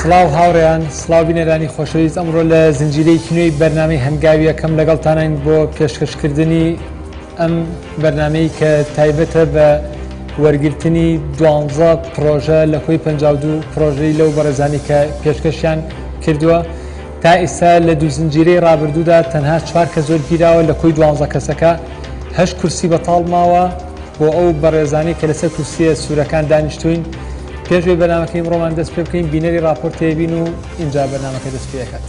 سڵاو هاوڕێیان، سڵاو بینەرانی خۆشەویست، ئەمڕۆ لە زنجیرەیەکی نوێی بەرنامەی هەنگاوی یەکەم لەگەڵتانین بۆ پێشکەشکردنی ئەم بەرنامەی کە تایبەتە بە وەرگرتنی دوانزە پرۆژە لە کۆی 52 پرۆژەی لەو بەڕێزانی کە پێشکەشیان کردووە. تا ئیستا لە دوو زنجیرەی ڕابردوودا تەنها چوار کەس وەرگیراوە لە کۆی دوانزە کەسەکە، هەشت کورسی بەتاڵ ماوە بۆ ئەو بەڕێزانەی کە لەسەر کورسیە سوورەکان دانیشتوین. پێش ئەوەی بەرنامەکەی ئەمڕۆمان دەست پێ بکەین بینەری ڕاپۆرتێ بین و ئینجا بەرنامەکە دەست پێ ئەکات.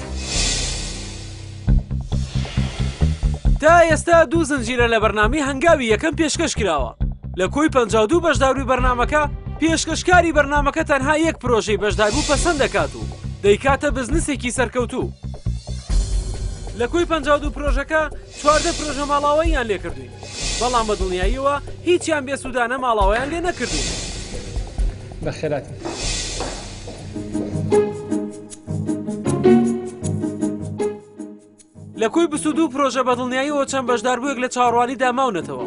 تا ئێستا دوو زنجیرە لە بەرنامەی هەنگاوی یەکەم پێشکەش کراوە. لە کۆی 52 بەشداربووی بەرنامەکە، پێشکەشکاری بەرنامەکە تەنها یەک پرۆژەی بەشداربوو پەسەند دەکات و دەیکاتە بزنسێکی سەرکەوتوو. لە کۆی 52 پرۆژەکە، 14 پرۆژە ماڵاواییان لێکردووین، بەڵام بە دڵنیاییەوە هیچیان بێسوودانە ماڵاوایان لێ نەکردووین. بەخێرهاتن. لە کۆی 22 پرۆژە بەدڵنیاییەوە چەند بەشداربوویەک لە چاوەڕوانیدا ماونەتەوە،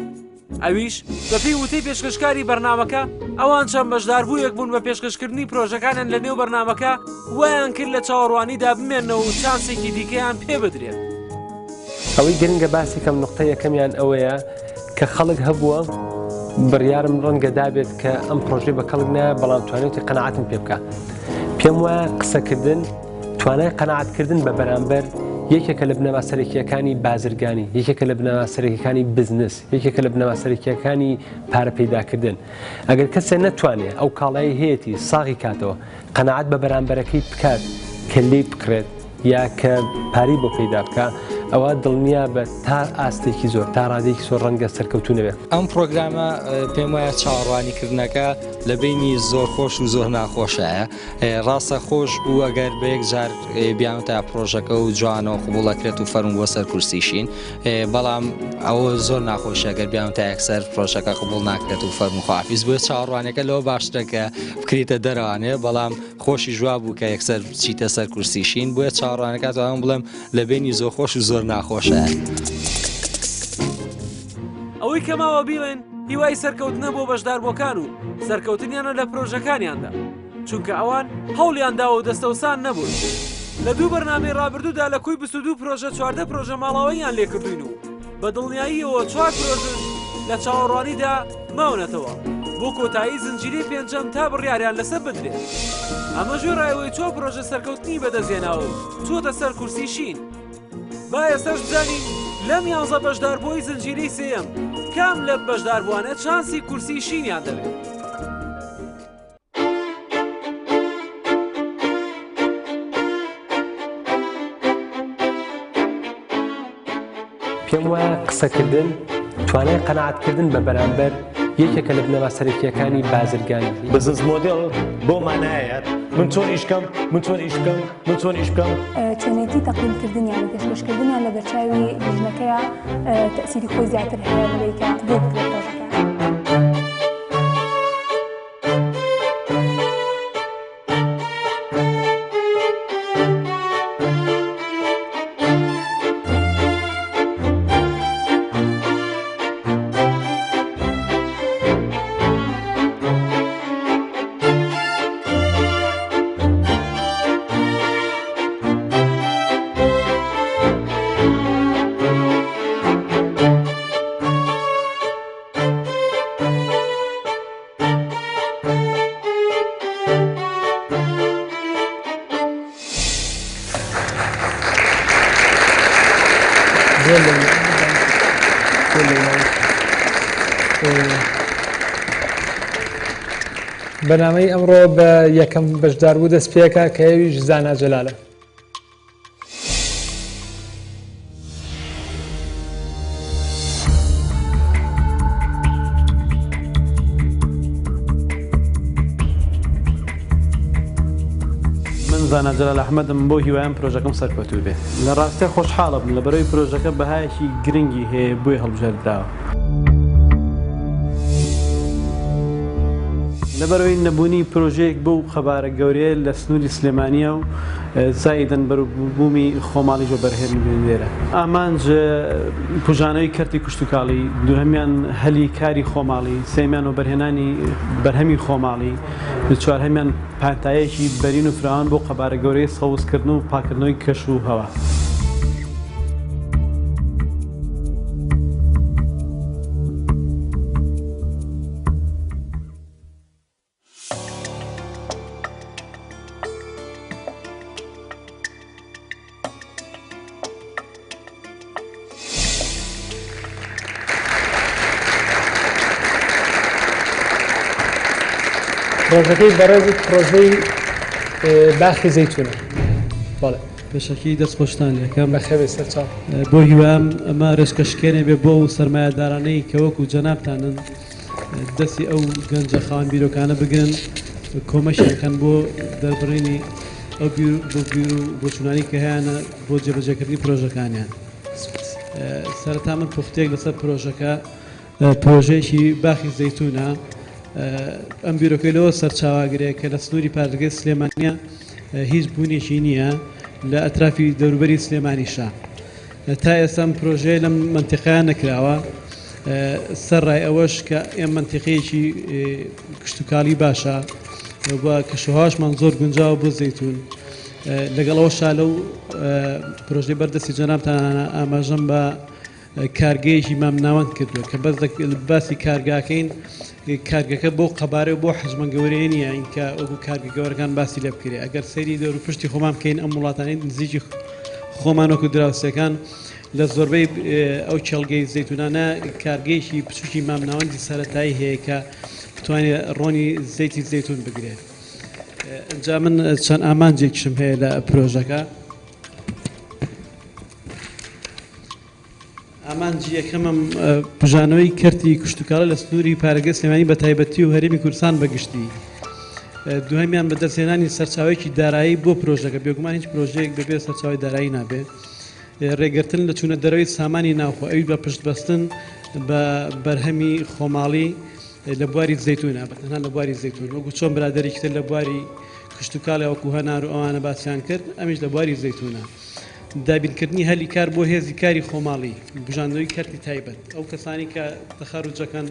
ئەویش بەپێی وتەی پێشکەشکاری بەرنامەکە، ئەوان چەند بەشداربوویەک بوون بە پێشکەشکردنی پرۆژەکانیان لە نێو بەرنامەکە وایان کرد لە چاوەڕوانیدا بمێننەوە و چانسێکی دیکەیان پێ بدرێت. ئەوەی گرنگە باسی کەم نوقتە یەکەمیان ئەوەیە کە خەڵک هەبووە بڕیارم ڕەنگە دابێت کە ئەم پرۆژەی بە کەڵک نایە بەڵام توانێتی قەناعەتم پێ بکە. پێم وایە قسەکردن توانای قەناعەتکردن بە بەرامبەر یەکێکە لە بنەما سەرەکییەکانی بازرگانی، یەکێکە لە بنەما سەرەکییەکانی بزنس، یەکێکە لە بنەما سەرەکییەکانی پارە پەیداکردن. ئەگەر کەسێ نەتوانێ ئەو کاڵایەی هەیەتی ساغی کاتەوە، قەناعەت بە بەرامبەرەکەی بکات کە لێی بکڕێت یا کە پارەی بۆ پەیدا بکا، ئەوا دڵنیابە تا ئاستێکی زۆر، تا ڕادەیەکی زۆر ڕەنگە سەرکەوتوو نەبێت. ئەم پڕۆگرامە پێم وایە چاوەڕوانیکردنەکە لە بەینی زۆر خۆش و زۆر ناخۆشایە. ڕاستە خۆش بوو ئەگەر بە یەک جار بیانوتایە پڕۆژەکە و جوانەوە قبوڵ ئەکرێت و فەرموو بۆ سەر کورسی شین، بەڵام ئەوە زۆر ناخۆشە گەر بیانوتایە یەکسەر پڕۆژەکە قبوڵ ناکرێت و فەرموو خواحافیز. بۆیە چاوەڕوانیەکە لەوە باشترە کە بکریتە دەرەوانێ، بەڵام خۆشیش وا بوو کە یەکسەر بچیتە سەر کورسی شین. بۆیە چاوەڕوانەکە توانم بڵێم لە بینی زۆر خۆش و زۆر ناخۆشە. ئەوەی کە ماوە بیڵێن هیوای سەرکەوتنە بۆ بەشداربووەکان و سەرکەوتنیانە لە پرۆژەکانیاندا. چونکە ئەوان هەوڵیان داوە و دەستەوسان نەبوون. لە دوو بەرنامەی ڕابردوودا لە کۆی 22 پرۆژە 14 پرۆژە ماڵاوەییان لێکردووین و بە دڵنیاییەوە چوار پرۆژەش لە چاوەڕوانیدا ماونەتەوە بۆ کۆتایی زنجیرەی پێنجەم تا بڕیاریان لەسەر بدرێت. ئەمەش وێڕای ئەوەی چوار پرۆژە سەرکەوتنی بەدەستهێناوە و چووەتە سەر کورسی شین. با ئێستاش بزانین لەم یانزە بەشداربووەی زنجیرەی سێیەم کام لەم بەشداربووانە چانسی کورسی شینیان دەبێت. پێم وایە قسەکردن، توانای قەناعەتکردن بە بەرامبەر یەکێکە لە بنەما سەرەکییەکانی بازرگانی. Business model بەو مانایەیە من چۆن ئیش بکەم، من چۆن ئیش بکەم، من چۆن ئیش بکەم. چۆنێتی تەقدیمکردنیان و پێشکەشکردنیان لە بەرچاوی لیژنەکەیا تەئسیری خۆی زیاتر هەیە لەوەی کە قبوڵ بکرێت پرۆژەکە. بەرنامەی ئەمڕۆ بە یەکەم بەشداربوو دەست پێکا کە ئەویش زانا جەلالە. من زانا جەلال ئەحمەدم بەو هیوایەم پرۆژەکەم سەرکەوتوو بێ. لە ڕاستیا خۆشحاڵەبم لەبەرئەوەی پرۆژەکە بەهایەکی گرنگی هەیە بۆیە هەڵبژێردراوە. لەبەرئەوەی نەبوونی پرۆژەیەک بەو قەبارە گەورەیە لە سنووری سلێمانییە و زائیدەن بەروبوومی خۆماڵیش وەبەرهێنن لێرە. ئامانج بوژانەوەی کەرتی کشتوکاڵی، دووهەمیان هەلی کاری خۆماڵی، سێیەمیان وەبەرهێنانی بەرهەمی خۆماڵی، چوارهەمیان پانتاییەکی بەرین و فراوان بۆ قەبارە گەورەی سەوزکردن و پاککردنەوەی کەش و هەوا. پرۆژەکەی بەڕێزت پرۆژەی باخی زەیتونە بەڵێ. پێشەکی دەست خۆشتان لێکەم. بەخێربێی سەرچاو. بۆ هیوام ئەمە رێچکە شکێنێ بێ بۆ ئەو سەرمایەدارانەی کە وەکو جەنابتانن دەستی ئەو گەنجە خاوەن بیرۆکانە بگرن کۆمەکیان کەن بۆ دەربڕینی ئەو بیر بۆ بیر و بۆچوونانی کە هەیانە بۆ جێبەجێکردنی پرۆژەکانیان. سەرەتا من پوختەیەک لەسەر پرۆژەکە پرۆژەیەکی باخی زەیتونە ئەم بیرۆکەی لەوە سەرچاوەگرێ کە لە سنووری پارێزگای سلێمانیە هیچ بوونێکی نییە لە ئەترافی دەوروبەری سلێمانیشە تا ئێستا ئەم پرۆژەیە لەم مەنتیقەیە نەکراوە سەرڕای ئەوەش کە ئێم مەنتیقەیەکی کشتتوکاڵی باشە و کەشوهواشمان زۆر گونجاوە بۆ زەیتون لەگەڵ ئەوەشا لەو پرۆژەی بەردەستی جەنابتانە ئاماژەم بە کارگەیەکی مامناوەند کردووە کە بەس باسی کارگاکەین کارگەکە بۆ قەبارە و بۆ حەجمە گەورەیە نییە کە وەکو کارگە گەورەکان باسی لێ بکرێ ئەگەر سەیری دەور و پشتی خۆمان بکەین ئەم وڵاتانەی نزیکی خۆمان وەکو دراوسێکان لە زۆربەی ئەو کێڵگەی زەیتونانە کارگەیەکی بچوکی مامناوەندی سەرەتایی هەیە کە بتوانێت ڕۆنی زەیتی زەیتون بگرێت ئینجا من چەند ئامانجێکیشم هەیە لە پرۆژەکە ئامانجی یەکەمم بژانەوەی کەرتی کشتتوکاڵە لە سنووری پارێزگای سلێمانی بە تایبەتی و هەرێمی کوردستان بە گشتی. دووهەمیان بەدەستهێنانی سەرچاوەیەکی دارایی بۆ پرۆژەکە، بێگومان هیچ پرۆژەیەک بەبێ سەرچاوەی دارایی نابێت. ڕێگرتن لە چوونە دەرەوەی سامانی ناوخۆ، ئەویش بە پشتبەستن بە بەرهەمی خۆماڵی لە بواری زەیتونە، بە تەنها لە بواری زەیتون، وەکو چۆن برادەرێکی تر لە بواری کشتوکاڵی وەکو هەنار و ئەوانە باسیان کرد، ئەمیش لە بواری زەیتونە. دابینکردنی هەلی کار بۆ هێزی کاری خۆماڵی، بوژاندنەوەی کەرتی تایبەت، ئەو کەسانەی کە تەخەروجەکەن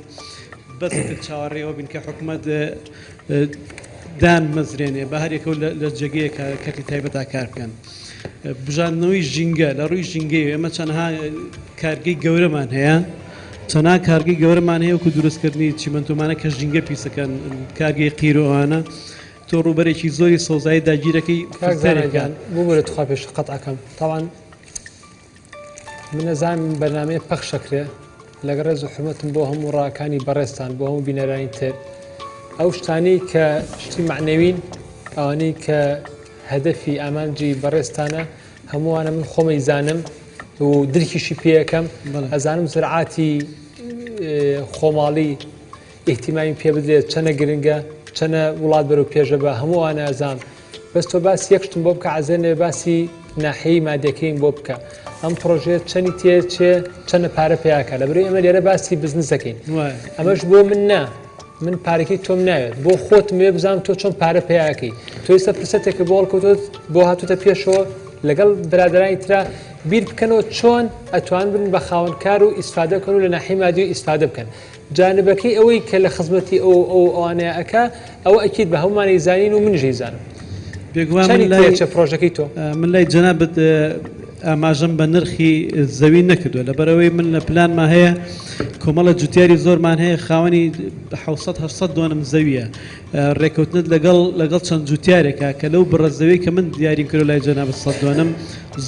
بەس ئیتر چاوەڕێی ئەوە بین کە حکومەت دانبمەزرێنێ بە هەریەکەو لە جێگەیەک کەرتی تایبەتا کار بکەن. بوژاندنەوەی ژینگە، لە ڕووی ژینگەیەوە ئێمە چەندەها کارگەی گەورەمان هەیە، چەندان کارگەی گەورەمان هەیە وەکو دروستکردنی چیمەنتۆمانە کە ژینگە پیسەکەن، کارگەی قیر و ئەوانە. تۆ ڕووبەرێکی زۆری سەوزایی داگیرەکەی کاک زانا گیان ببورە توخوا پێشت قەتعەکەم تاوان من ئەزانم بەرنامەیە پەخشەکرێ لەگەڵ ڕێز و حرمەتم بۆ هەموو ڕاکانی بەڕێزتان بۆ هەموو بینەرانی تر ئەو شتانەی کە شتی معنەوین ئەوانەی کە هەدەفی ئامانجی بەڕێزتانە هەمووانە من خۆمەی زانم و درکیشی پێەکەم ئەزانم زرعاتی خۆماڵی ئیهتیمامی پێ بدرێت چەنە گرنگە چەنە وڵات بەرەو پێشە بە هەموو ئەوانە ئەزانم بەس تۆ باسی یەک شتم بۆ بکە عەزێ نەبێ باسی ناحیەی مادیەکەیم بۆ بکە ئەم پرۆژەیە چەنی تێ چێ چەنە پارە پیاکە لەبەرئەوەی ئێمە لێرە باسی بزنس دەکەین ئەمەش بۆ من نا من پارەکەی تۆم ناوێت بۆ خۆتم وێ بزانم تۆ چۆن پارە پیاکەی تۆ ئێستا فرسەتێکە بۆ هەڵکەوتۆت بۆ هاتوتە پێشەوە لەگەڵ برادرانی ترا بیر بکەنەوە چۆن ئەتوان بن بە خاوەنکار و ئیسفادە بکەن و لە ناحیەی مادی و ئیسفادە بکەن جانبەکەی ئەوەی کە لە خزمەتی ئەو ئەو ئەوانەیە ئەکا ئەوە ئەکید بە هەموومان ئەیزانین و منیش ئەیزانم. بێگومان من چەنی لای تێچە پرۆژەکەی تۆ؟ من لای جەنابت ئاماژەم بە نرخی زەوی نەکردووە لەبەرئەوەی من لە پلانما هەیە کۆمەڵە جوتیاری زۆرمان هەیە خاوەنی 700 800 دۆنم زەویە ڕێکەوتنت لەگەڵ لەگەڵ چەند جوتیارێکە کە لەو بڕە زەوی کە من دیاریم کردو لای جەنابت 100 دۆنم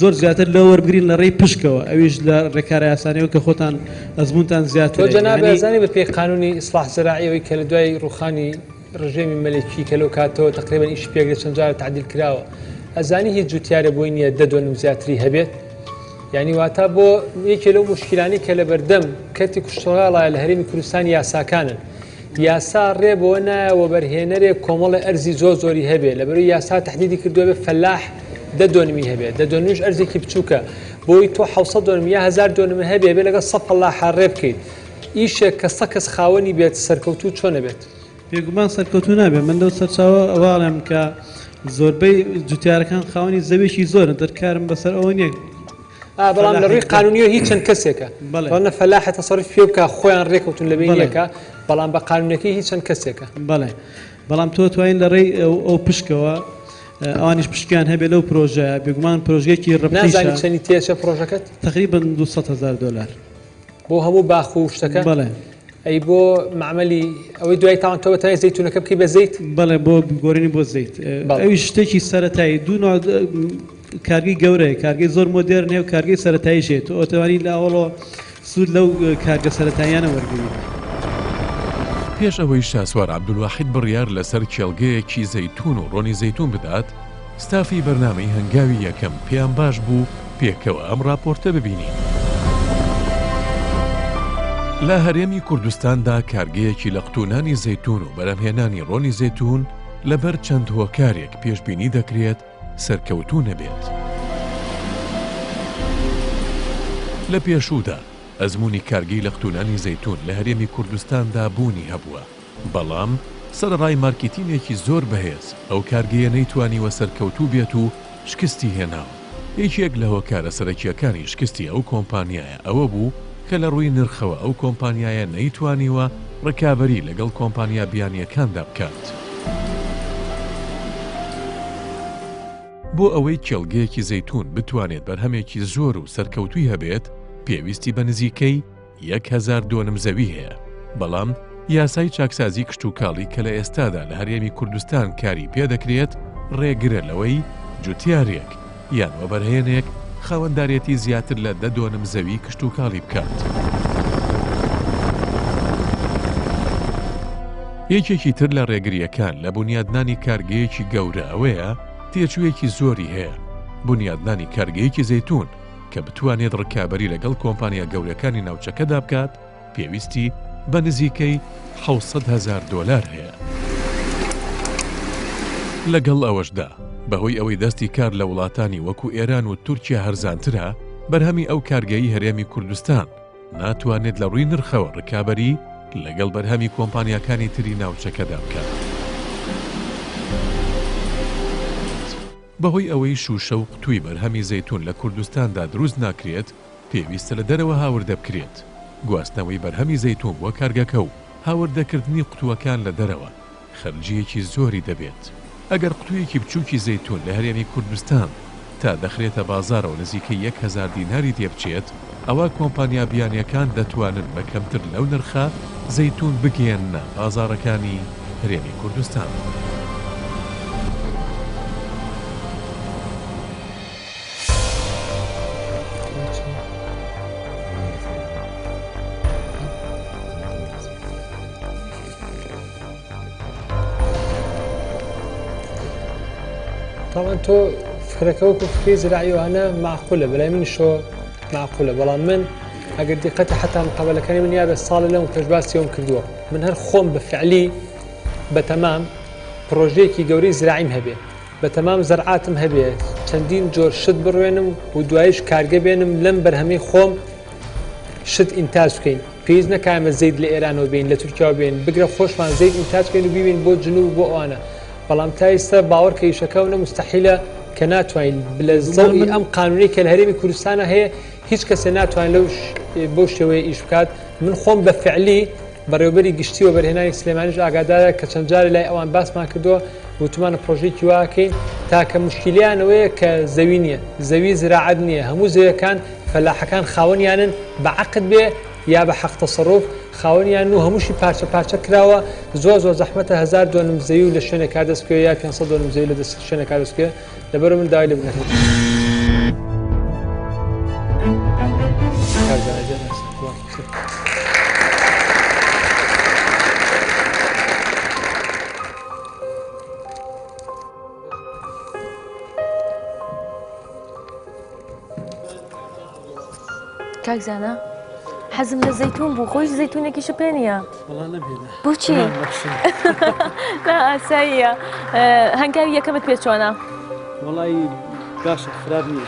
زۆر زیاتر لەوە وەربگرین لە ڕێی پشکەوە ئەویش لە ڕێکارە یاسانەوە کە خۆتان ئەزموونتان تۆ زیاترە جەنابت یانی ئەزانی بە پێی قانونی ئیسڵاح زەراعی ئەوەی کە لە دوای ڕووخانی ڕژێمی مەلەکی کە لەو کاتەوە تەقریبەن ئیشی پێکرێت چەند جارە تەعدیل کراوە ئەزانی هیچ جوتیارێ بۆی نییە دە دۆنم زیاتری هەبێت یعنی واتا بۆ یەکێ لەو موشکیلانەی کە لەبەردەم کەرتی کشتوکاڵایە لە هەرێمی کوردستان یاساکانن یاسا ڕێ بەوە نایە وەبەرهێنەرێک کۆمەڵێ ئەرزی زۆر زۆری هەبێ لەبەرئەوەی یاسا تەحدیدی کردووە بێ فەلاح دە دۆنمی هەبێ دە دۆنمیش ئەرزێکی بچووکە بۆی تۆ 600 دۆنم یا 1000 دۆنم هەبێ بێ لەگەڵ 100 فەلاحا ڕێ بکەیت ئیشێک کە 100 کەس خاوەنی بێت سەرکەوتوو چۆن ئەبێت؟ بێگومان سەرکەوتوو نابێت من لەو سەرچاوە ئەوە ئەڵێم کە زۆربەی جوتیارەکان خاوەنی زەویەکی زۆرن دەرکارم بەسەر ئەوە نییە بەڵام لە ڕووی قانونیەوە هیچ چەند کەسێکە بەڵێ فەلاحە تەسەروف پێ بکە خۆیان ڕێکەوتون لە بینیەکە بەڵام بە قانونەکەی هیچ چەند کەسێکە. بەڵێ بەڵام تۆ توانین لە ڕێی ئەو پشکەوە ئەوانیش پشکیان هەبێ لەو پرۆژەیە بێگومان پرۆژەیەکی ڕبحیشە. نازانی چەنی تێچە پرۆژەکەت؟ تقریبا 200 هەزار دۆلار. بۆ هەموو باخ و شتەکە؟ بەڵێ. ئەی بۆ مەعمەلی ئەوەی دوای تاوان تۆ بەتەنیا زەیتونەکە بکەی بە زەیت؟ بەڵێ بۆ گۆرینی بۆ زەیت. ئەویش شتێکی سەرەتایی دوو نوع کارگەی گەورەیە کارگەی زۆر مۆدێرن هەیە و کارگەی سەرەتاییش هەیە تۆ ئەتوانی لە ئەوەڵەوە سوود لەو کارگە سەرەتاییانە وەرگری. پێش ئەوەی شاسوار عەبدولواحید بڕیار لەسەر کێڵگەیەکی زەیتوون و ڕۆنی زەیتوون بدات، ستافی بەرنامەی هەنگاوی یەکەم پێیان باش بوو پێکەوە ئەم ڕاپۆرتە ببینین. لە هەرێمی کوردستاندا کارگەیەکی لە قوتوونانی زەیتوون و بەرهەمهێنانی ڕۆنی زەیتوون لەبەر چەند هۆکارێک پێشبینی دەکرێت سەرکەوتوو نەبێت. لە پێشوودا ئەزموونی کارگەی لە قوتوونانی زەیتوون لە هەرێمی کوردستاندا بوونی هەبووە، بەڵام سەرەڕای مارکیتینێکی زۆر بەهێز، ئەو کارگەیە نەیتوانیوە سەرکەوتوو بێت و شکستی هێناوە. یەکێک لە هۆکارە سەرەکییەکانی شکستی ئەو کۆمپانیایە ئەوە بوو کە لە ڕووی نرخەوە ئەو کۆمپانیایە نەیتوانیوە ڕکابەری لەگەڵ کۆمپانیا بیانییەکاندا بکات. بۆ ئەوەی کێڵگەیەکی زەیتوون بتوانێت بەرهەمێکی زۆر و سەرکەوتووی هەبێت، پێویستی بە نزیکەی 1000 دۆنم زەوی هەیە، بەڵام یاسای چاکسازی کشتوکاڵی کە لە ئێستادا لە هەرێمی کوردستان کاری پێدەکرێت، ڕێگرە لەوەی جوتیارێک یان وەبەرهێنێک خاوەندارێتی زیاتر لە دە دۆنم زەوی کشتوکاڵی بکات. یەکێکی تر لە ڕێگرییەکان لە بونیادنانی کارگەیەکی گەورە ئەوەیە تێچوویەکی زۆری هەیە، بونیادنانی کارگەیەکی زەیتوون کە بتوانێت ڕکابەری لەگەڵ کۆمپانیا گەورەکانی ناوچەکەدا بکات، پێویستی بە نزیکەی 700 هەزار دۆلار هەیە. لەگەڵ ئەوەشدا، بەهۆی ئەوەی دەستی کار لە وڵاتانی وەکو ئێران و تورکیا هەرزانترە، بەرهەمی ئەو کارگەیەی هەرێمی کوردستان ناتوانێت لە ڕووی نرخەوە ڕکابەری لەگەڵ بەرهەمی کۆمپانیاکانی تری ناوچەکەدا بکات. بەهۆی ئەوەی شووشە و قوتووی بەرهەمی زەیتوون لە کوردستاندا دروست ناکرێت، پێویستە لە دەرەوە هاوردە بکرێت. گواستنەوەی بەرهەمی زەیتوون بۆ کارگەکە و هاوردەکردنی قوتووەکان لە دەرەوە، خەرجییەکی زۆری دەبێت. ئەگەر قوتوویەکی بچووکی زەیتوون لە هەرێمی کوردستان تا دەخرێتە بازاڕەوە نزیکەی 1000 دیناری تێبچێت، ئەوا کۆمپانیا بیانییەکان دەتوانن بە کەمتر لەو نرخە زەیتوون بگەیەننە بازاڕەکانی هەرێمی کوردستان. تاوان تۆ فکرەکە وەکو فکری زراعی وانە معقولە بەلای منیشەوە معقولە بەڵام من ئەگەر دیقەتی حتا مقابلەکانی من یابێ ساڵی لەم پێش باسی ئەوم کردووە من هەر خۆم بە فعلی بە تەمام پرۆژەیەکی گەورەی زراعیم هەبێ بە تەمام زەرعاتم هەبێ چەندین جۆر شت بڕوێنم و دوایش کارگە بێنم لەم بەرهەمەی خۆم شت ئینتاج بکەین پێویست نەکا ئێمە زەیت لە ئێرانەوە بێین لە تورکیاوە بێین بگرە خۆشمان زەیت ئینتاج بکەین و بیبین بۆ جنوب بۆ ئەوانە بەڵام تا ئێستا باوەڕ کە ئیشەکە ئەونە موستەحیلە کە ناتوانین لە زەوی ئەم قانونەی کە لە هەرێمی کوردستانە هەیە هیچ کەسێ ناتوانێت لەو بەو شێوەیە ئیش بکات من خۆم بە فعلی بەڕێوبەری گشتی وەبەرهێنانی سلێمانیش ئاگادارە کە چەند جارێ لای ئەوان باسمان کردووە وتومانە پرۆژەیەکی واکەین تاکە مشکیلیان ئەوەیە کە زەوی نییە زەوی زراعەت نییە هەموو زەویەکان فەلاحەکان خاوەنیانن بە عەقد بێ یا بە حەق تەسەروف خاوەنیان و هەمووشی پارچە پارچە کراوە زۆر زۆر زەحمەتە 1000 دۆنم زەوی و لە شوێنێکا دەست بکەوێ یا 500 دۆنم زەوی لە دەست شوێنێکا دەست بکەوێ لەبەرئەوە من داوای لێبوردن دەکەم. کاک زانا حەزم لە زەیتون بوو خۆش زەیتونێکیشە پێ نییە بۆچی ئاساییە هەنگاوی یەکەمت پێ چۆنە وڵی باشە خراپ نییە.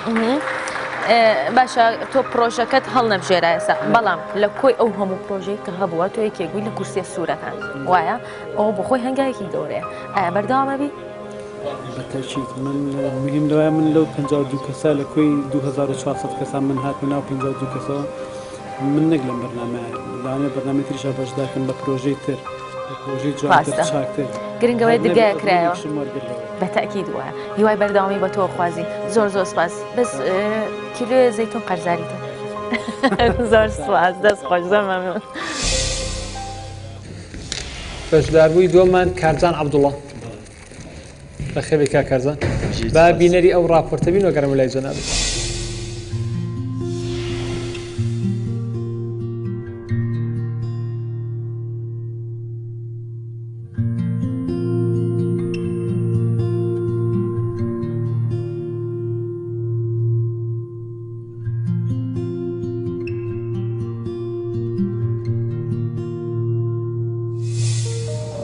باشە تۆ پرۆژەکەت هەڵنەبژێرا ئێستا بەڵام لە کۆی ئەو هەموو پرۆژەی کە هەبووە تۆ یەکێک بووی لە کورسیە سوورەکان وایە ئەوە بۆ خۆی هەنگاوێکی گەورەیە ئایا بەردەوامە بی؟ بەتەکید من مهم لەوەیە من لەو 52 کەسە لە کۆی 2400 کەسان من هاتمە ناو 52 کەسەوە من نەک لەم بەرنامەیە لەوانەیە بەرنامەی تریشا بەشدارکەم بە پرۆژەی تر بە پرۆژەی جوانتر ڕاستە چاکتر گرنگەوەی هەر نەبێ درگایە کرایەوە ئەزموونێکیشم وەرگرت لەوە. بە تەئکید وایە هیوای بەردەوامی بە تۆ خوازین زۆر زۆر سپاس بەس کیلۆ زەیتون قەرزاریتە زۆر سپاس دەست خۆش زۆر مەمنون. بەشداربووی دووەممان کارزان عەبدوڵا. بەخێربێی کاک کارزان. با بینەری ئەو ڕاپۆرتە بین و گەڕێمە لای جەنابت.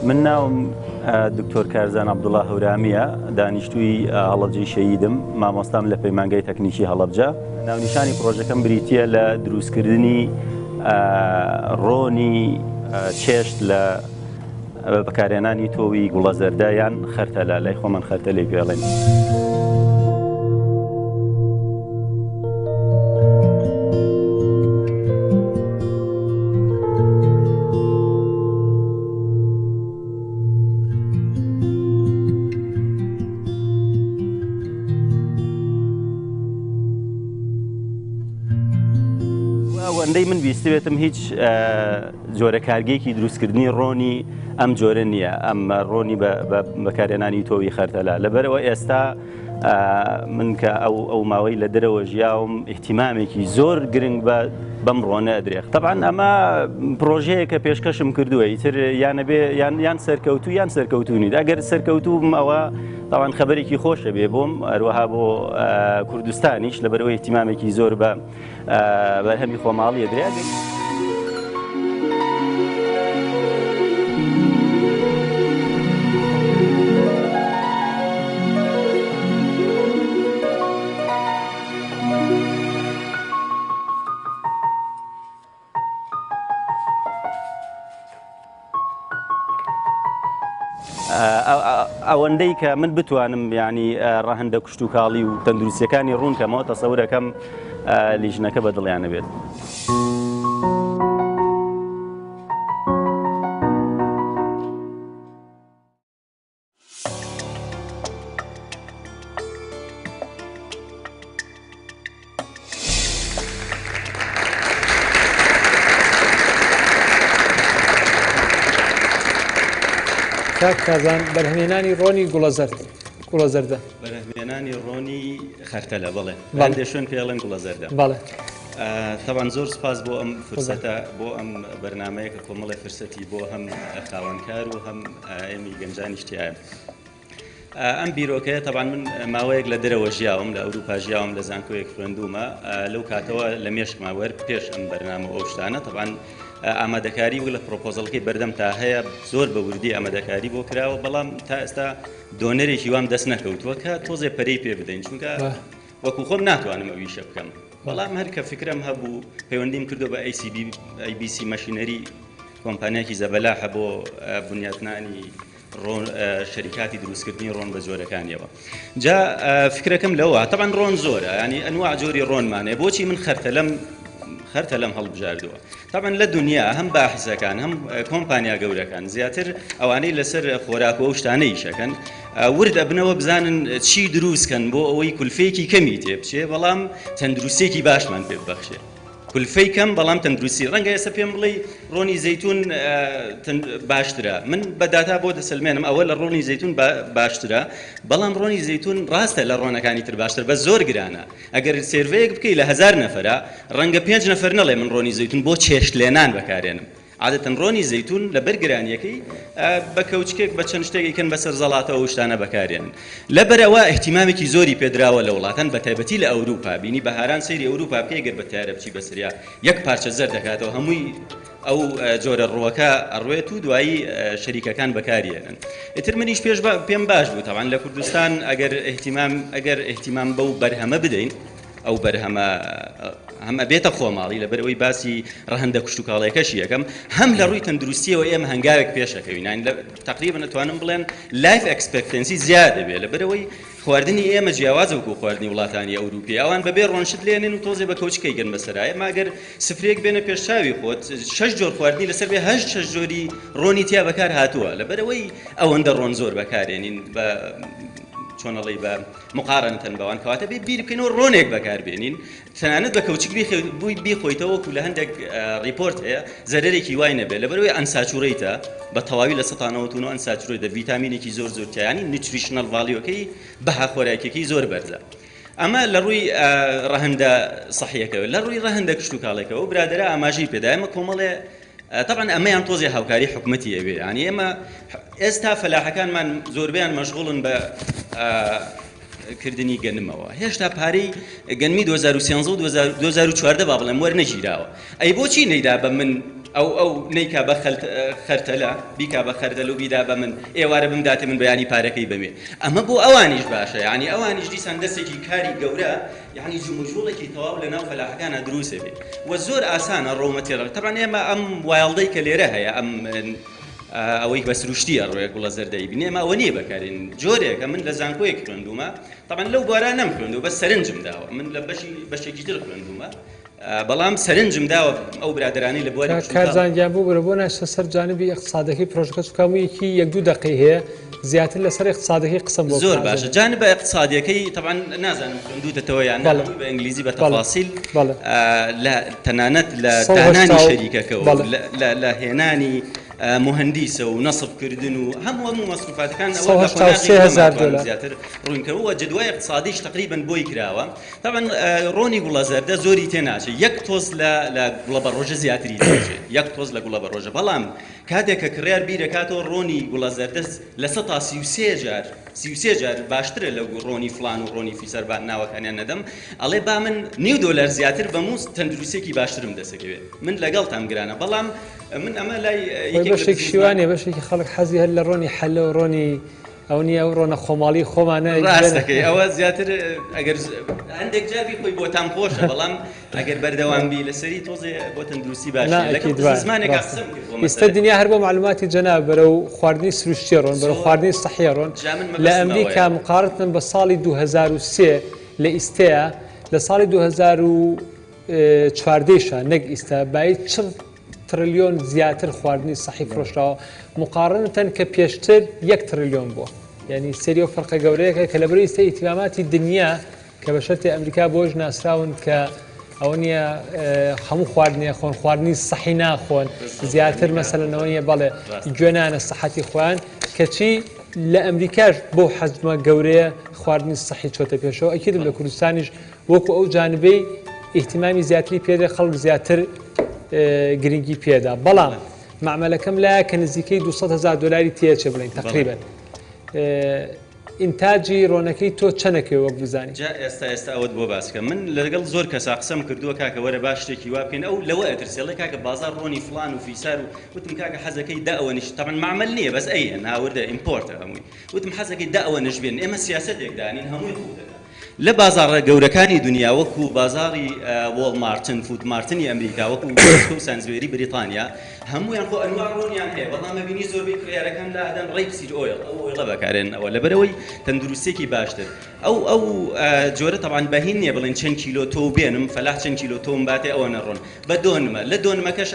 من ناوم دکتۆر کارزان عەبدوڵا هەورامییە، دانیشتووی هەڵەبجەی شەهیدم، مامۆستام لە پەیمانگای تەکنیکی هەڵەبجە. ناونیشانی پڕۆژەکەم بریتییە لە دروستکردنی ڕۆنی چێشت لە بەکارهێنانی تۆوی گوڵە زەردە یان خەرتەلە، لای خۆمان خەرتەلەی پێڵێن. ئەوەندەی من بیستبێتم هیچ جۆرە کارگەیەکی دروستکردنی ڕۆنی ئەم جۆرە نییە ئەم ڕۆنی بەکارهێنانی تۆوی خەرتەلە لەبەرەوە ئێستا من کە ئەو ئەو ماوەی لە دەرەوە ژیاوم ئیهتیمامێکی زۆر گرنگ بە بەم ڕۆنە ئەدرێ تەبعەن ئەمە پرۆژەیە کە پێشکەشم کردووە ئیتر یانەبێ یان یان سەرکەوتوو یان سەرکەوتوو نیت ئەگەر سەرکەوتوو بم ئەوە تاوان خەبەرێکی خۆشە بێ بۆم هەروەها بۆ کوردستانیش لەبەرەوەی ئیهتیمامێکی زۆر بە بەرهەمی خۆماڵی ئەدرێ. ئەوەندەی کە من بتوانم ینی ڕەهەندە کشتوکاڵی و تەندروستیەکانی ڕوون کەمەوە تەسەورەکەم لیژنەکە بە دڵیانە بێت. کاک کازان بەرهەمێنانی ڕۆنی گوڵە زەرد گوڵە زەردە بەرهەمێنانی ڕۆنی خەرتەلە بەڵێ هەندێ شوێن پێڵێن گوڵە زەردە بەڵێ تەبعەن زۆر سپاس بۆ ئەم فرسەتە بۆ ئەم بەرنمەیە کە کۆمەڵی فرسەتی بۆ هەم خاوەنکار و هەم ئێمەی گەنجانیش تایە ئەم بیرۆکەیە تەبعەن من ماوەیەک لە دەرەوە ژیاوم لە ئەوروپا ژیاوم لە زانکۆیەک خوێندومە لەو کاتەوە لە مێشکما وەر پێش ئەم بەرنامە ئەو شتانە تەبعەن ئامادەکاری و لە پرۆپۆزەڵەکەی بەردەم تا هەیە زۆر بە وردی ئامادەکاری بۆ کراوە بەڵام تا ئێستا دۆنەرێکی وام دەست نەکەوتووە کە تۆزێ پەرەی پێ بدەین چونکە وەکو خۆم ناتوانم ئەو ئیشە بکەم بەڵام هەر کە فکرم هەبوو پەیوەندیم کردو بە ACB ABC machinery کۆمپانیاکی زەبەلاحە بۆ بنیاتنانی ڕۆن شەریکاتی دروستکردنی ڕۆن بە جۆرەکانیەوە جا فکرەکەم لەوە تەبعەن ڕۆن زۆرە ینی ئەنوا جۆری ڕۆنمانەیە بۆچی من خەرتەلەم خەرتەلەم هەڵبژاردووە تەبعەن لە دنیا هەم باحسەکان هەم کۆمپانیا گەورەکان زیاتر ئەوانەی لەسەر خۆراک و ئەو شتانە ئیشەکەن ورد ئەبنەوە بزانن چی دروستکەن بۆ ئەوەی کولفەیەکی کەمی تێ بچێ بەڵام تەندروستێکی باشمان پێ ببەخشێ کولفەی کەم بەڵام تەندروستی ڕەنگە ئێستا پێم بڵێی ڕۆنی زەیتون باشترە من بە داتا بۆ دەسەلمێنم ئەوە لە ڕۆنی زەیتون باشترە بەڵام ڕۆنی زەیتون ڕاستە لە ڕۆنەکانی تر باشتر بە زۆر گرانە ئەگەر survey یەک بکەی لە هەزار نەفرە ڕەنگە پێنج نەفەر نەڵێ من ڕۆنی زەیتون بۆ چێشت لێنان بەکارێنم عادەتەن ڕۆنی زەیتون لەبەر گرانیەکەی بە کەوچکێک بە چەند شتێک ئەیکەن بەسەر زەڵاتەوە ئەو شتانە بەکارێنن لەبەر ئەوە ئیهتیمامێکی زۆری پێدراوە لە وڵاتان بە تایبەتی لە ئەوروپا بینی بەهاران سەیری ئەوروپا بکەی گەر بە تەیارە بچی بەسەریا یەک پارچە زەرد دەکاتەوە هەمووی ئەو جۆرە ڕووەکە ئەڕوێت و دوایی شەریکەکان بەکاریێنن ئیتر منیش پێش پێم باش بوو تاوان لە کوردستان ئەگەر ئیهتیمام ئەگەر ئیهتیمام بەو بەرهەمە بدەین. ئەو بەرهەمە هەم ئەبێتە خۆماڵی لەبەرئەوەی باسی ڕەهەندە کشتوکاڵیەکەشی یەکەم هەم لە ڕووی تەندروستیەوە ئێمە هەنگاوێک پێشەکەوین یانی لە تقریبا ئەتوانم بڵێن life expectancy زیاد دەبێت لەبەرئەوەی خواردنی ئێمە جیاوازە وەکو خواردنی وڵاتانی ئەوروپی ئەوان بەبێ ڕۆنشت لێنن و تۆزێ بە کەوچکەی گەن بەسەرا ئێمە ئەگەر سفرێک بێنە پێش چاوی خۆت شەش جۆر خواردنی لەسەر بێ هەشت شەش جۆری ڕۆنی تیا بەکار هاتووە لەبەرئەوەی ئەوەندە ڕۆن زۆر بەکارێنین بە چۆنەڵی بە مقارنەتەن بەوان کەواتە بێ بیر بکەینەوە ڕۆنێک بەکاربێنین تەنانەت بە کەوچک بووی بیخۆیتەوە وەکو لە هەندێک report هەیە زەرەرێکی وای نەبێت لەبەرەوەی unsaturated ە بە تەواوی 99% unsaturated ە ڤیتامینێکی زۆر زۆر تیانی nutritional value ەکەی بەها خۆراکیەکەی زۆر بەرزە ئەمە لە ڕووی ڕەهەندە سەحیەکەوە لە ڕووی ڕەهەندە کشتوکاڵێکەوە برادرە ئاماژەی پێدا ئێمە کۆمەڵێ تەبعەن ئەمەیان تۆزێ هاوکاری حکومەتی ئەوێ یانی ئێمە ئێستا فەلاحەکانمان زۆربەیان مەشغوڵن بە کردنی گەنمەوە هێشتا پارەی گەنمی 2013 و 2014 با بڵێم وەرنەگیراوە ئەی بۆچی نەیدا بە من ئەو ئەو نیکا بە خەرتەلە بیکا بە خەردەل و بیدا بە من ئێوارە بمداتێ من بەیانی پارەکەی بەمێ ئەمە بۆ ئەوانیش باشە یعنی ئەوانیش دیسان دەستێکی کاری گەورە یەعنی جموجوڵێکی تەواو لە ناو فەلاحەکانا دروست ئەبێ و زۆر ئاسانە raw material تەبعەن ئێمە ئەم wild ەی کە لێرە هەیە ئەم ئەوەی بە سروشتی ئەڕۆیە گوڵە زەردەی بینێ ئێمە ئەوە نییە بەکارین جۆرێکە من لە زانکۆیەک خوێندومە تەبعەن لەو بوارە نەمخوێندووە بەس سەرنجم داوە من لە بەشی بەشێکی تر خوێندومە بەڵام سەرنجم داوە ئەو برادەرانەی لە بواری کاک کارزان گیان ببورە بۆ ناچتە سەر جانبی ئیقتسادەکەی پرۆژەکە چونکە هەموویەکی یەک دوو دەقەی هەیە زیاتر لەسەر ئیقتسادەکەی قسەم بۆ زۆر بکە باشە ئازیزم. جانبە ئیقتسادیەکەی تەبعەن نازانم خوێندووتەتەوە یان نا بەڵێ هەمووی بە ئینگلیزی بە بەڵێ تەفاسیل بەڵێ لە تەنانەت لە سەد و دانانی هەشتا و شەریکەکەوە بەڵێ لە لە لە هێنانی موهەندیسە و نەسب کردن و هەموو هەموو مەسروفاتەکان ئەوە لە قۆناغی 183 دووەم هەزار ئەتوانم دۆلار. زیاتر ڕوون کەمەوە جەدوای ئیقتسادیش تەقریبەن بۆی کراوە تەبعەن ڕۆنی گوڵە زەردە زۆری تێ ناچێت یەک تۆز لە لە گوڵە بەڕۆژە زیاتری تێچێت یەک تۆز لە گوڵە بەڕۆژە بەڵام کاتێک کە کڕیار بیرەکاتەوە ڕۆنی گوڵە زەردە 33% جار 33 جار باشترە لە ڕۆنی فلان و ڕۆنی فیسەر با ناوەکانیان نەدەم ئەڵێ با من نیو دۆلار زیاتر بەم و تەندروستێکی باشترم دەسەکەوێت من لەگەڵتام گرانە بەڵام من ئەمە لای خۆی یەکێک لە بەشێک بزنسمان شیوانێ بەشێکی خەڵک حەزی هەر لە ڕۆنی حەلە و ڕۆنی ئەو نیە ئەو ڕۆنە خۆماڵی خۆمانە ڕاست دەکەی ئەوە زیاتر ئەگەر هەندێک جار بیخۆی بۆ تام خۆشە بەڵام ئەگەر بەردەوام بی لەسەری تۆزێ بۆ تەندروستی باش نا نیە لەگەڵ ئەکید وایە بزنسمانێکا ڕاستە قسەم کرد بۆ ئیستە مەسەلەکە دنیا هەر بۆ معلوماتی جەناب بەرەو خواردنی سروشتی ڕۆن بەرەو زۆر خواردنی سەحیە ڕۆن جا من لە مەبەستم ئەمریکا ئەوەیە مقارنەتەن بە ساڵی 2003 لە ئیستەیە لە ساڵی 2014 یشا نەک ئیستا بایی چڕ تڕلیۆن زیاتر خواردنی سەحی فرۆشراوە مقارنەتەن کە پێشتر یەک تڕلیۆن بووە یعنی سەری ئەو فەرقە گەورەیەکە کە لەبەرەی ئیستا ئیهتیماماتی دنیا کە بە شەرتی ئەمریکا بۆش ناسراون کە ئەوە نییە هەموو خواردنێ خۆن خواردنی سەحی ناخۆن زیاتر مەسەلەنەوە نییە بەڵێ گوێنانە سەحەتی خۆیان کەچی لە ئەمریکاش بۆ حەجمە گەورەیە خواردنی سەحی چۆتە پێشەوە ئەکیدم لە کوردستانیش وەکو ئەو جانبەی ئیهتیمامی زیاتری پێدرێ خەڵک زیاتر گرنگی پێدا بەڵام مەعمەلەکەم لایە کە نزیکەی 200 هزار دلاری تێچێ بڵین تقریبا ئینتاجی ڕۆنەکەی تۆ چەنەکەی وەک بزانی جا ئێستا ئێستا ئەوەت بۆ باس کەم من لەگەڵ زۆر کەسا قسەم کردووە کاکە وەرە با شتێکی وا بکەین ئەو لەوە ئەترسێ ئەڵێ کاکە بازاڕ ڕۆنی فڵان و فیسار و وتم کاکە حەزەکەی دە ئەوەنیش تەبعەن مەعمەل نییە بەس ئەیهێن هاوردە import ە هەمووی وتم حەزەکەی دە ئەوەنەش بێن ئێمە سیاسەتێک دانین هەمووی قووت دەدا لە بازاڕە گەورەکانی دونیا وەکو بازاڕی وۆڵمارتن، فود مارتنی ئەمریکا، وەکو تێسکۆ و سانزبێری بریتانیا هەموویان خۆ ئەنواع ڕۆنیان هەیە بەڵام ئەبینی زۆربەی کڕیارەکان لا ئەدەن rapeseed oil ئەو oil ە بەکارێننەوە لەبەرئەوەی تەندروستیەکی باشتر ئەو ئەو جۆرە تەبعەن بە هین نییە بڵێن چەند کیلۆ تۆو بێنم فەلاح چەند کیلۆ تۆم باتێ ئەوەنە ڕۆن بە دۆنمە لە دۆنمەکەش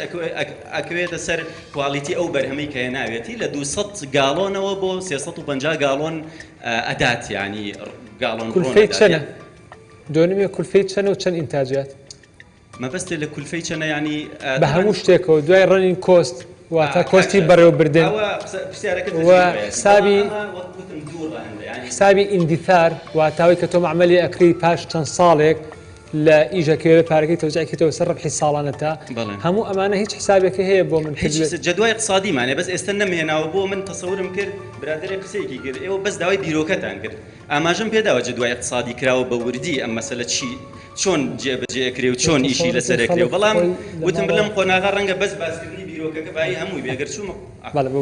ئەکەوێتە سەر quality ئەو بەرهەمەی کە هێناوێتی لە 200 گاڵۆنەوە بۆ 350 گاڵۆن ئەدات یانی گاڵۆن ڕۆن کولفەی ئەدات چەنە؟ دۆنمێ کولفەی چەنە و چەند ئینتاجات؟ مەبەستێ لە کولفەی چەنە یانی بە هەموو شتێکەوە دوای running cost واتە cost ی بەڕێوەبردن و حسابی حسابی ئیندیثار واتە ئەوەی کە تۆ مەعمەلی ئەکری پاش چەند ساڵێک لە ئیشەکەوێ پارەکەی تەوزیع کردەوە سەر ڕبحی ساڵانەتە هەموو ئەمانە هیچ حسابێکی هەیە بۆ من هیچ جەدوای اقتصادیمانێ بەس ئێستا نەمهێناوە بۆ من تەسەورم کرد برادەرێک قسەیەکی کرد ئێوە بەس داوای بیرۆکەتان کرد ئاماژەم پێداوە جەدوای اقتصادی کراوە بە وردی ئەم مەسەلە چی چۆن جێبەجێ ئەکرێ و چۆن ئیشی لەسەر ئەکرێ و بەڵام وتم لەم قۆناغە ڕەنگە بەس باسکردنی بیرۆکەکە بایی هەمووی بێ گەر چوومە بەڵێ بۆ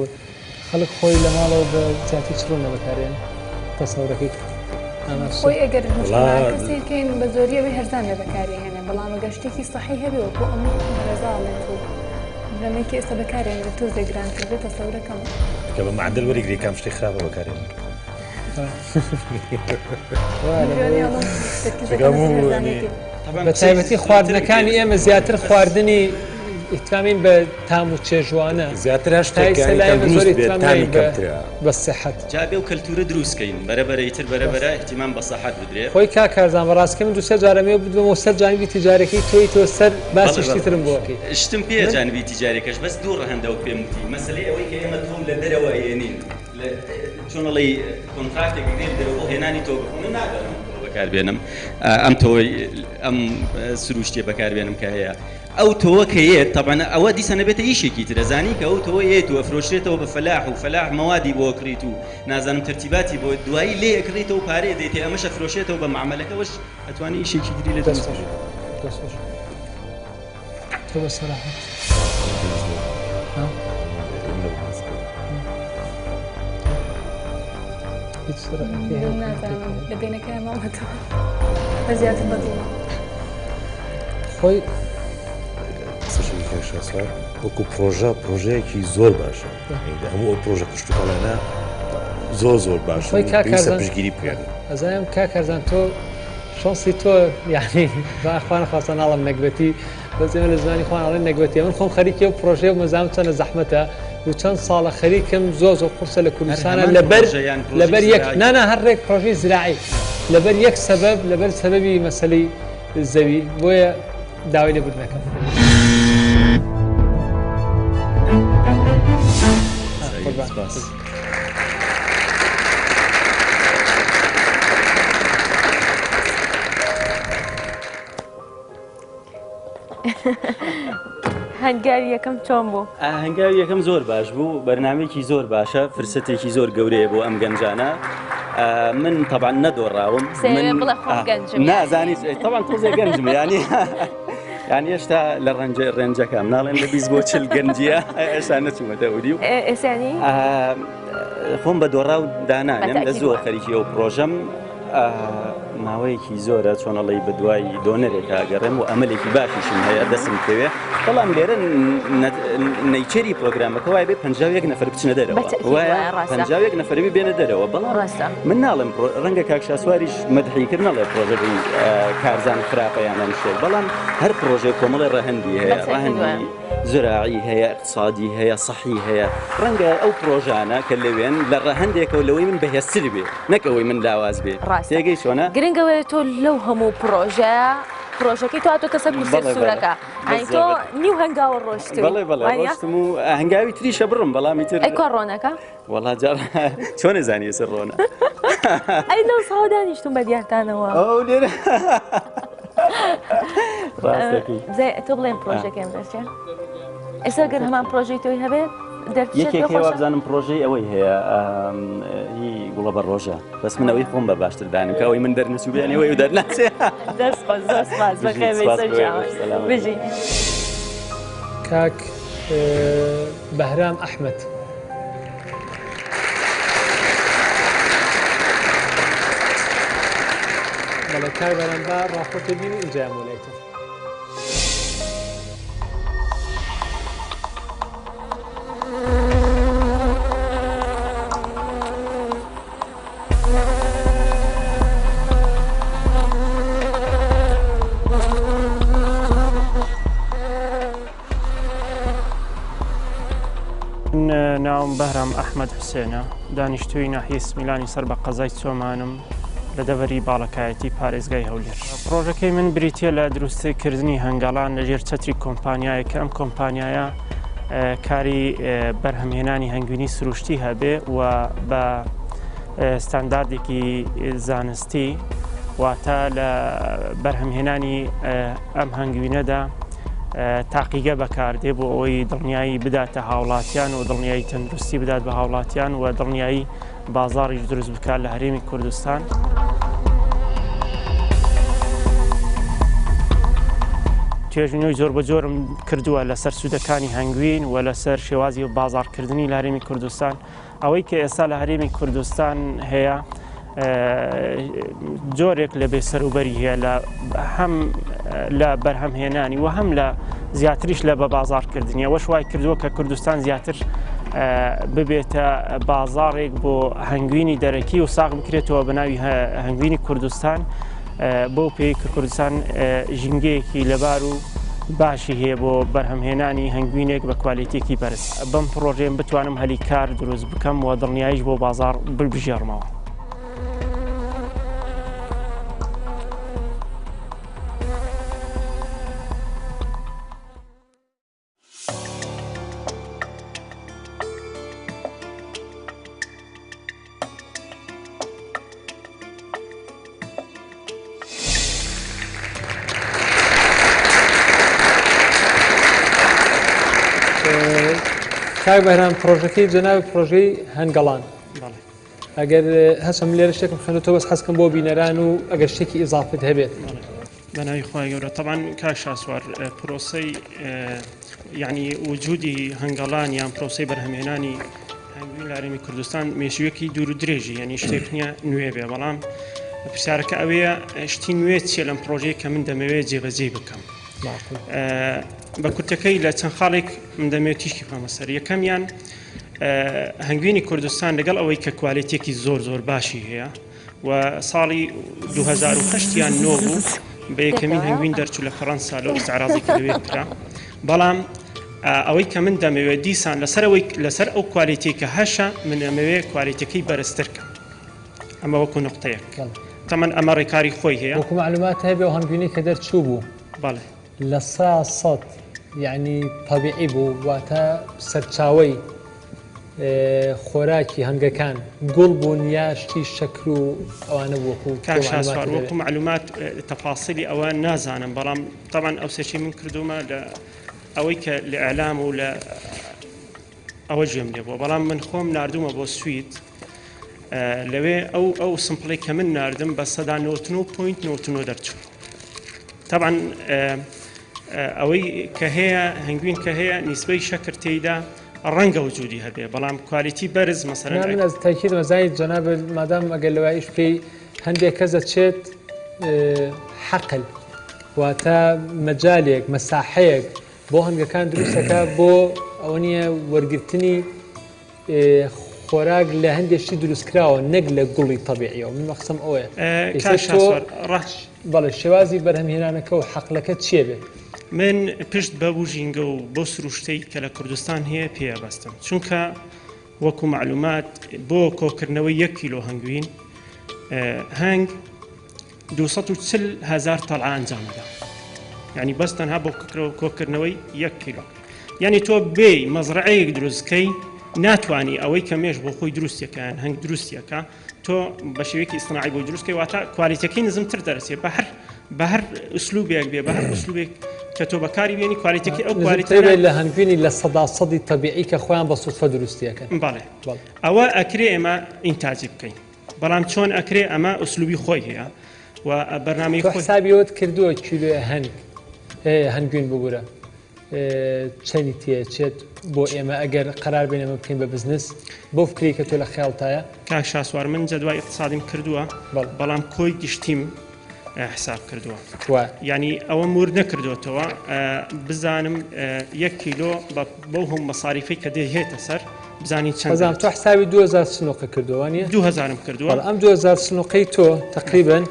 خەڵک خۆی لە ماڵەوە بە زیاتر چ ڕوونە بەکارێن تەسەورەکەی. خۆی ئەگەر مجتەماعەکە سەیر کەین بە زۆری ئەوەی هەرزان لە بەکاری هێنێ بەڵام ئەگەر شتێکی سەحی هەبێ وەکو ئەم ڕێزاڵێت و لەمەی کە ئێستا بەکارێنێ تۆزێک گرانتر بێت تەسەورەکەم کە بە معدل وەریگری کام شتی خراپە بەکارێنێ. بە تایبەتی خواردنەکانی ئێمە زیاتر خواردنی ئیتمامین بە تام و چێژوانە زیاتر هەر شتێک تەندروست بێت تامی کەمترە بە سحەت. جا بێ و کەلتورە دروست کەین بەرە بەرە ئیتر بەرە بەرە ئیهتیمام بە سەحەت بدرێ. خۆی کاک کارزان بەڕاست کە من دوو سێ جار ئەمەوێ ببمەوە سەر جانبی تیجاریەکەی تۆی تۆ سەر باسی شتی ترم بۆ ئەکەی. شتم پێیە جانبی تیجاریەکەش بەس دوو ڕەهەندە وەک پێم وتی مەسەلەی ئەوەی کە ئێمە تۆو لە دەرەوە ئەیەنین لە چۆن ئەڵێی کۆنتراکتێک ئەگرێ لە دەرەوە بۆ هێنانی تۆو خۆ من ناگەڕێم ئەم تۆوە بەکار بێنم ئەم تۆوەی ئەم سروشتیە بەکار بێنم کە هەیە ئەو تۆوە کە یەت تەبعەن ئەوە دیسان ئەبێتە ئیشێکی تر ئەزانی کە ئەو تۆوە یەت و ئەفرۆشرێتەوە بە فەلاح و فەلاح مەوادی بۆ ئەکڕیت و نازانم تەرتیباتی بۆ دوایی لێ ئەکڕیتەوە و پارەی ئەدەیتێ ئەمەش ئەفرۆشێتەوە بە مەعمەلەکەوەش ئەتوانی ئیشێکی تری لێ دروست بکەی. دەست خۆش. تۆ بە سەراحەت. هیچ سەراحەتی هەیە؟ نازانم لە بینەکەی ماوەتەوە بە زیاتر بەدڵمە. خۆی قسەشی کاک شاسوار وەکو پرۆژە پرۆژەیەکی زۆر باشە هەموو ئەو پرۆژە کشتتوکاڵانە زۆر زۆر باش خۆی کاک کارزان پشتگیری بکەن ئەزانم کاک کارزان تۆ شانسی تۆ یعنی با خوا نەخواستە ناڵم نەگبەتی بەس ئێمە لە زمانی خۆمان ئەڵێن نەگبەتی من خۆم خەریکی ئەو پرۆژەیە و مەزانم چەندە زەحمەتە و چەند ساڵە خەریکم زۆر زۆر قورسە لە کوردستانە هەمان لەبەر پرۆژە یان پرۆژەی لەبەر یەک زراعی؟ نانا هەر ڕێک پرۆژەی زراعی لەبەر یەک سەبەب لەبەر سەبەبی مەسەلەی زەوی بۆیە داوای لێبوردن ئەکەم. قوربان. سپاس. هەنگاوی یەکەم چۆن بوو؟ هەنگاوی یەکەم زۆر باش بوو بەرنمەیەکی زۆر باشە فرسەتێکی زۆر گەورەیە بۆ ئەم گەنجانە من طبعا نەدۆڕاوم نازانی طبعا تۆزێ گەنجم ینی یان هێشتا لە ڕەنجە ڕێنجەکەم ناڵێن لە 20 بۆ 40 گەنجیە ئێستا نەچوومەتە ئەودی و خۆم بە دۆڕاو دانانێم لە زۆر خەریکی ئەو پرۆژەم ماوەیەکی زۆرە چۆن ئەڵێی بەدوای دۆنەرێکا ئەگەڕێم و ئەمەلێکی باشیشم هەیە دەستم بکەوێ بەڵام لێرە نەیچەری پرۆگرامەکە وای بێ 51 نەفەر بچنە دەرەوە وایە 51 نەفەر بێنە دەرەوە بەڵام ڕاستە من ناڵێم ڕەنگە کاک شاسواریش مەدحی کرد نەڵێ پرۆژەکەی کارزان خراپە یان ئەم شتێک بەڵام هەر پرۆژەی کۆمەڵی ڕەهەندی هەیە ڕەهەندی زراعی هەیە اقتصادی هەیە صحی هەیە ڕەنگە ئەو پرۆژانە کە لەوێن لە ڕەهەندێکەوە لەوەی من بەهێزتر بێ نەک ئەوەی من لاواز بێ ڕاستە تێگەی چۆنە؟ گرنگ ئەوەیە تۆ لەو هەموو پڕۆژەیە پڕۆژەکەی تۆ هاتۆتە سەر کورسیە بەڵێ بەڵێ سوورەکە ئەی تۆ بالضبط. نیو هەنگاوە ڕۆشتووی بەڵێ بەڵێ وانیە؟ ڕۆشتم و هەنگاوی تریشە بڕم بەڵام ئیتر ئەی کوا ڕۆنەکە؟ وەڵا جا چۆن ئەزانی ئێستا ڕۆنە؟ ئەی لەو ساوە دانیشتوم بە دیارتانەوە ئەو لێرە ڕاست دەکەی. زای تۆ بڵێن پڕۆژەکەیم دەرچێ ئێستا گەر هەمان پڕۆژەی تۆی هەبێت یەکێک هەیە وابزانم پرۆژەی ئەوەی هەیە هی گوڵە بە ڕۆژە بەس من ئەوەی خۆم بە باشتر دانم کە ئەوەی من دەرنەچوو بێ ئەوەی ئەو دەرناچێ دەست خۆش زۆر سپاس بەخێر بێی سەرچاوە بژی. کاک بەهرام ئەحمەد. بەڵێ کاک بەهرام با ڕاپۆرتێ بینی ئینجا یان بۆ لای تۆ. من ناوم بەهرام ئەحمەد حوسێنە، دانیشتووی ناحیەی سمیلانی سەر بە قەزای چۆمانم لە دەڤەری باڵەکایەتی پارێزگای هەولێر. پڕۆژەکەی من بریتییە لە دروستکردنی هەنگەڵان لەژێر چەتری کۆمپانیایەک کە ئەم کۆمپانیایە کاری بەرهەمهێنانی هەنگوینی سروشتی هەبێ و بە ستانداردێکی زانستی واتە لە بەرهەمهێنانی ئەم هەنگوینەدا تاقیگە بەکاردێ بۆ ئەوەی دڵنیایی بداتە هاوڵاتیان و دڵنیایی تەندروستی بدات بە هاوڵاتیان و دڵنیایی بازاڕیش دروست بکات لە هەرێمی کوردستان. توێژینەوەی زۆر بە جۆرم کردووە لەسەر سوودەکانی هەنگوین و لەسەر شێوازی بازاڕکردنی لە هەرێمی کوردستان. ئەوەی کە ئێستا لە هەرێمی کوردستان هەیە جۆرێک لە بێسەروبەری هەیە لە هەم لە بەرهەمهێنانی و هەم لە زیاتریش لە بە بازاڕکردنی ئەوەش وای کردووە کە کوردستان زیاتر ببێتە بازاڕێک بۆ هەنگوینی دەرەکی و ساغ بکرێتەوە بە ناوی هەنگوینی کوردستان بەو پێی کە کوردستان ژینگەیەکی لەبار و باشی هەیە بۆ بەرهەمهێنانی هەنگوینێک بە کوالێتیەکی بەرز بەم پڕۆژەیەم بتوانم هەلی کار دروست بکەم و دڵنیاییش بۆ بازاڕ ببژێڕمەوە. کاک بەهرام پرۆژەکەی جەنابی پرۆژەی هەنگەڵان ئەگەر هەسم لێرە شتێکم خوێندەوە بەس حەزکەم بۆ بینەران و ئەگەر شتێکی ئیزافت هەبێت بە ناوی خوای گەورە تەبعەن کاک شاسوار پرۆسەی یعنی وجودی هەنگەڵان یان پرۆسەی بەرهەمهێنانی هەنگوین لە هەرێمی کوردستان مێژوویەکی دوور و درێژی یعنی شتێک نییە نوێ بێ بەڵام پرسیارەکە ئەوەیە شتی نوێ چییە لەم پرۆژەیە کە من دەمەوێت جێبەجێی بکەم بە کورتەکەی لە چەند خاڵێک من دەمەوێت تیشکی بخەمە سەر یەکەمیان هەنگوینی کوردستان لەگەڵ ئەوەی کە کوالێتیەکی زۆر زۆر باشی هەیە و ساڵی 2008 یان نۆ بوو بە یەکەمین هەنگوین دەرچوو لە فەڕەنسا لەو ئیستعراضی کە لەوێ کرا بەڵام ئەوەی کە من دەمەوێت دیسان لەسەر ئەوەی لەسەر ئەو کوالێتی کە هەشە من ئەمەوێ کوالێتەکەی بەرزتر کەم ئەمە وەکو نقطەیەک تەمەن ئەمە ڕێکاری خۆی هەیە وەکو معلومات هەبێ و هەنگوینی کە دەرچوو بوو بەڵێ 100% یعنی طبیعی بوو واتە سەرچاوەی خۆراکی هەنگەکان گوڵ بوون یا شتی شەکر و ئەوانە بوو وەکو کاک شاسوار وەکو معلومات تەفاسیلی ئەوە نازانم بەڵام تەبعەن ئەو سێرچەی من کردومە لە ئەوەی کە لە ئیعلام و لە ئەوە گوێم لێ بووە بەڵام من خۆم ناردومە بۆ سوید لەوێ ئەو ئەو sample ەی کە من ناردم بە سەدا نۆتنۆ point نۆتنۆ دەرچوو تەبعەن ئەوەی کە هەیە هەنگوین کە هەیە نیسبەی شەکر تێیدا ڕەنگە وجودی هەبێ بەڵام quality بەرز مەسەلەن من ئەز تاکید مەزای جەناب مادام ئەگەر لەوە ئیش بکەی هەندێک کەس دەچێت حەقل واتە مەجالێک مەساحەیەک بۆ هەنگەکان دروستەکە بۆ ئەوە نییە وەرگرتنی خۆراک لە هەندێک شتی دروستکراوە نەک لە گوڵی تەبیعیەوە من مەخسم ئەوەیە بەڵێ شێوازی بەرهەمهێنانەکە و حەقلەکە چیە بێت؟ من پشت بەو ژینگە و بەو سروشتەی کە لە کوردستان هەیە پێ ئەبەستم چونکە وەکو مەعلومات بۆ کۆکردنەوەی یەک کیلۆ هەنگوین هەنگ 240 هزار تەڵعە ئەنجام ئەدا یعنی بەس تەنها بۆ کۆکردنەوەی یەک کیلۆ یعنی تۆ بێ مەزرعەیەک دروستکەی ناتوانانی ئەوەی کە مێش بۆ خۆی دروستەکەیان هەنگ دروستیەکە تۆ بە شێوەیەکی ئیستناعی بۆی دروستکەی واتە کوالێتیەکەی نزمتر دەرەچێت بە هەر بە هەر ئوسلوبێک بێ بە هەر ئوسلوبێک کە تۆ بەکاری بێنی کوالێتیەکەی ئەو کوالێتیە بێت لە هەنگوینی 100%ی تەبیعی کە خۆیان بە سوتفە دروستیەکەن بەڵێ ئەوە ئەکرێ ئێمە ئینتاجی بکەین بەڵام چۆن ئەکرێ ئەمە ئوسلوبی خۆی هەیە و بەرنامەی خۆی حسابی ئەوەت کردووە کیلۆ هەنگ هەنگوین ببورە چەنی تێچێت بۆ ئێمە ئەگەر قەرار بێن ئەمە بکەین بە بزنس بۆ فکری کە تۆ لە خەیاڵتایە؟ کاک شاسوار من جەدوای ئیقتسادیم کردووە بەڵام کۆی گشتیم حساب کردووە یعنی ئەوەم ورد نەکردوێتەوە بزانم یەک کیلۆ بەو هەم مەساریفەی کە دێهێتە سەر بزانین چەند بەزانم تۆ حسابی 2000 سنوقە کردووە نیە 2000م کردووە ئەم 2000 سنوقەی تۆ تقریبا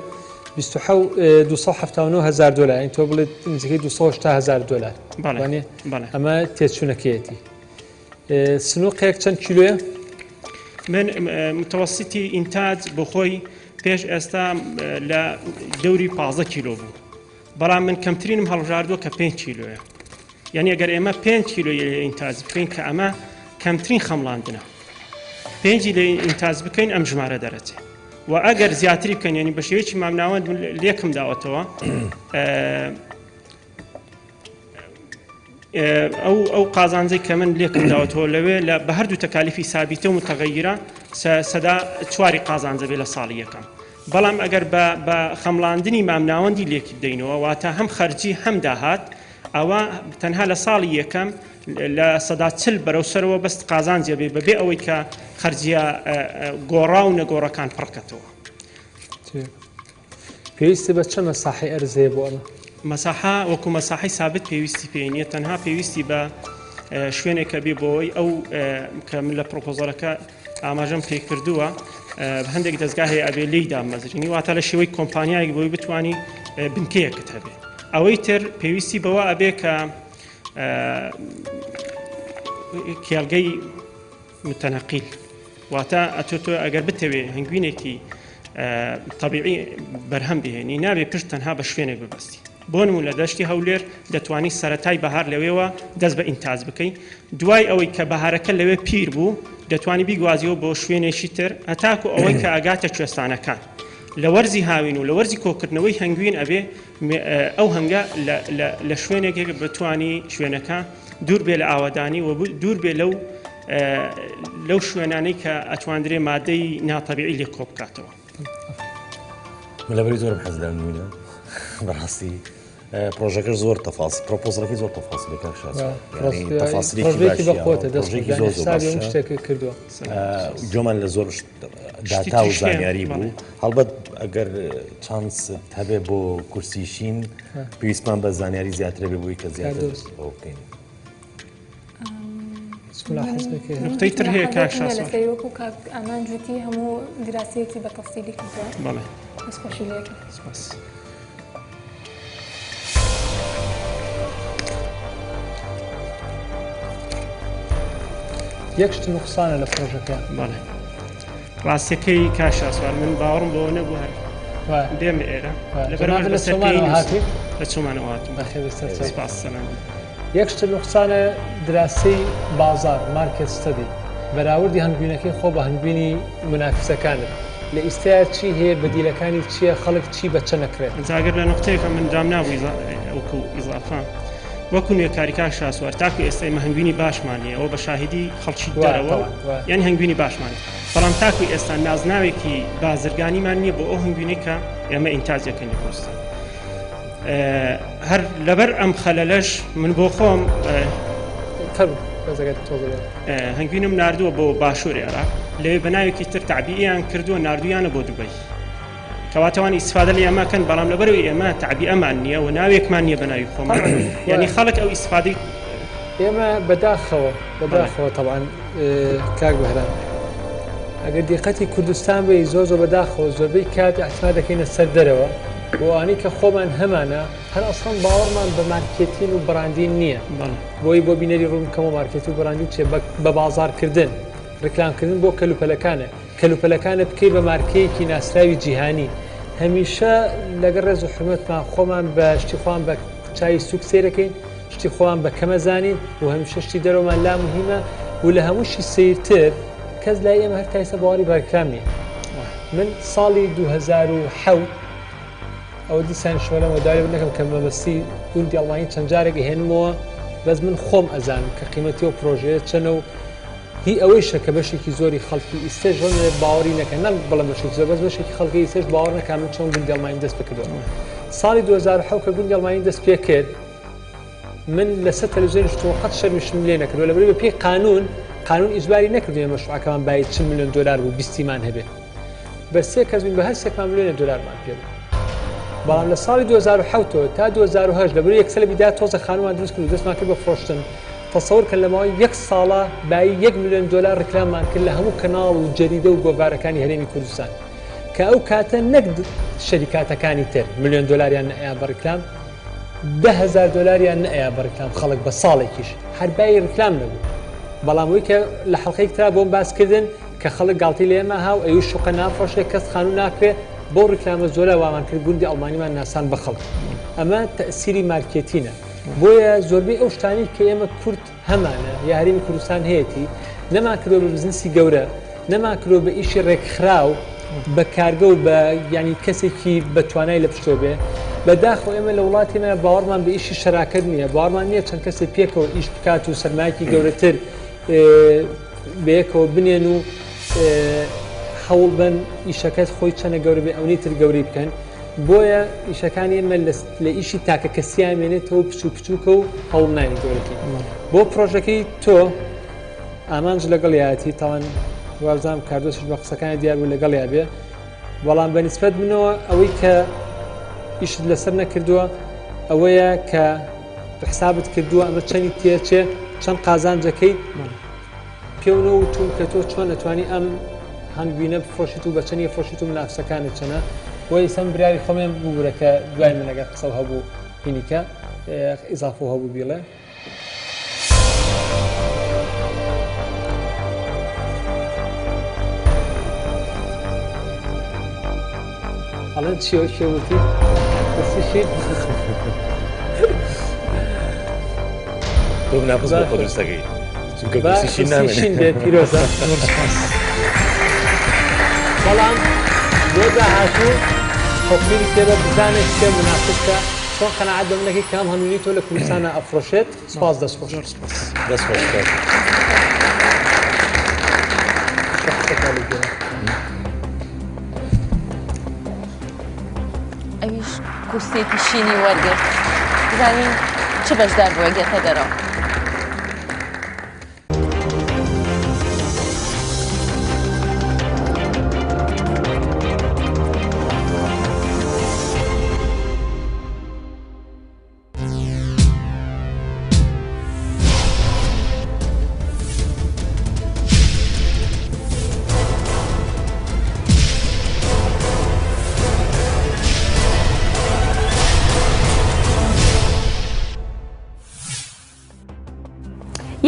279 هەزار دۆلار یانی تۆ بڵێت نزیکەی 280 هەزار دۆلار بەڵێ بەڵێ ئەمە تێچوونەکەیەتی سنوقێک چەند کیلۆیە؟ من متوسطی ئینتاج بۆ خۆی پێش ئێستا لە دەوری 15 کیلۆ بوو بەڵام من کەمترینم هەڵبژاردووە کە 5 کیلۆیە یعنی ئەگەر ئێمە 5 کیلۆ ئینتاج بکەین کە ئەمە کەمترین خەمڵاندنە پێنجی لە ئینتاج بکەین ئەم ژمارە دەرەچێت و ئەگەر زیاتری بکەن یعنی بە شێوەیەکی مامناوەند لێکم داوەتەوە ئەو ئەو قازانجەی کە من لێکم داوەتەوە لەوێ لە بە هەردوو تەکالیفی سابیتە و متەغەیرە سەدا چواری قازانجە بێ لە ساڵی یەکەم بەڵام ئەگەر بە خەمڵاندنی مامناوەندی لێکی بدەینەوە واتە هەم خەرجی هەم داهات ئەوە تەنها لە ساڵی یەکەم 40% بەرەو سەرەوە بەست قازانجە بێ بەبێ ئەوەی کە خەرجیە گۆڕا و نەگۆڕەکان پڕکەتەوە. پێویستی بە چەند مەساحەی ئەرز هەیە بۆ ئەمە؟ مەساحە وەکو مەساحەی سابت پێویستی پێی نییە، تەنها پێویستی بە شوێنێکە بێ بۆی ئەو کە من لە پرۆپۆزەڵەکە ئاماژەم پێ کردووە هەندێک دەستگا هەیە ئەبێ لێی دامەزرینی واتە لە شێوەی کۆمپانیایەک بۆی بتانی بنکەیەکت هەبێ ئەوەی تر پێویستی بەوە ئەبێ کە کێڵگەی متنقیل واتە ئەتۆ تۆ ئەگەر بتەوێ هەنگوینێکی تەبیعی بەرهەم بهێنی نابێ پشت تەنها بە شوێنێک ببەستی بۆ نموونە لە دەشتی هەولێر دەتوانی سەتای بەهار لەوێوە دەست بە ئینتاج بکەی دوای ئەوەی کە بەهارەکە لەوێ پیر بوو دەتوانی بیگوازیەوە بۆ شوێنێکی تر هەتاکو ئەوەی کە ئەگاتە کوێستانەکان لە وەرزی هاوین و لە وەرزی کۆکردنەوەی هەنگوین ئەبێ ئەو هەنگە لە شوێنێک بتانی شوێنەکە دوور بێ لە ئاوەدانی و دوور بێ لەو لەو شوێنانەی کە ئەتواندرێ مادەی ناتەبیعی لێ کۆ بکاتەوە. من لەبەری زۆرم حەز لەم نمونە بەڕاستی پرۆژەکەش زۆر تەفاس پرۆپۆزەکەی زۆر تەفاسیلە کاک شاسوار تەفاسیلێکی بەقوتە دەستێکی زۆر زۆر شتێک کردووە گوێمان لە زۆر داتا و زانیاری بوو هەڵبەت ئەگەر چانس هەبێ بۆ کورسی شین پێویستمان بە زانیاری زیاترە بێ بۆی کە زیاتر بۆ بکەین. نقطەی تر هەیە کاک شاسوار. لەسەری وەکو کاک ئامانج وتی هەموو دراسەیەکی بە تەفسیلی کردووە. بەڵێ. دەستخۆشی لێ ئەکەم. سپاس. یەک شت نوقسانە لە پرۆژەکە. بەڵێ. ڕاستیەکەی کاک شاسوار من باوەڕم بەوە نەبوو هەر بێمە ئێرە لەبەر لە چۆمانەوە هاتی؟ لە چۆمانەوە هاتم. بەخێر بێی سەرچاو. سپاس سەلام. یەک شت نوقسانە دراسەی بازاڕ، market study، بەراوردی هەنگوینەکەی خۆ بە هەنگوینی مونافیسەکانت لە ئیستایا چی هەیە بەدیلەکانی چیە خەڵک چی بە چەنە کرێت؟ جا گەر لە نوقتەیەکە من دامنابوو وەکو ئیزافە وەکو نوێکاری کاک شاسوار تاکو ئێستا ئێمە هەنگوینی باشمان هەیە ئەوە بە شاهیدی خەڵکی دەرەوە یان هەنگوینی باشمان بەڵام تاکو ئێستا نازناوێکی بازرگانیمان نییە بۆ ئەو هەنگوینەی کە ئێمە ئینتاجەکەین لە کوردستان هەر لەبەر ئەم خەلەلەش من بۆ خۆم هەنگوینم ناردووە بۆ باشوور عێراق لەوێ بە ناوێکی تر تعبییان کردووە ناردویانە بۆ دوبەی کەواتەوان ئیسفادە لە ئێمەکەن بەڵام لەبەرەوەی ئێمە تعبیئەمان نییە و ناوێکمان نییە بە ناوی خۆمان یعنی خەڵک ئەو ئیسفادەی ئێمە بەداخەوە بەداخەوە تەبعەن کاک بەهرام ئەگەر دیقەتی کوردستان بێ زۆر زۆر بەداخەوە زۆربەی کات اعتماد دەکەینە سەر دەرەوە بۆ ئەوانەی کە خۆمان هەمانە هەر ئەسڵەن باوەڕمان بە مارکێتین و بڕاندین نییە بۆی بۆ بینەری ڕوون بکەمەوە مارکێت و بڕاندین چیە بە بازاڕکردن ڕیکلامکردن بۆ کەلوپەلەکانە کەلوپەلەکانت بکەی بە مارکەیەکی ناسراوی جیهانی هەمیشە لەگەڵ ڕێز و حرمەتمان خۆمان بە شتی خۆمان بە چاوی سوک سەیرەکەین شتی خۆمان بە کەمەزانین و هەمیشە شتی دەرەوەمان لا مهمە و لە هەمووشی سەیرتر کەس لای ئێمە هەر تایسە باوەڕی بە ڕیکلام نییە من ساڵی 2007 ئەوە دیسان شۆلەمەوە داوای نەکەم کە مەبەستی گوندی ئەڵمانی چەند جارێک ئەهێنمەوە بەس من خۆم ئەزانم کە قیمەتی ئەو پرۆژەیە چەنە و هی ئەوەیشە کە بەشێکی زۆری خەڵکی ئیستەش ڕەنگە باوەڕی نەکەن نەک بڵێم بەشێکی زۆر بەس بەشێکی خەڵکی ئیستەش باوەڕ نەکا من چۆن گوندی ئەڵمانیم دەست پێ کردووە ساڵی 2007 کە گوندی ئەڵمانی دەست پێ کرد من لەسەر تەلەڤیزیۆن شتەوە قەت شەرمیشم لێ نەکردووە لەبەر بە پێی قانون قانون ئیجباری نەکردووە مەشروعەکەمان بایی 40 ملیۆن دلار بوو بیستیمان هەبێ بە سێ کەس بووین بە هەر سێکمان ملیۆنێک دلارمان پێ بوو بەڵام لە ساڵی 2007 تا 2008 لەبەر یەکسەر لە بیدایە تۆزە خانومان دروست کرد و دەستمان کرد بە فرۆشتن تەسەور کەن لە ماوەی یەک ساڵا بایی یەک ملیۆن دۆلار ڕیکلاممان کرد لە هەموو کەناڵ و جەریدە و گۆڤارەکانی هەرێمی کوردستان کە ئەو کاتە نەک شەریکاتەکانی تر ملیۆن دۆلاریان نەئەیا بە ڕیکلام 10هزار دۆلاریان نەئەیا بە ڕیکلام خەڵک بە ساڵێکیش هەر بایی ڕیکلام نەبوو بەڵام وی کە لە حەڵقەیەک ترا بۆم باس کردن کە خەڵک گاڵتەی لە ئێمە ها و ئەیوو شوقە نافرۆشێ کەس خانوو ناکرێ بەو ڕیکلامە زۆرە وامان کرد گوندی ئەڵمانیمان ناسان بە خەڵک ئەمە تەئسیری مارکێتینە بۆیە زۆربەی ئەو شتانەی کە ئێمە کورد هەمانە یا هەرێمی کوردستان هەیەتی نەمان کردوە بە بزنسی گەورە نەمان کردوە بە ئیشی ڕێکخراو بە کارگە و بە ینی کەسێکی بە توانای لە پشتۆ بێ بەداخەوە ئێمە لە وڵاتی مە باوەڕمان بە ئیشی شەراکەت نییە باوەڕمان نییە چەند کەسێک پێکەوە ئیش بکات و سەرمایەکی گەورەتر بەیەکەوە بنێن و هەوڵ بن ئیشەکەت خۆی چەنە گەورە بێ ئەونەی تر گەورەی بکەن بۆیە ئیشەکانی ئێمە لە ئیشی تاکە کەسیان مێنێتەوە بچوو بچووکە و هەوڵ ناین گەورەکەی بۆ پرۆژەکەی تۆ ئامانج لەگەڵ یاتی تاوان وابزانام کاردۆسیش بە قسەکانی دیار بوو لەگەڵ یا بێ. بەڵام بە نیسبەت منەوە ئەوەی کە ئیشت لەسەر نەکردووە ئەوەیە کە حسابت کردووە ئەمە چەنی تێچێ چەند قازانجەکەی پێونەوە وتوم کە تۆ چۆن ئەتوانی ئەم هەنگوینە بفرۆشیت و بە چەنی فرۆشیت و منافسەکانت چەنە بۆ ئیسەم براری خۆمێن ببورە کە دوای من ئەگەر قسە هەبوو هینیکە ئیزافە هەبوو بیڵێ. ئەڵێن چیەوە کێ وتی کورسی شین تۆ منافس بۆ خۆ دروست دەکەی چونکە کورسی شین نامێنێ شین بێ پیرۆزە زۆر سپاس. بەڵام بۆ داهاتوو تەطبیقی تێبە بزانێت کێ مناسبتە چۆن قەناعەت بە منەکەی کام هەنوونی تۆ لە کوردستانە ئەفرۆشێت سپاس دەست خۆش زۆر سپاس. دەست خۆش کاک. ئەویش کورسیەکی شینی وەرگرت بزانین چ بەشدار بووە گێتە دەرەوە.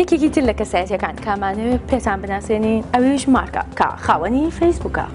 یەکێکی تر لە کەسایەتیەکان کامانەوێ پێتان بناسێنین ئەویش مارکە کە خاوەنی فەیسبووکە.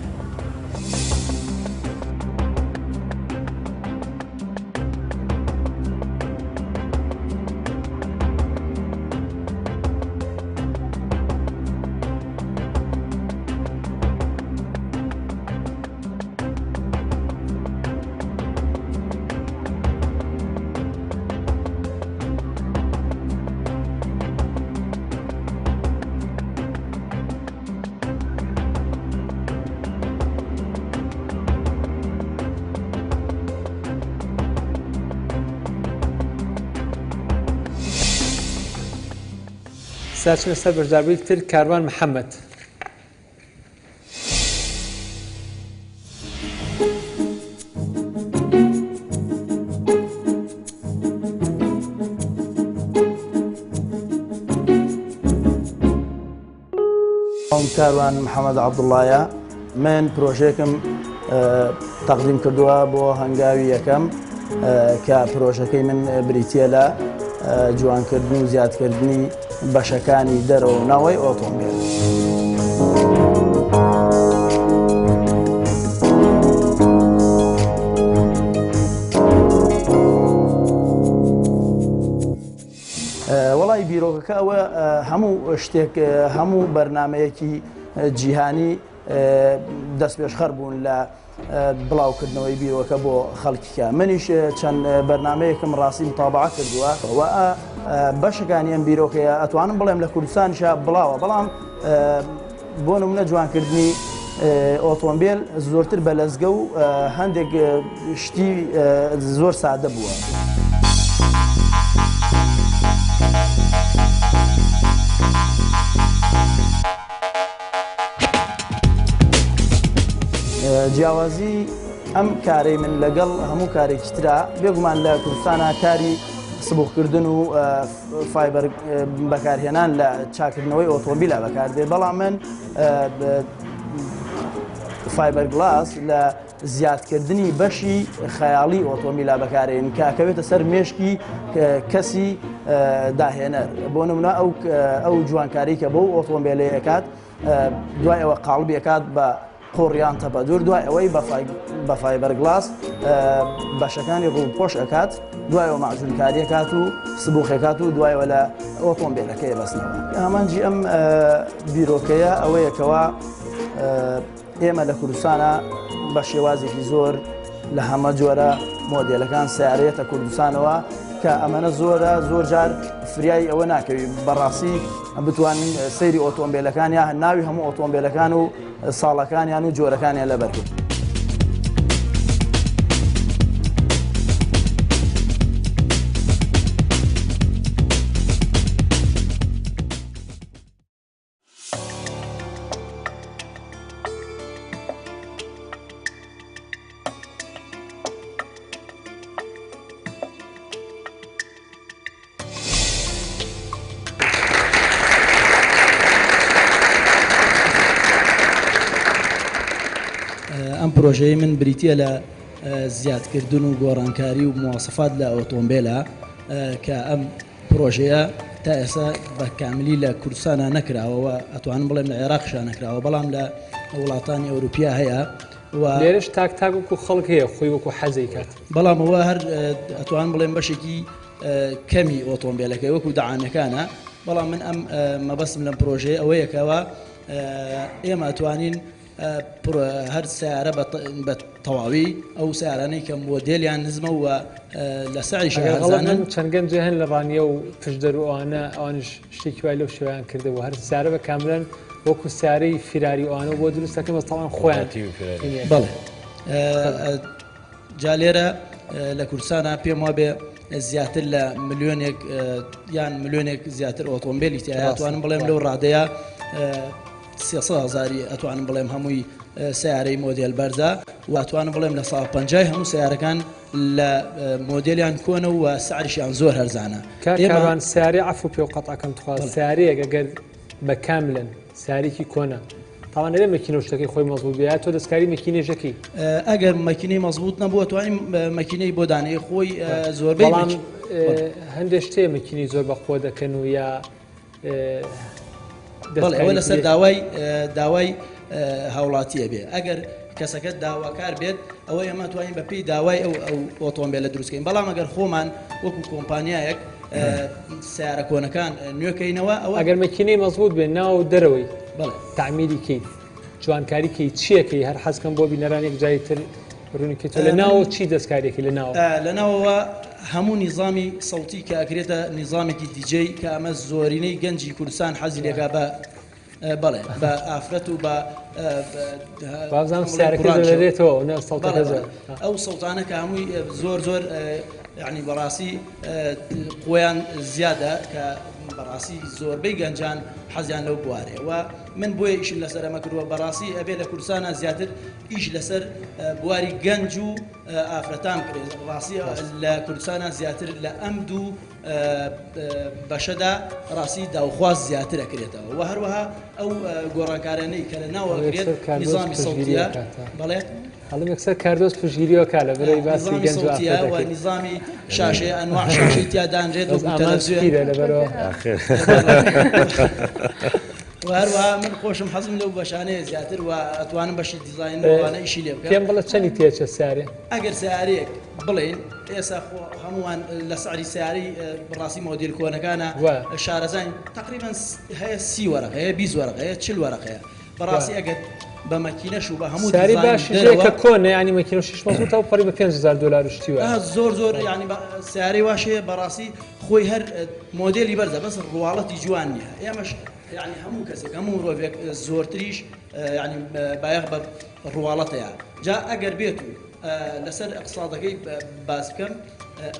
ساچنە سەر بەشداربووی تر کاروان محەممەد. ناوم کاروان محەمەد عەبدوڵایە، من پرۆژەیەکم تەقدیم کردووە بۆ هەنگاوی یەکەم کە پرۆژەکەی من بریتییە لە جوانکردن و زیادکردنی بەشەکانی دەرەوە و ناوەی ئۆتۆمبێل. وەڵی بیرۆکەکە ئەوە هەموو شتێک هەموو بەرنمەیەکی جیهانی دەستپێشخەر بوون لە بڵاوکردنەوەی بیرۆکە بۆ خەڵکیکە منیش چەند بەرنمەیەکم ڕاستی متابعە کردووە و بەشەکانی ئەم بیرۆکەیە ئەتوانم بڵێم لە کوردستانیشا بڵاوە بەڵام بۆ نمونە جوانکردنی ئۆتۆمبیل زۆرتر بە لەزگە و هەندێک شتی زۆر سادە بووە. جیاوازی ئەم کارەی من لەگەڵ هەموو کارێکی ترا بێگومان لە کوردستانە کاری سبوخکردن و فایبەر بەکارهێنان لە چاکردنەوەی ئۆتۆمبیلە بەکاردێت بەڵام من فایبەر گلاس لە زیادکردنی بەشی خەیاڵی ئۆتۆمیلا بەکارێن کە ئەکەوێتە سەر مێشکی کەسی داهێنەر بۆ نمونە ئەو ئەو جوانکاری کە بۆ ئۆتۆمبیلەیە ئەکات دوای ئەوە قاڵبی ئەکات بە قۆڕیان تەپەدوور دوای ئەوەی بە فایبەر گلاس بەشەکانی ڕووپۆش ئەکات دوایەوە مەعجونکاری ئەکات و سبوخەکات و دوایەوە لە ئۆتۆمبیلەکەی بەستنەوە ئامانجی ئەم بیرۆکەیە ئەوەیە کەوا ئێمە لە کوردستانە بە شێوازێکی زۆر لە هەمە جۆرە مۆدێلەکان سیارەیەتە کوردستانەوە کە ئەمەنە زۆرە زۆر جار فریای ئەوە ناکەوی بەڕاستی بتوانین سەیری ئۆتۆمبیلەکان یا ناوی هەموو ئۆتۆمبیلەکان و ساڵەکانیان و جۆرەکانیان لەبەر کرد. ئەم پرۆژەی من بریتە لە زیادکردن و گۆڕانکاری و مواسەفات لە ئۆتۆمبێلە کە ئەم پرۆژەیە تا ئێستا بە کاملی لە کوردستانە نەکراوە و ئەتوانم بڵێم لە عێراقشا نەکراوە بەڵام لە وڵاتانی ئەوروپیا هەیە و لێرەش تاک تاک وەکو خەڵک هەیە خۆی وەکو حەزی کات. بەڵام ئەوە هەر ئەتوانم بڵێم بەشێکی کەمی ئۆتۆمبیلەکەی وەکو دەعامەکانە، بەڵام من ئەم مەبەستم لەم پرۆژەیە ئەوەیە کەوا ئێمە ئەتوانین هەر سیارە بە تەواوی ئەو سیارانەی کە مۆدێلیان نزمە و لە سعریش هەرزانن. چەند گەنجێ هەن لە ڕانیە و پشدەر و ئەوانە، ئەوانیش شتێکی وای لەو شێوەیان کردبوو، هەر سیارە بە کاملەن وەکو سیارەی فیراری ئەوانە بۆ دروست دەکەن، بەس تەواو خۆیان بەڵێ. جا لێرە لە کوردستانە پێم وابێ زیاتر لە ملیۆنێک یان ملیۆنێک زیاتر ئۆتۆمبیلی تایە، ئەتوانم بڵێم لەو ڕادەیە 300 هزاری ئەتوانم بڵێم هەمووی سیارەی مۆدێل بەرزە و ئەتوانم بڵێم لە ساڵ 50 هەموو سیارەکان لە مۆدێلیان کۆنە و سعریشیان زۆر هەرزانە. کاروان سیارەی عەفو پێ و قەتعەکەم تخوا، سیارەیەک ئەگەر بە کاملن سیارێکی کۆنە تاوان نەبێ مەکینە و شتەکەی خۆی مەزبوط بێ، تۆ دەستکاری مەکینەیەکەی؟ ئەگەر مەکینەی مەزبوط نەبووە توانین مەکینەی بۆ دانەی خۆی زۆربەی بەڵام هەندێک شتێ مەکینەی زۆر بە قووە دەکەن و یا بەڵێ ئەوە لەسەر داوای داوای هاوڵاتیە بێ، ئەگەر کەسەکە داواکار بێت ئەوە ئێمە توانین بە پێی داوای ئەو ئەو ئۆتۆمبیلە دروستکەین، بەڵام ئەگەر خۆمان وەکو کۆمپانیایەک سیارە کۆنەکان نوێکەینەوە ئەوە ئەگەر مەکینەی مەزبوط بێ ناو دەرەوەی بەڵێ تعمیری کەی جوانکاری کەی چیەکەی، هەر حەزکەم بۆ بینەران یەک جاری تر ڕوونی کەیتەوە لە ناوەوە چی دەستکاریەکەی لە ناوەوە؟ لە ناوەوە هەموو نیزامی سەوتی کە ئەکرێتە نیزامێکی دیجەی کە ئەمە زۆرینەی گەنجی کوردستان حەزی لێکا بە بەڵێ بە ئافرەت و بە بازم سیارەکە دەرێتەوە نە سەوتەکە زۆر. ئەو سەوتانە کە هەمووی زۆر زۆر یعنی بەڕاستی قویان زیادە کە بەڕاستی زۆربەی گەنجان حەزیان لەو بوارێ و من بۆیە ئیشم لەسەر ئەمە کردووە. بەڕاستی ئەبێ لە کوردستانە زیاتر ئیش لەسەر بواری گەنج و ئافرەتان بکرێت. ڕاستی لە کوردستانە زیاتر لە ئەم دوو بەشەدا ڕاستی داوخواز زیاتر ئەکرێتەوە و هەروەها ئەو گۆڕانکارانەی کە لە ناوە ئەکرێت نیزامی سەوتیە بەڵێ هەڵم یەکسەر کاردۆس پشتگیریەوە کا لە بەرەی باسی نیزامی گەنج و سەوتیە ئافرەت و دەکەی. نیزامی شاشەیە ئەنواع شاشەی تیا دانرێت بەس وەکو ئامانج تەلەڤزیۆن. پیرە لەبەرەوە. و هەروەها من خۆشم حەزم لەو بەشانەیە زیاتر و ئەتوانم بەشی دیزاین وانە ئیشی لێ بکەم. پێم بڵێ چەندی تێچێ سیارێ؟ ئەگەر سیارەیەک بڵێین ئێستا خۆ هەمووان لە سعری سیارەی ڕاستی مۆدیل کۆنەکانە شارەزاین، تقریبا هەیە 30 وەرەقە هەیە 20 وەرەقە هەیە 40 وەرەقەیە. بەڕاستی ئەگەر بە مەکینەش و بە هەموو سیاری دیزاین باشیش هەیە دەرەوە کە کۆنە، یعنی مەکینە شش مەزبوطە و پەڕی بە 5000 دلار و شتی وایە. زۆر زۆر یعنی سیارەی واش هەیە بەڕاستی خۆی هەر مۆدێلی بەرزە بەس ڕواڵەتی جوان نییە. ئێمەش یعنی هەموو کەسێک هەموو مرۆڤێک زۆرتریش یعنی بایەخ بە ڕواڵەتەیە. جا ئەگەر بێت و لەسەر اقتصادەکەی باس بکەم،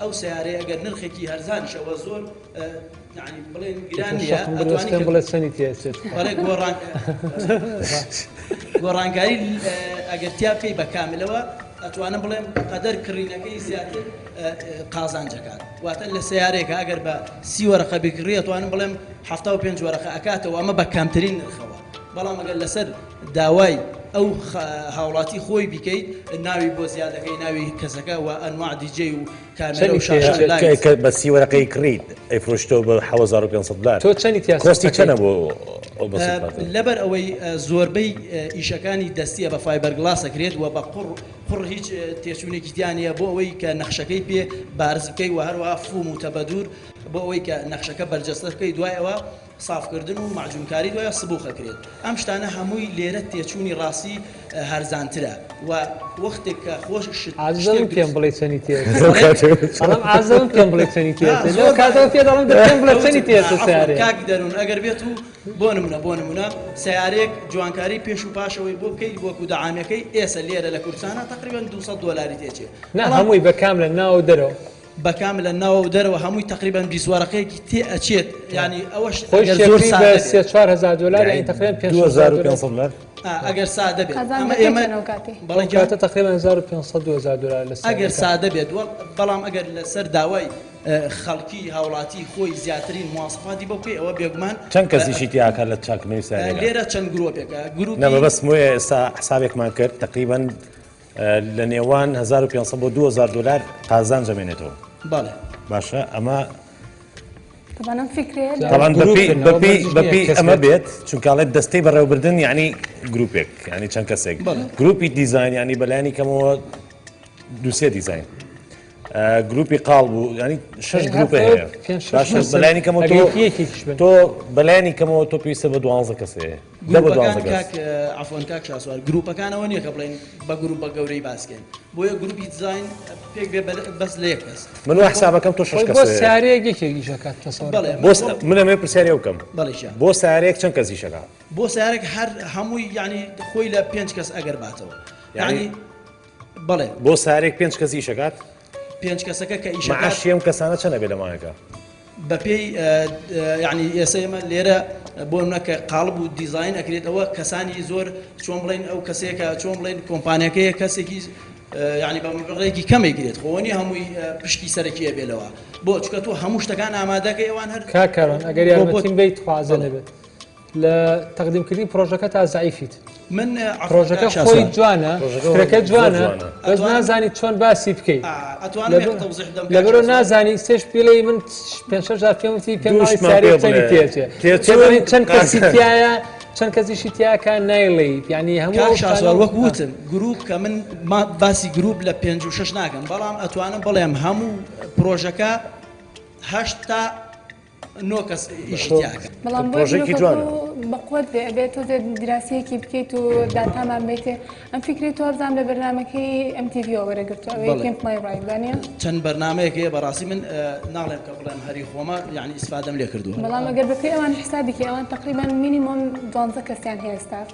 ئەو سیارەیە ئەگەر نرخێکی هەرزانیشەوە زۆر یعنی بڵێن گران نییە، ئەتوانی پێم بڵێ چەندی تێچێت؟ بەڵێ گۆڕانکاری ئەگەر تیا بکەی بە کاملەوە ئەتوانم بڵێم قەدەر کڕینەکەی زیاتر قازانجەکات. واتە لە سیارەیەکە ئەگەر بە 30 وەرەقە بکڕی ئەتوانم بڵێم 75 وەرەقە ئەکاتەوە، ئەمە بە کەمترین نرخەوە. بەڵام ئەگەر لەسەر داوای ئەو هاوڵاتی خۆی بیکەیت ناوی بۆ زیادەکەی ناوی کەسەکە و ئەنواع دیجەی و کامێرە و شاشە و لایت. کە بە 30 وەرەقەی کڕیت ئەیفرۆشتەوە بە 7500 دلار. تۆ چەندی تیا کۆستی سەرفەکەی؟ چەنە بۆ ئەو بەسیطاتە؟ لەبەر ئەوەی زۆربەی ئیشەکانی دەستیە بە فایبەر گلاس ئەکرێت و بە قوڕ قوڕ هیچ تێچوونێکی تیا نییە بۆ ئەوەی کە نەخشەکەی پێ بارز بکەی و هەروەها فوم و تەبەدوور بۆ ئەوەی کە نەخشەکە بەرجەستە بکەی، دوای ئەوە سافکردن و مەعجونکاری دوای سبوخ ئەکرێت. ئەم شتانە هەمووی لێرە تێچوونی ڕاستی هەرزانترە و وەختێک کە خۆش شت عازم شتێک پێم دروست بڵێ چەندی تێچێت. بەڵام عازم پێم بڵێ چەندی تێچێت. لەو زۆر کاتەوە پێ دەڵێم دە پێم بڵێ چەندی تێچێت عەفوەن، سیارەیە. کاک دەروون ئەگەر بێت و بۆ نمونە بۆ نمونە سیارەیەک جوانکاری پێش و پاشەوەی بۆ بکەیت وەکو دەعامەکەی ئێسە لێرە لە کوردستانە تقریبا 200 دلاری تێچێت. نا هەمووی بە کام لە ناو دەرەوە. بە کام لە ناوە و دەرەوە هەمووی تقریبا 20 وەرەقەیەکی تێ ئەچێت. یعنی ئەوەش خۆی ئەگەر زۆر شێکری سادە بە بێت. 3-4 هزار دلار، یعنی تقریبا 5 هزار دلار. 2500 دلار. ئەگەر سادە بێت ئەمە ئێمە بەڵێ کاتە تقریبا 1500 2000 دلار لە ئەگەر سادە بێت بەڵام ئەگەر لەسەر داوای خەڵکی هاوڵاتی خۆی زیاترین مواسفاتی بۆ بکەی ئەوە بێگومان چەند کەس ئیشی تیاکە لە چاکردنەوەی سیارەکە؟ لێرە چەند گرۆپێکە گروپی نا مەبەستم وەیە ئێستا حسابێکمان کرد تقریبا لە نێوان 1500 بۆ 2000 دلار قازانج ئەمێنێتەوە. بەڵێ. باشە ئەمە طبعا ئەم فکرەیە لە طبعا گروپن، بەپێی ئەوە بەپێی مەرجیش نییە بەپێی کەس ئەمە بێت. بێت چونکە ئەڵێت دەستەی بەڕێوەبردن یعنی گروپێک یعنی چەند کەسێک بەڵێ. گروپی دیزاین یعنی بەلایەنی کەمەوە دوو سێ دیزاین گروپی قاڵ بوو ینی شش گروپە هەیە باشە بەلایانی کەمەوە تۆ تۆ بەلایانی کەمەوە تۆ پێویستە بە دوانزە کەس هەیە دە بە دوانزە کەس عەفوەن کاک شاسوار گروپەکانەوە نییە کە بڵێن بە گروپ بە گەورەی باسکەین بۆیە گروپی دیزاین پێک بێ بەس لە یەک کەس من وا حسابەکەم تۆ شش کەس بۆ سیارەیەک یەکێک ئیشەکات تەسەور بەڵێ بۆ من ئەمەوێ پرسیاری ئەو بکەم بەڵێ گیان بۆ سیارەیەک چەند کەس ئیشەکات بۆ سیارێک هەر هەمووی یعنی خۆی لە پێنج کەس ئەگەر باتەوە یعنی بەڵێ. بۆ سارێک پێنج کەس ئیش ئەکات؟ پێنج کەسەکە کە ئیش ئەکات. معاشی ئەم کەسانە چەند ئەبێ لە مانگەکە؟ بەپێی یعنی ئێستا ئێمە لێرە بۆ نمونە کە قاڵب و دیزاین ئەکرێت ئەوە کەسانی زۆر چۆن بڵێن ئەو کەسەیە کە چۆن بڵێن کۆمپانیەکەیە کەسێکی یعنی بە بڕێکی کەمێک گرێت خۆ نیە هەمووی پشکی سەرەکی ئەبێ لەوە بۆ چونکە تۆ هەموو شتەکان ئامادەکەی ئەوان هەر کاک کاروان ئەگەر یارمەتیم بەیت خوازە نەبێت لە تەقدیمکردنی پرۆژەکە تا زەعیفیت. من پرۆژەکە خۆی جوانە فکرەکە جوانە بەس نازانی چۆن باسی بکەیت لەبەرەوە نازانی سێش پێڵی من پێ جار پێم وتی پێم سارێ چەند کەسی تایە چەند کەسیشی تیاکە نایڵێ یعنی هەموو شاسوار وەک وتم گروپ کە من باسی گروپ لە پێ و شش ناکەم بەڵام ئەتوانم بڵێم هەموو پرۆژەکە هەشتا نۆ کەس ئیشی تیا ئەکەن. بەڵام بۆ پرۆژەیەکی بیرۆکە جوانە. تۆ بەقوەت بێ ئەبێ تۆزێ دیراسەیەکی بکەیت و داتامان بەیتێ ئەم فیکرەی تۆ وابزانم لە بەرنامەکەی ئەم تی ڤیەوە وەرەگرتووە ئەوەی بەڵێ. پێم پڵای ڕایت وانیە؟ چەند بەرنامەیەک هەیە بەڕاستی من ناڵێم کە بڵێم هەری خۆمە یعنی ئیسفادەم لێ کردووە. بەڵام ئەگەر بەپێی ئەوان حسابی کەی ئەوان تەقریبەن مینیمۆم دوانزە کەسیان هەیە ستاف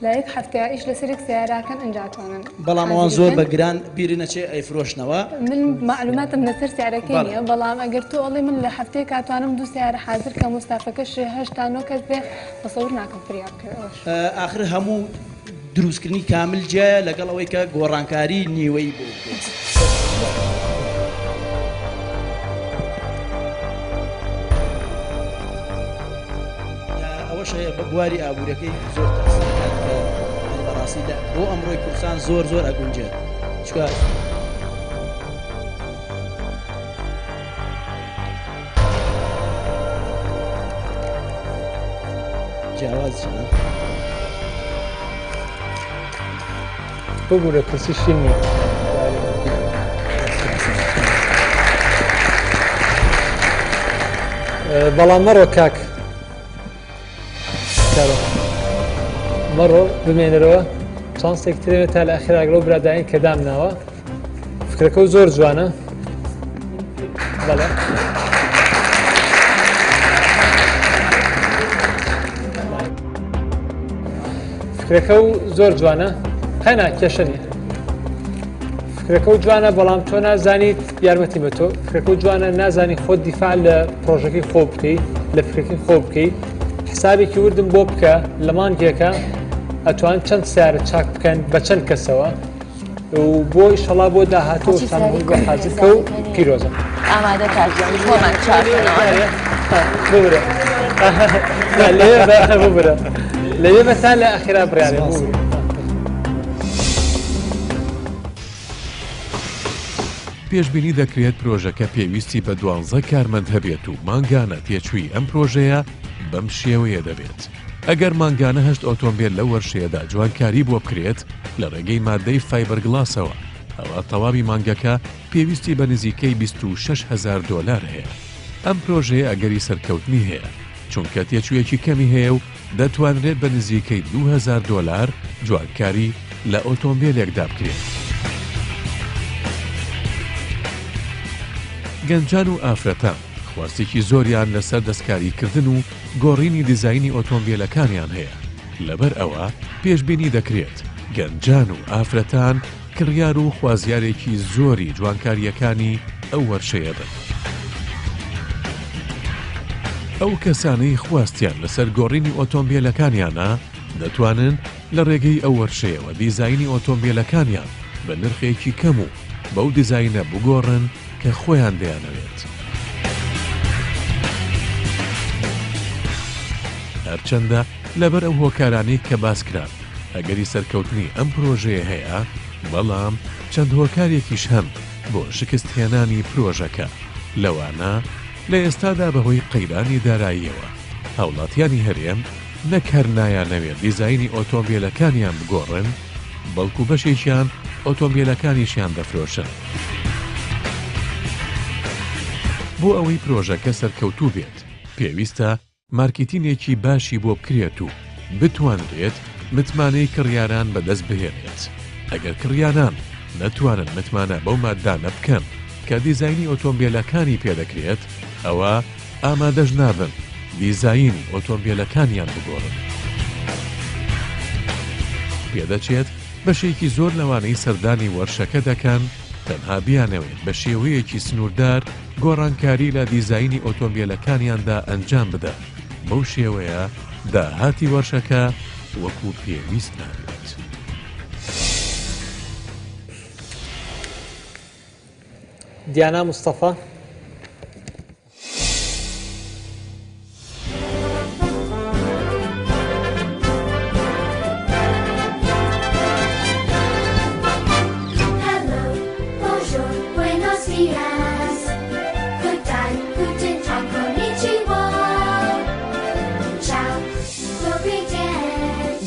لە یەک هەفتەیا ئیش لەسەر یەک سەیارە ئەکەن ئینجا ئەتوانن بەڵام ئەوان حازری زۆر بکەن. بە گران بیری نەچێ ئەیفرۆشنەوە. من مەعلوماتم لەسەر سیارەکەی بەڵێ. نییە بەڵام ئەگەر تۆ ئەڵێی من لە هەفتەیەکا ئەتوانم دوو سەیارە حازر کەم و ستافەکەش هەشت تا نۆ کەس بێ تەسەور ناکەم فریا بکەوێ ئەوەش. ئاخر هەموو دروستکردنی کامل جیایە لەگەڵ ئەوەی کە گۆڕانکاری نیوەیی بۆ بکەیت. ئەوەش هەیە بە بواری ئابووریەکەی زۆر تەئسیر دەکات کە یانی بەڕاستی لە بۆ ئەمڕۆی کوردستان زۆر زۆر ئەگونجێت چونکە جیاواز چیە؟ ببورە کورسی شین نییە. بەڵام مەڕۆ کاک کارۆ مەڕۆ بمێنەرەوە چانسێک ترێنە تا لە ئەخیرا لەگەڵ براداین کە دامناوە فکرەکە و زۆر جوانە بەڵێ فکرەکە و زۆر جوانە هەنا کێشە نییە فکرەکە و جوانە بەڵام تۆ نازانیت یارمەتی بە تۆ فکرەکە و جوانە نازانی خۆت دیفاع لە پرۆژەکەی خۆ بکەی لە فکرەکەی خۆ بکەی حسابێکی وردم بۆ بکە لە مانگێکە ئەتوان چەند سیارە چاک بکەن بە چەند کەسەوە و بۆ ئیشەڵا بۆ داهاتوو حاجی شتان ساری بۆ حازر کە و پیرۆزە ئامادە کاک گیان خۆمان چاکەنەوە. ببرە لەوێ بە ببرە لەوێ بە تا لە ئەخیرا بڕیارێ ببرە. پێشبینی دەکرێت پرۆژەکە پێویستی بە دوانزە کارمەند هەبێت و مانگانە تێچووی ئەم پرۆژەیە بەم شێوەیە دەبێت. ئەگەر مانگانە هەشت ئۆتۆمبێل لەو وەرشەیەدا جوانکاری بۆ بکرێت لە ڕێگەی ماددەی فایبەرگڵاسەوە، ئەوا تەواوی مانگەکە پێویستی بە نزیکەی 26 هەزار دۆلار هەیە. ئەم پرۆژەیە ئەگەری سەرکەوتنی هەیە، چونکە تێچوویەکی کەمی هەیە و دەتوانرێت بە نزیکەی 2000 دۆلار جوانکاری لە ئۆتۆمبێلێکدا بکرێت. گەنجان و ئافرەتان خواستێکی زۆریان لەسەر دەستکاریکردن و گۆڕینی دیزاینی ئۆتۆمبێلەکانیان هەیە، لەبەر ئەوە پێشبینی دەکرێت گەنجان و ئافرەتان کڕیار و خوازیارێکی زۆری جوانکارییەکانی ئەو وەرشەیە بن. ئەو کەسانەی خواستیان لەسەر گۆڕینی ئۆتۆمبێلەکانیانە دەتوانن لە ڕێگەی ئەو وەرشەیەوە دیزاینی ئۆتۆمبێلەکانیان بە نرخێکی کەم و بەو دیزاینە بگۆڕن کە خۆیان دەیانەوێت. هەرچەندە لەبەر ئەو هۆکارانەی کە باسکران ئەگەری سەرکەوتنی ئەم پرۆژەیە هەیە، بەڵام چەند هۆکارێکیش هەن بۆ شکستهێنانی پرۆژەکە، لەوانە لە ئێستادا بەهۆی قەیرانی داراییەوە هاوڵاتیانی هەرێم نەک هەر نایانەوێت دیزاینی ئۆتۆمبێلەکانیان بگۆڕن، بەڵکو بەشێکیان ئۆتۆمبێلەکانیشیان دەفرۆشن. بۆ ئەوەی پرۆژەکە سەرکەوتوو بێت، پێویستە مارکیتینێکی باشی بۆ بکرێت و بتوانرێت متمانەی کڕیاران بەدەست بهێنێت. ئەگەر کڕیاران نەتوانن متمانە بەو ماددانە بکەن کە دیزاینی ئۆتۆمبێلەکانی پێدەکرێت، ئەوا ئامادەش نابن دیزاینی ئۆتۆمبێلەکانیان بگۆڕن. پێدەچێت بەشێکی زۆر لەوانەی سەردانی وەرشەکە دەکەن تەنها بیانەوێت بە شێوەیەکی سنووردار گۆڕانکاری لە دیزاینی ئۆتۆمبێلەکانیاندا ئەنجام بدەن، بەو شێوەیە داهاتی وەرشەکە وەکو پێویست نابێت. دیانا مستەفا.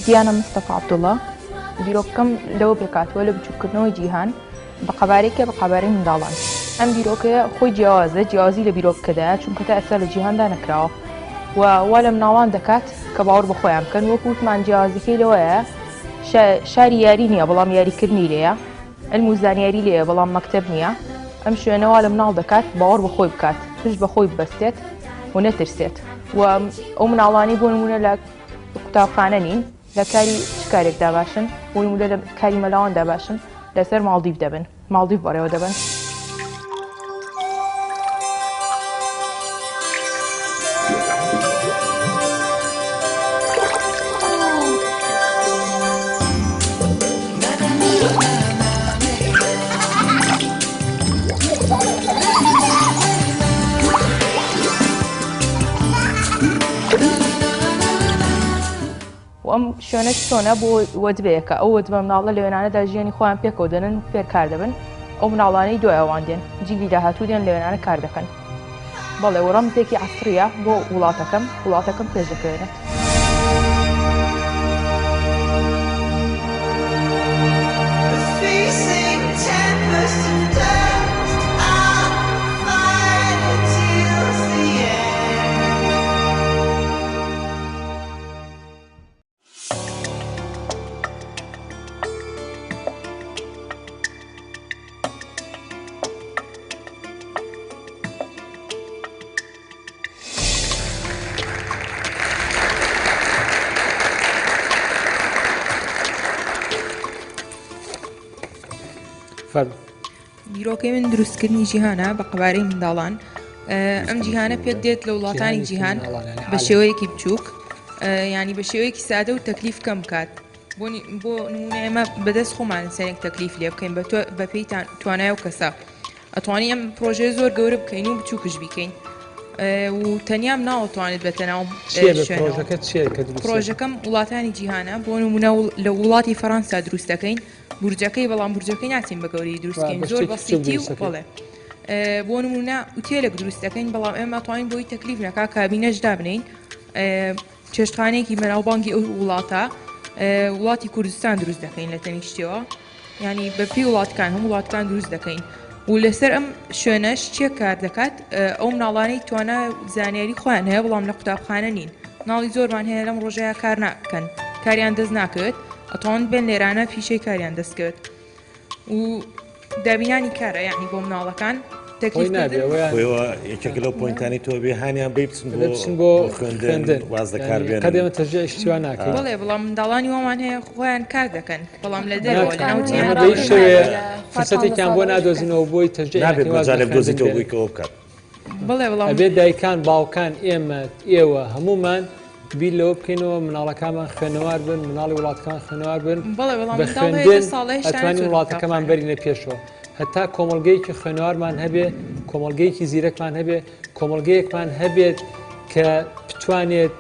دیانە مستەفا عەبدوڵا، بیرۆکەکەم لەوە پێکهاتووە لە بچووککردنەوەی جیهان بە قەبارەیەکە بە قەبارەی منداڵان. ئەم بیرۆکەیە خۆی جیاوازە، جیاوازی لە بیرۆکەدایە چونکە تا ئێستا لە جیهاندا نەکراوە و وا لە مناڵان دەکات کە باوەڕ بە خۆیان بکەن. وەکو وتمان جیاوازیەکەی لەوەیە شاری یاری نییە بەڵام یاریکردنی لێیە، علم و زانیاری لێیە بەڵام مەکتەب نییە. ئەم شوێنە وا لە مناڵ دەکات باوەڕ بە خۆی بکات، پشت بە خۆی ببەستێت و نەترسێت و ئەو مناڵانەی بۆ نموونە لە قوتابخانە نین لە کاری چ کارێکدا باشن، بۆ نموونە لە کاری مەلاواندا باشن، لەسەر ماڵدیڤ دەبن، ماڵدیڤ بەڕێوە دەبەن. و ئەم شوێنەش چۆنە بۆ وەجبەیەکە ئەو وەجبە مناڵە لە وێنانەدا ژیانی خۆیان پێکەوە دەنن و فێر کار دەبن ئەو مناڵانەی دوای ئەوان دێن جیلی داهاتوو دێن لە وێنانە کار دەکەن بەڵێ و ڕەمزێکی عەسریە بۆ وڵاتەکەم وڵاتەکەم پێش دەکەوێنێت. بیرۆکەی من دروستکردنی جیهانە بە قەبارەی منداڵان ئەم جیهانە پێک دێت لە وڵاتانی جیهان بە شێوەیەکی بچووک ینی بە شێوەیەکی سادە و تەکلیف کەم بکات بۆ نمونە ئێمە بەدەست خۆمان سەرێک تەکلیف لێ بکەین بە بەپێی توانای و کەسە ئەتوانی ئەم پرۆژەیە زۆر گەورە بکەین و بچووکش بیکەین و تەنیا مناڵ توانێت بێتە ناو پرۆژەکە چیە کە پرۆژەکەم وڵاتانی جیهانە بۆ نمونە لە وڵاتی فەڕەنسا دروست دەکەین بورجەکەی بەڵام بورجەکەی ناچین بە گەورەی دروستکەین زۆر بەسیتی و بەڵێ بۆ نمونە ئوتێلێک دروست دەکەین بەڵام ئێمە توانین بۆی تەکلیف نەکا کابینەش دابنین چێشتخانەیەکی بەناوبانگی ئەو وڵاتە وڵاتی کوردستان دروست دەکەین لە تەنیشتەوە ینی بە پێی وڵاتکان هەموو وڵاتکان دروست دەکەین و لەسەر ئەم شوێنەش چێ کار دەکات ئەو مناڵانەی توانا زانیاری خۆیان هەیە بەڵام لە قوتابخانە نین مناڵی زۆرمان هەیە لەم ڕۆژەیە کار ناکەن کاریان دەست ناکەوێت ئەتوان بێن لێرانە پیشەی کاریان دەستکەوێت و دابینانی کارە یعنی بۆ مناڵەکان یەکێک لەو point انی تۆ بێ هانیان بی بچن بۆ خوێندن واز لە کار بێن قەدێمە تەشجیع شتی وا ناکەین بەڵێ بەڵام منداڵانی وامان هەیە خۆیان کار دەکەن بەڵام لە دەرەوە لە ناو ئێمە بەی شێوەیە فرسەتێکیان بۆ نادۆزینەوە بۆی تەشجیع نابێت مەجالێک بدۆزیتەوە بۆی کە ئەوە بکات بەڵێ بەڵام ئەبێت دایکان باوکان ئێمە ئێوە هەموومان. بیر لەوە بکەینەوە مناڵەکانمان خوێنەوار بن مناڵی وڵاتەکان خوێنەوار بن بە خوێندن ئەتوانین وڵاتەکەمان بەرینە پێشەوە هەتا کۆمەڵگەیەکی خوێنەوارمان هەبێ کۆمەڵگەیەکی زیرەکمان هەبێ کۆمەڵگەیەکمان هەبێت کە بتوانێت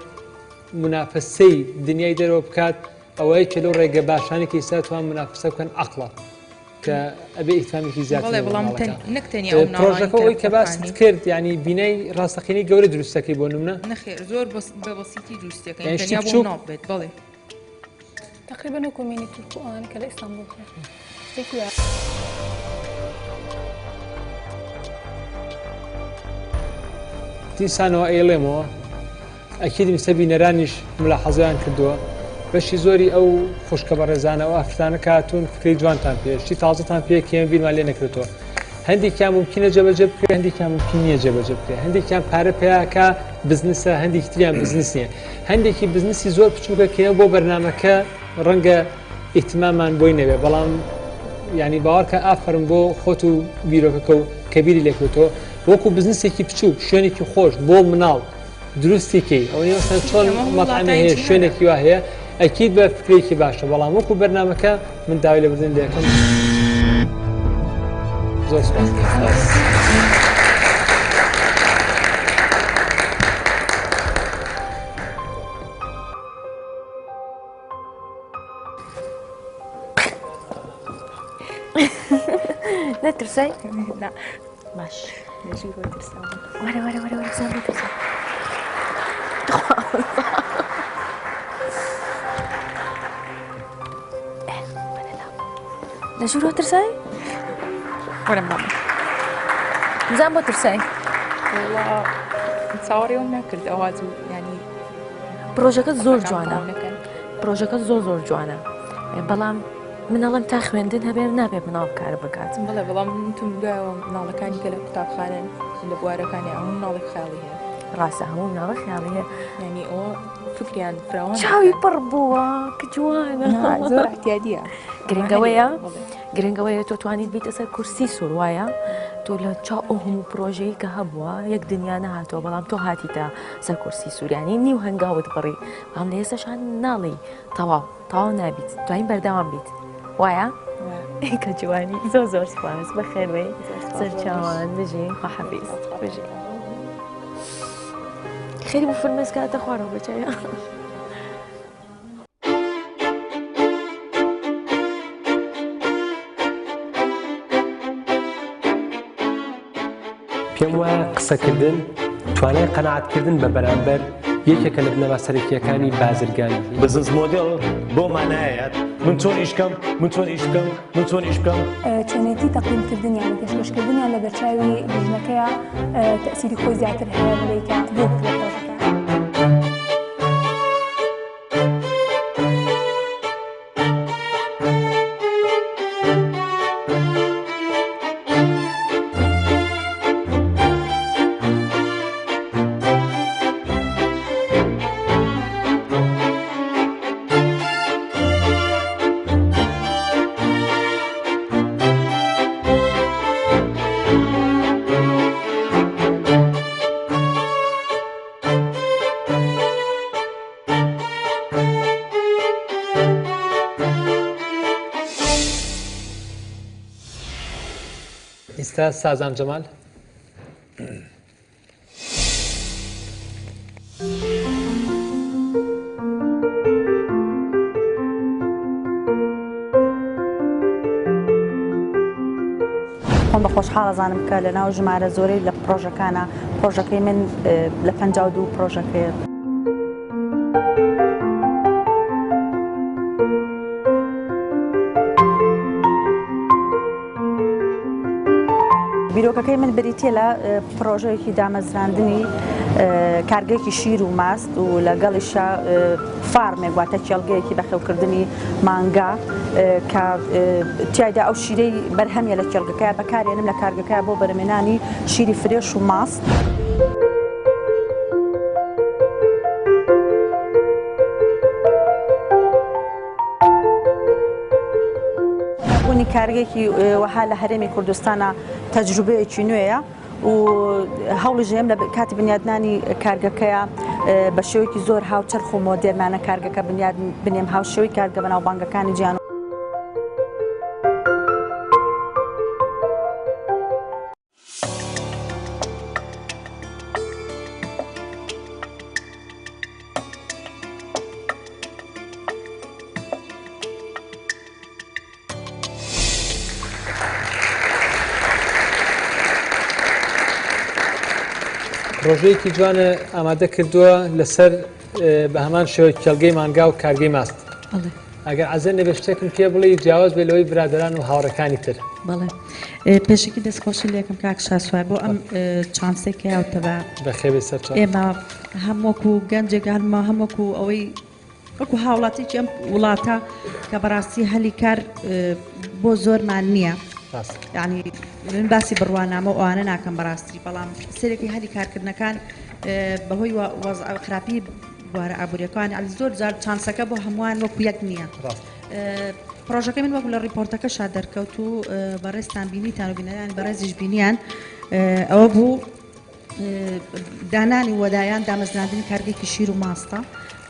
منافەسەی دنیای دەرەوە بکات ئەوە یەکێ لەو ڕێگە باشانەی کە ئیستا توان منافەسە بکەن عەقڵە کە ئەبێ ئیهتمامێکی زیاتر بەڵێ بۆ بەڵام منداڵەکە. نەک تەنیا ئەو مناڵانەی پرۆژەکە کە ئەوەی کە باست قوتابخانەی. کرد یعنی بینای ڕاستەقینەی گەورە دروستەکەی بۆ نمونە نەخێر زۆر بەس بە بەسیتی دروستەکەین یعنی شتی تەنیا بۆ بچووک مناڵ بێت بەڵێ. تقریبا وەکو مینی تورک و ئەوانە کە لە ئیستانبوڵ هەیە شتێکی وایە. دیسانەوە ئەیڵێمەوە ئەکید ئیستا بینەرانیش ملاحەزەیان کردووە بەشی زۆری ئەو خوشکە بەڕێزانە و ئافرەتانە کە هاتوون فکرەی جوانتان پێ شتی تازەتان پێ کە ئێمە بیرمان لێ نەکردەوە هەندێکیان ممکنە جێبەجێ بکرێ هەندێکیان ممکن نییە جێبەجێ بکرێ هەندێکیان پارە پیاکە بزنسە هەندێکی تریان بزنس نییە هەندێکی بزنسی زۆر بچووکە کە بۆ بەرنمەکە ڕەنگە ئیهتمامان بۆی نەبێ بەڵام ینی باوەڕکە ئافرم بۆ خۆت و بیرۆکەکە و کە بیری لێکردەوە وەکو بزنسێکی بچووک شوێنێکی خۆش بۆ مناڵ دروستی کەی ئەوە نیە مەسەلەن چۆن مەتعەمێ هەیە شوێنێکی وا هەیە ئەکید بە فکرێکی باشە بەڵام وەکو بەرنامەکە من داوای لێبوردن لێکەم زۆر سپاس. نەترسای؟ نا. باش لە ژوورەوە ترساوم. وەرە وەرە وەرە وەرە بزانم بۆ ترسا. لە ژوورەوە ترسای؟ وەرە ماما. بزانم بۆ ترسای؟ وەڵا چاوەڕێوم نەکرد ئەوها زوو یانی پرۆژەکە زۆر جوانە پرۆژەکە زۆر زۆر جوانە بەڵام من ئەڵێم تا خوێندن هەبێ نابێ مناڵ کار بکات. بەڵێ بەڵام من وتم دوایەوە مناڵەکانی کە لە قوتابخانەن لە بوارەکانی هەموو مناڵێک خەیاڵی هەیە. ڕاستە هەموو مناڵە خەیاڵی هەیە. یانی ئەوە فکریان فراوان چاوی پڕ بووە کە جوانە. زۆر اعتیادیە. گرنگەوەیە گرنگەوەیە تۆ توانیت بیتە سەر کورسی سوور وایە تۆ لە چاو ئەو هەموو پرۆژەیە کە هەبووە یەک دنیا نەهاتووە بەڵام تۆ هاتیتە سەر کورسی سووریانی نیو هەنگاوت بڕی بەڵام لە ئێستاشان ناڵێی تەواو تەواو نابیت توانین بەردەوام بیت وایە؟ کە جوانی زۆر زۆر سپاس بەخێربێی سەرچاوان بژین خواحافیز بژین خێری بۆ فرمێسکاتە خوارەوە بەچەیە. پێم وایە قسەکردن توانای قەناعەتکردن بە بەرامبەر یەکێکە لە بنەما سەرەکییەکانی بازرگانی. بزنس مۆدێل بەو مانایەیە من چۆن ئیش بکەم، من چۆن ئیش بکەم، من چۆن ئیش بکەم. چۆنێتی تەقدیمکردنیان و پێشکەشکردنیان لە بەرچاوی لیژنەکەیا تەئسیری خۆی زیاتر هەیە لەوەی کە قبوڵ بکرێت پرۆژەکە. ئیستا سازان جەمال. خۆم بە خۆشحاڵ ئەزانم کە لە ناو ژمارە زۆرەی لە پڕۆژەکانە پڕۆژەکەی من لە 52 پڕۆژەکەیە. بیرۆکەکەی من بریتییە لە پڕۆژەیەکی دامەزراندنی کارگەیەکی شیر و ماست و لەگەڵیشا فارمێک واتە کێڵگەیەکی بەخێوکردنی مانگا کە تیایدا ئەو شیرەی بەرهەمیە لە کێڵگەکەیا بەکارێنم لە کارگەکەیا بۆ بەرهەمێنانی شیری فرێش و ماست. بوونی کارگەیەکی وەها لە هەرێمی کوردستانا تەجروبەیەکی نوێیە. و هەوڵی ژێم لە کاتی بنیادنانی کارگەکەیە بە شێوەیەکی زۆر هاوچەرخ و مۆدێرنانە کارگەکە بنیاد بنێم هاوشێوەی کارگە بەناوبانگەکانی جیهان. پرۆژەیەکی جوانە ئامادە کردووە لەسەر بە هەمان شێوە کێڵگەی مانگا و کارگەی ماست ئەگەر عەزێت نەبێت شتێکم پێ بڵێی جیاواز بێت لەوەی برادەران و هاوڕێکانی تر. بەڵێ پێشەکی دەستخۆشی لێکم کاک شاسوار بۆ ئەم چانسێک کە یاوتە بە بەخێبێ سەرچاو. ئێمە هەم وەکو گەنجێک هەرمە هەم وەکو ئەوەی وەکو هاوڵاتێکی ئەم وڵاتە کە بەڕاستی هەلی کار بۆ زۆرمان نییە یعنی من باسی بڕوانامە و ئەوانە ناکەم بەڕاستی بەڵام سەرێکی هەلی کارکردنەکان بەهۆی خراپی بوارە ئابووریەکان یعنی زۆر جار چانسەکە بۆ هەمووان وەکو یەک نییە. پرۆژەکەی من وەکو لە ڕیپۆرتەکەشا دەرکەوت و بەڕێزتان بینیتان و بینەرانی بەڕێزیش بینیان ئەوە بوو دانانی وەدایان دامەزراندنی کارگێکی شیر و ماستە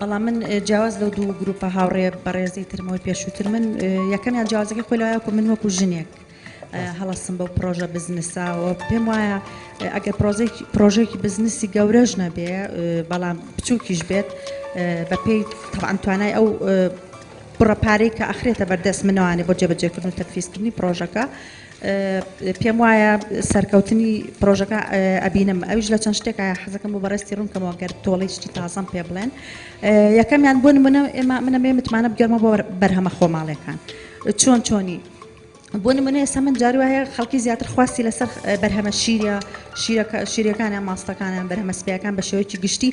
بەڵام من جیاواز لەو دوو گروپە هاوڕێ بەڕێزی ترمەوەی پێشووتر من یەکەمیان جیاوازەکەی خۆی لەوایە من وەکو ژنێک هەڵەسم بەو پرۆژە بزنسە و پێم وایە ئەگەر پرۆژێکی بزنسی گەورەش نەبێ بەڵام بچووکیش بێت بەپێی تەبعەن توانای ئەو بڕە پارەی کە ئەخرێتە بەردەست منەوانێ بۆ جێبەجێکردن و تەنفیزکردنی پرۆژەکە پێم وایە سەرکەوتنی پرۆژەکە ئەبینم ئەویش لە چەند شتێکە حەزەکەم بۆ بەڕێزتی ڕوون کەمەوە گەر تۆڵەی شتی تازەم پێ بڵێن یەکەمیان بۆ نمونە ئێمە منەمێ متمانە بگەرمە بۆ بەرهەمە خۆماڵیەکان چۆن چۆنی بۆ نمونە ئێستا من جاری وایە خەڵکی زیاتر خواستی لەسەر بەرهەمە شیرە شیرەکە شیرەکانیان ماستەکانیان بەرهەمە سپیەکان بە شێوەیەکی گشتی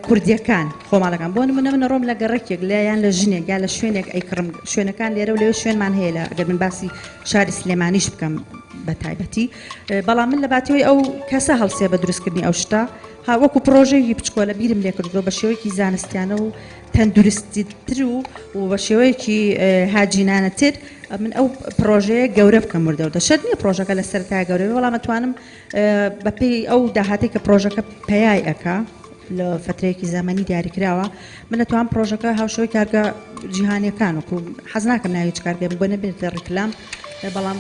کوردیەکان خۆماڵەکان بۆ نمونە من ڕۆم لە گەڕەکێک لە یان لە ژنێک یا لە شوێنێک ئەیکڕم شوێنەکان لێرە و لەوێ شوێنمان هەیە لە ئەگەر من باسی شاری سلێمانیش بکەم بە تایبەتی بەڵام من لە باتیەوەی ئەو کەسە هەڵسێ بە دروستکردنی ئەو شتە ها وەکو پرۆژەیەکی بچکۆلە بیرم لێکردەوە بە شێوەیەکی زانستیانە و تەندروستیتر و و بە شێوەیەکی هاجینانەتر من ئەو پرۆژەیە گەورە بکەم وردە وردە شەرت نییە پرۆژەکە لە سەرەتا گەورە بێ بەڵام ئەتوانم بەپێی ئەو داهاتەی کە پرۆژەکە پەیای ئەکا لە فترەیەکی زەمەنی دیاریکراوە من ئەتوانم پرۆژەکە هاوشێوەی کارگە جیهانیەکان وەکو حەز ناکەم ناوی هیچ کارگەیەک بۆ نەبێتە ڕیکلام بەڵام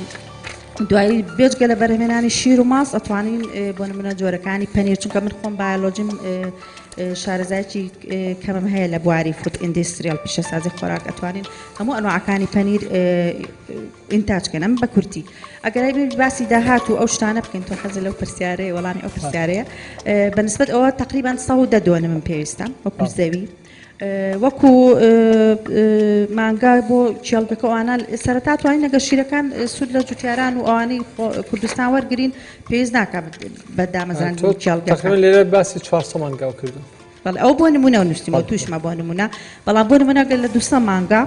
دوایی بێجگە لە بەرهەمێنانی شیر و ماست ئەتوانین بۆ نمونە جۆرەکانی پەنیر چونکە من خۆم بایۆلۆجیم شارەزایەکی کەمم هەیە لە بواری food industrial پیشەسازی خۆراک ئەتوانین هەموو ئەنواعەکانی پەنیر ئینتاج کەن ئەم بە کورتی ئەگەر باسی داهات و ئەو شتانە بکەین تۆ حەزە لەو پرسیارەیە وەڵامی ئەو پرسیارەیە بە نسبەت ئەوە تقریبان 110 دۆنمم پێویستە وەکو زەوی وەکو مانگا بۆ کێڵگەکە ئەوانە سەرەتا توانین لەگەڵ شیرەکان سوود لە جوتیاران و ئەوانەی کوردستان وەرگین پێویست ناکات بە دامەزراندنی کێڵگەکە. تەقریبەن لێرە باسی 400 مانگاو کردو. بەڵێ ئەوە بۆ نمونە نووسیمەوە تووشمە بۆ نمونە بەڵام بۆ نمونە گەر لە 200 مانگا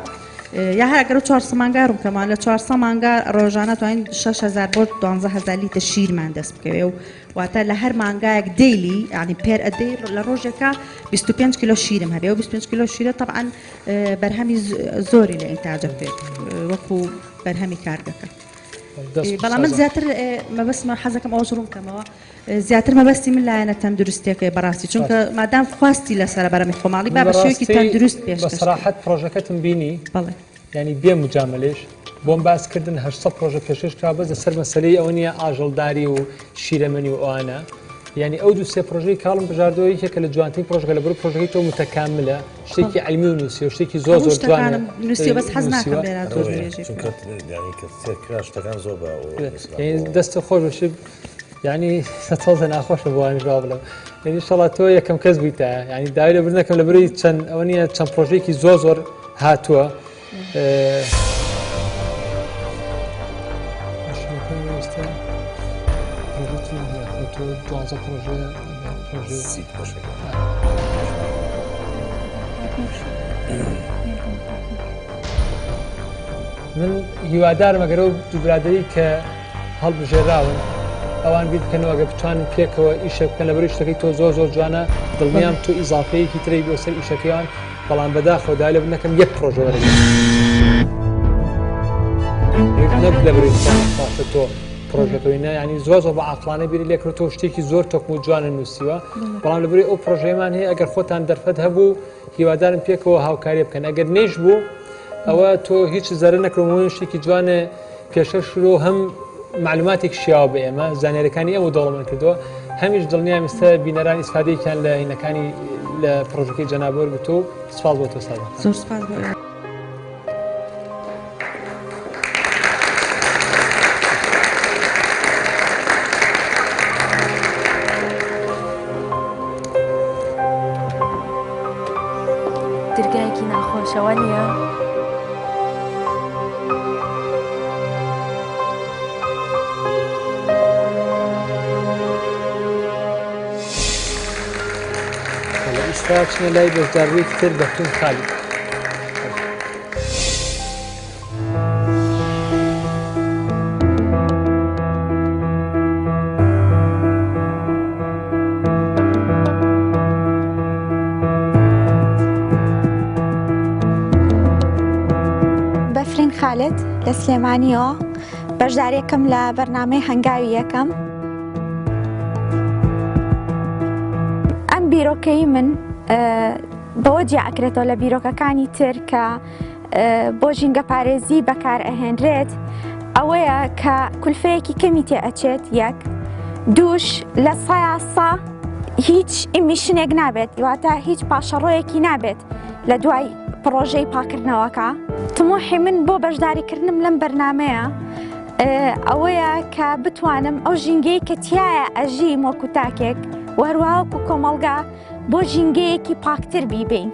یا هەر ئەگەر 400 مانگا ڕوونکەمەوە لە 400 مانگا ڕۆژانە توانین 6000 بۆ 12000 لیتر شیرمان دەست بکەوێ و واتە لە هەر مانگایەک daily یعنی per a day لە ڕۆژێکا 25 کیلۆ شیرم هەبێ و 25 کیلۆ شیرە طبعا بەرهەمی زۆری لە ئینتاجە بێت وەکو بەرهەمی کارگەکە. بەڵام من زیاتر مەبەستمە حەزەکەم ئەوەش ڕوون بکەمەوە زیاتر مەبەستی من لایەنە تەندروستیەکەی بەڕاستی چونکە مادام خواستی لەسەرە بەرەمی خۆماڵی با بە شێوەیەکی تەندروست پێشکەش بە سەراحەت پرۆژەکەتم بینی بەڵێ یعنی بێ مجاملەش بۆم باس کردن 800 پرۆژە پێشکەش کرا بەس لەسەر مەسەلەی ئەوە نییە ئاژەڵداری و شیرەمەنی و ئەوانە یعنی ئەو دوو سێ پرۆژەی کاڵم بژاردەوە یەکێکە لە جوانترین پرۆژەکە لە بەر پرۆژەکەی تۆ متەکاملە شتێکی عیلمی و نووسیوە شتێکی زۆر زۆر جوانە نووسیوە بەس حەز ناکەم لێرە زۆر درێژی چونکە یعنی کە تێکرا شتەکان زۆر بە دەستە خۆش بەشی یعنی تۆزە ناخۆشە بۆ وانیش وا بڵێم یعنی ئینشەڵا تۆ یەکەم کەس بوویتە یعنی داوای لێبوردن دەکەم لە بەرەی چەند ئەوە نییە چەند پرۆژەیەکی زۆر زۆر هاتووە دوازدە پرۆژە من هیوادارم ئەگەر ئەو دوو برادەری کە هەڵبژێراون ئەوان بیر بکەنەوە ئەگەر بتوانن پێکەوە ئیشە بکەن لەبەر شتەکەی تۆ زۆر زۆر جوانە دڵنیام تۆ ئیزافەیەکی تری بۆ سەر ئیشەکەیان بەڵام بەداخەوە داوای لێبوردن نەکەم یەک پرۆژە وەرەگرم نەک لەبەرەی باشە تۆ. پرۆژەکەی نا ینی زۆر زۆر بە عقلانە بیری لێکرێتەوە شتێکی زۆر تۆکم و جوانە نووسیوە بەڵام لەبری ئەو پرۆژەیەمان هەیە ئەگەر خۆتان دەرفەت هەبوو هیوادارم پێکەوە هاوکاری بکەن ئەگەر نەیش بوو ئەوە تۆ هیچ زەرە نەکرەوە شتێکی جوانە پێشەش شرۆ هەم معلوماتێک شیاوە بە ئێمە زانیارەکانی ئەمە دەوڵەمەند کردووە هەمیش دڵنیام ئێستا بینەران ئیسفادەیەکیان لە هینەکانی لە پرۆژەکەی جەناب وەرگرتووە و سپاس بۆ تۆ سادە. زۆر سپاس بۆ ئێوە. درگایەکی ناخۆشەوە نییە؟ ئیستا چنە لای بەشداربوویەکی تر بەفرین خالید. بەفرین خالد لە سلێمانیەوە بەشداریەکەم لە بەرنامەی هەنگاوی یەکەم. ئەم بیرۆکەی من بەوە جیا ئەکرێتەوە لە بیرۆکەکانی تر کە بۆ ژینگەپارێزی بەکار ئەهێنرێت ئەوەیە کە کولفەیەکی کەمی تێ ئەچێت یەک دووش لە سەیا سا هیچ emission ێک نابێت واتە هیچ پاشەڕۆیەکی نابێت لە دوای پڕۆژەی پاکردنەوەکە تموحی من بۆ بەشداریکردنم لەم بەرنمەیە ئەوەیە کە بتوانم ئەو ژینگەی کە تایە ئەژیم وەکو تاکێک وەروەکو کۆمەڵگا بۆ ژینگەیەکی پاکتر بیبین.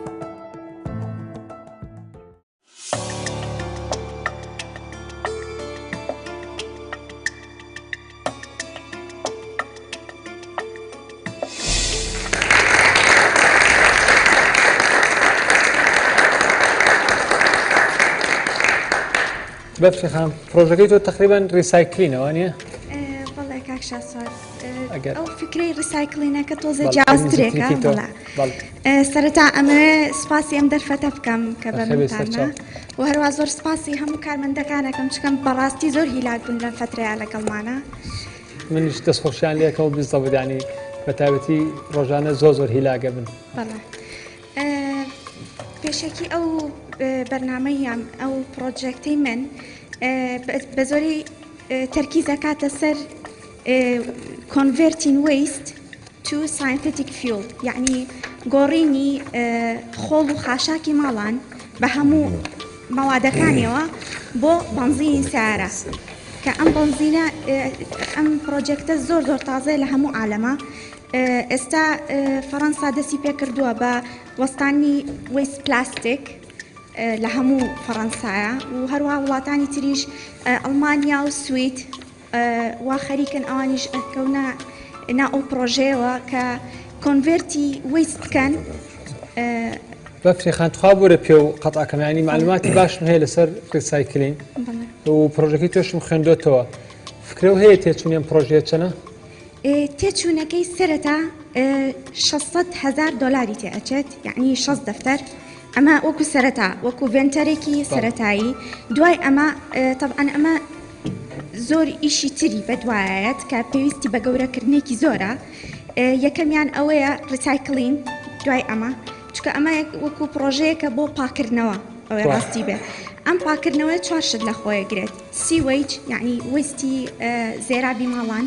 بەفری خان پرۆژەکەی تۆ تقریبان recycling ەوە نیە؟ بەڵێ کاک شاسوار ئەو فکرەی recycling ەکە تۆزێ جیاوازترێکە سەرەتا ئەمەوێ سپاسی ئەم دەرفەتە بکەم کە بە منتانە و هەروە زۆر سپاسی هەموو کارمەندەکانەکەم چکەم بەڕاستی زۆر هیلاک بوون لەم فترەیە لەگەڵمانە. منیش دەستخۆشیان لێکەوە بزەبدانی بە تایبەتی ڕۆژانە زۆر زۆر هیلاگە بن. بەڵێ پێشەکی ئەو بەرنامەی یان ئەو project ەی من بە زۆری تەرکیز ئەکاتە سەر converting waste to synthetic fuel یەعنی گۆڕینی خۆڵ و خاشاکی ماڵان بە هەموو مەوادەکانیەوە بۆ بەنزینی سیارە کە ئەم بەنزینە ئەم project ە زۆر زۆر تازەیە لە هەموو عالەمە ئێستا فەڕەنسا دەستی پێکردووە بە وەستانی waste plastic لە هەموو فەڕەنسایە و هەروەها وڵاتانی تریش ئەڵمانیا و سوید وا خەریکن ئەوانیش ئەکەونە نا ئەو پرۆژەیەوە کە convert ی waste بکەن. بەفری خان تخوا بورە پێ و قەتعەکەم ینی معلوماتی باشم هەیە لەسەر recycling و پرۆژەکەی تۆشم خوێندۆتەوە فکرە و هەیە تێچوونی ئەم پرۆژەیە چەنە؟ تێچوونەکەی سەرەتا 600 هەزار دۆلاری تێ ئەچێت یعنی 6 دەفتەر ئەمە وەکو سەرەتا وەکو venture ێکی سەرەتایی دوای ئەمە تەبعەن ئەمە زۆر ئیشی تری بەدوایەت کە پێویستی بە گەورەکردنێکی زۆرە یەکەمیان ئەوەیە recycling دوای ئەمە چکە ئەمە وەکو پرۆژەیەکە بۆ پاکردنەوە ئەوەی ڕاستی بێ ئەم پاکردنەوەی چوار شت لە خۆیە گرێت sewage یعنی waste ی زێرابی ماڵان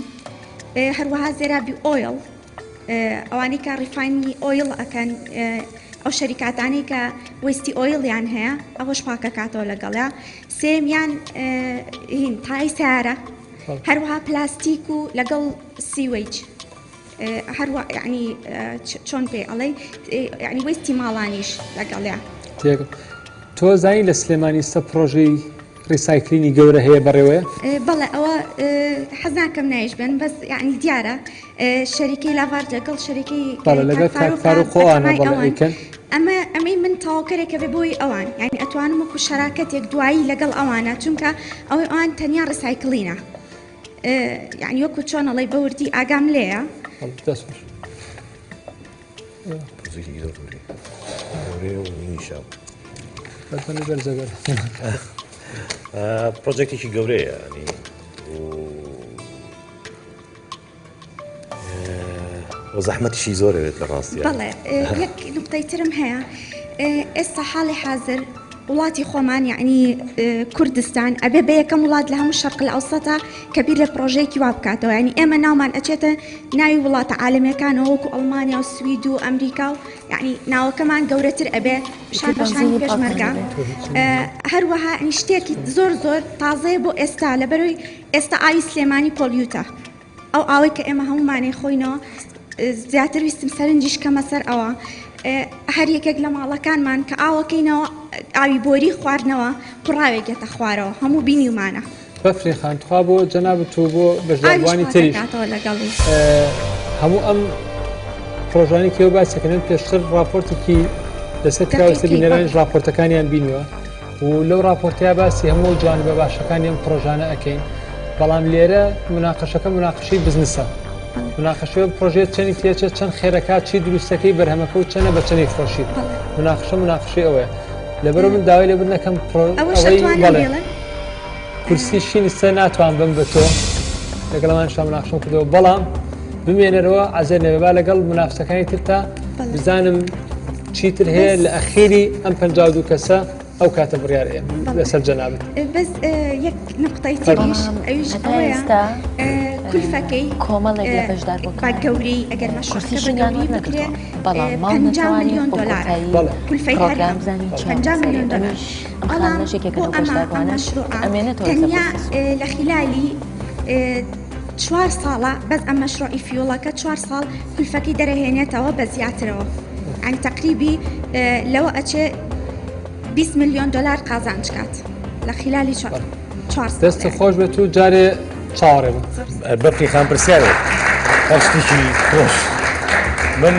هەروەها زێرابی oil ئەوانەی کە refine ی oil ئەکەن ئەو شەریکاتانەی کە waste ی oil یان هەیە ئەوەش پاکەکاتەوە لەگەڵیا سێمیان هین تای سیارە هەروەها پلاستیک و لەگەڵ sewage هەروە یعنی چۆن پێ ئەڵێ یعنی waste ی ماڵانیش لەگەڵیا تۆ زانی لە سلێمانی سە پرۆژەی recycling ی گەورە هەیە بەڕێوەیە؟ بەڵێ ئەوە حەز ناکەم ناویش بێنم بەس یەعنی دیارە شەریکەی لاڤارد لەگەڵ شەریکەی بەڵێ لەگەڵ کاک فاروق خۆ ئەوانە بەڵێ ئەیکەن. ئەمە ئەمەی من تەواوکەرێکە بێ بۆی ئەوان یعنی ئەتوانم وەکو شەراکەتێک دوایی لەگەڵ ئەوانە چونکە ئەوەی ئەوان تەنیا recycling ە یعنی وەکو چۆن ئەڵێی بە وردی ئاگام لێیە. دەست خۆش. پرۆجێکتێکی گەورەیە ینی و و زەحمەتیشی زۆر ئەوێت لە ڕاستیا. بەڵێ یەک نوقتەی ترم هەیە ئێستا حاڵی حازر وڵاتی خۆمان یەعنی کوردستان ئەبێ بە یەکەم وڵات لە هەموو شەرق الاوسطە کە بیر لە پرۆژەیەکی وا بکاتەوە یعنی ئێمە ناومان ئەچێتە ناوی وڵاتە عالەمیەکانەوە وەکو ئەڵمانیا و سوید و ئەمریکا و یعنی ناوەکەمان گەورەتر ئەبێ شان بە شانی پێشمەرگە هەروەها یعنی شتێکی زۆر زۆر تازەیە بۆ ئێستا لەبەرەوەی ئێستا ئاوی سلێمانی پۆلیوتە ئەو ئاوەی کە ئێمە هەموومان ئەیخۆینەوە زیاتر ویستم سەرنجیش کەمە سەر ئەوە هەر یەکێک لە ماڵەکانمان کە ئاوەکەینەوە ئاوی بۆری خواردنەوە قوڕاوێک یەتە خوارەوە هەموو بینیومانە. بەفری خان تخوا بۆ جەنابت و بۆ بەشداربووانی تریش هەموو ئەم پرۆژانی کێو باسەکەن پێشتر راپۆرتێکی لەسەر کراوە بینەرانیش راپۆرتەکانیان بینیوە و لەو ڕاپۆرتەیا باسی هەموو جوانبە باشەکانی ئەم پڕۆژانە ئەکەین بەڵام لێرە مناقەشەکە مناقەشەی بزنسە مناقەشەی پرۆژەیە چەنی تێچێت چەند خێرەکات چی دروستەکەی بەرهەمەکە و چەنە بە چەنی فرۆشی مناقەشە مناقەشەی ئەوەیە لەبەرەوە من داوای لێبوردن نەکەم ئەوەی بەڵێ کورسی شین ئێستا ناتوان بم بە تۆ لەگەڵمان شا مناقشەم کردەوە بەڵام بمێنەرەوە عەزێت نەبێ با لەگەڵ منافسەکانی تر تا بزانم چیتر هەیە لە ئەخیری ئەم 52 کەسە ئەو کاتە بڕیار ئێ لەسەر جەنابت. بەس یەک نقطەی تریش ئەویش ئەوەیە کولفەکەی کۆمەڵێک لە بەشداربووەکان بە گەورەی ئەگەر مەشروعەکە بە گەورەی بکرێ بەڵام 50 ملیۆن دۆلارە کولفەی هەر 50 ملیۆن دۆلار بەڵام بۆ ئەمە ئەم مەشروعە تەنیا لە خیلالی چوار ساڵە بەس ئەم مەشروعی فیوڵەکە چوار ساڵ کولفەکەی دەرەهێنێتەوە بە زیاترەوە یانی تەقریبی لەوە ئەچێ 20 ملیۆن دلار قازانج کات لە خلالی چوار ساڵ دەست خۆش بێت و جارێ چاوەڕێ بم بەفری خان پرسیارێک هەر شتێکی خۆش من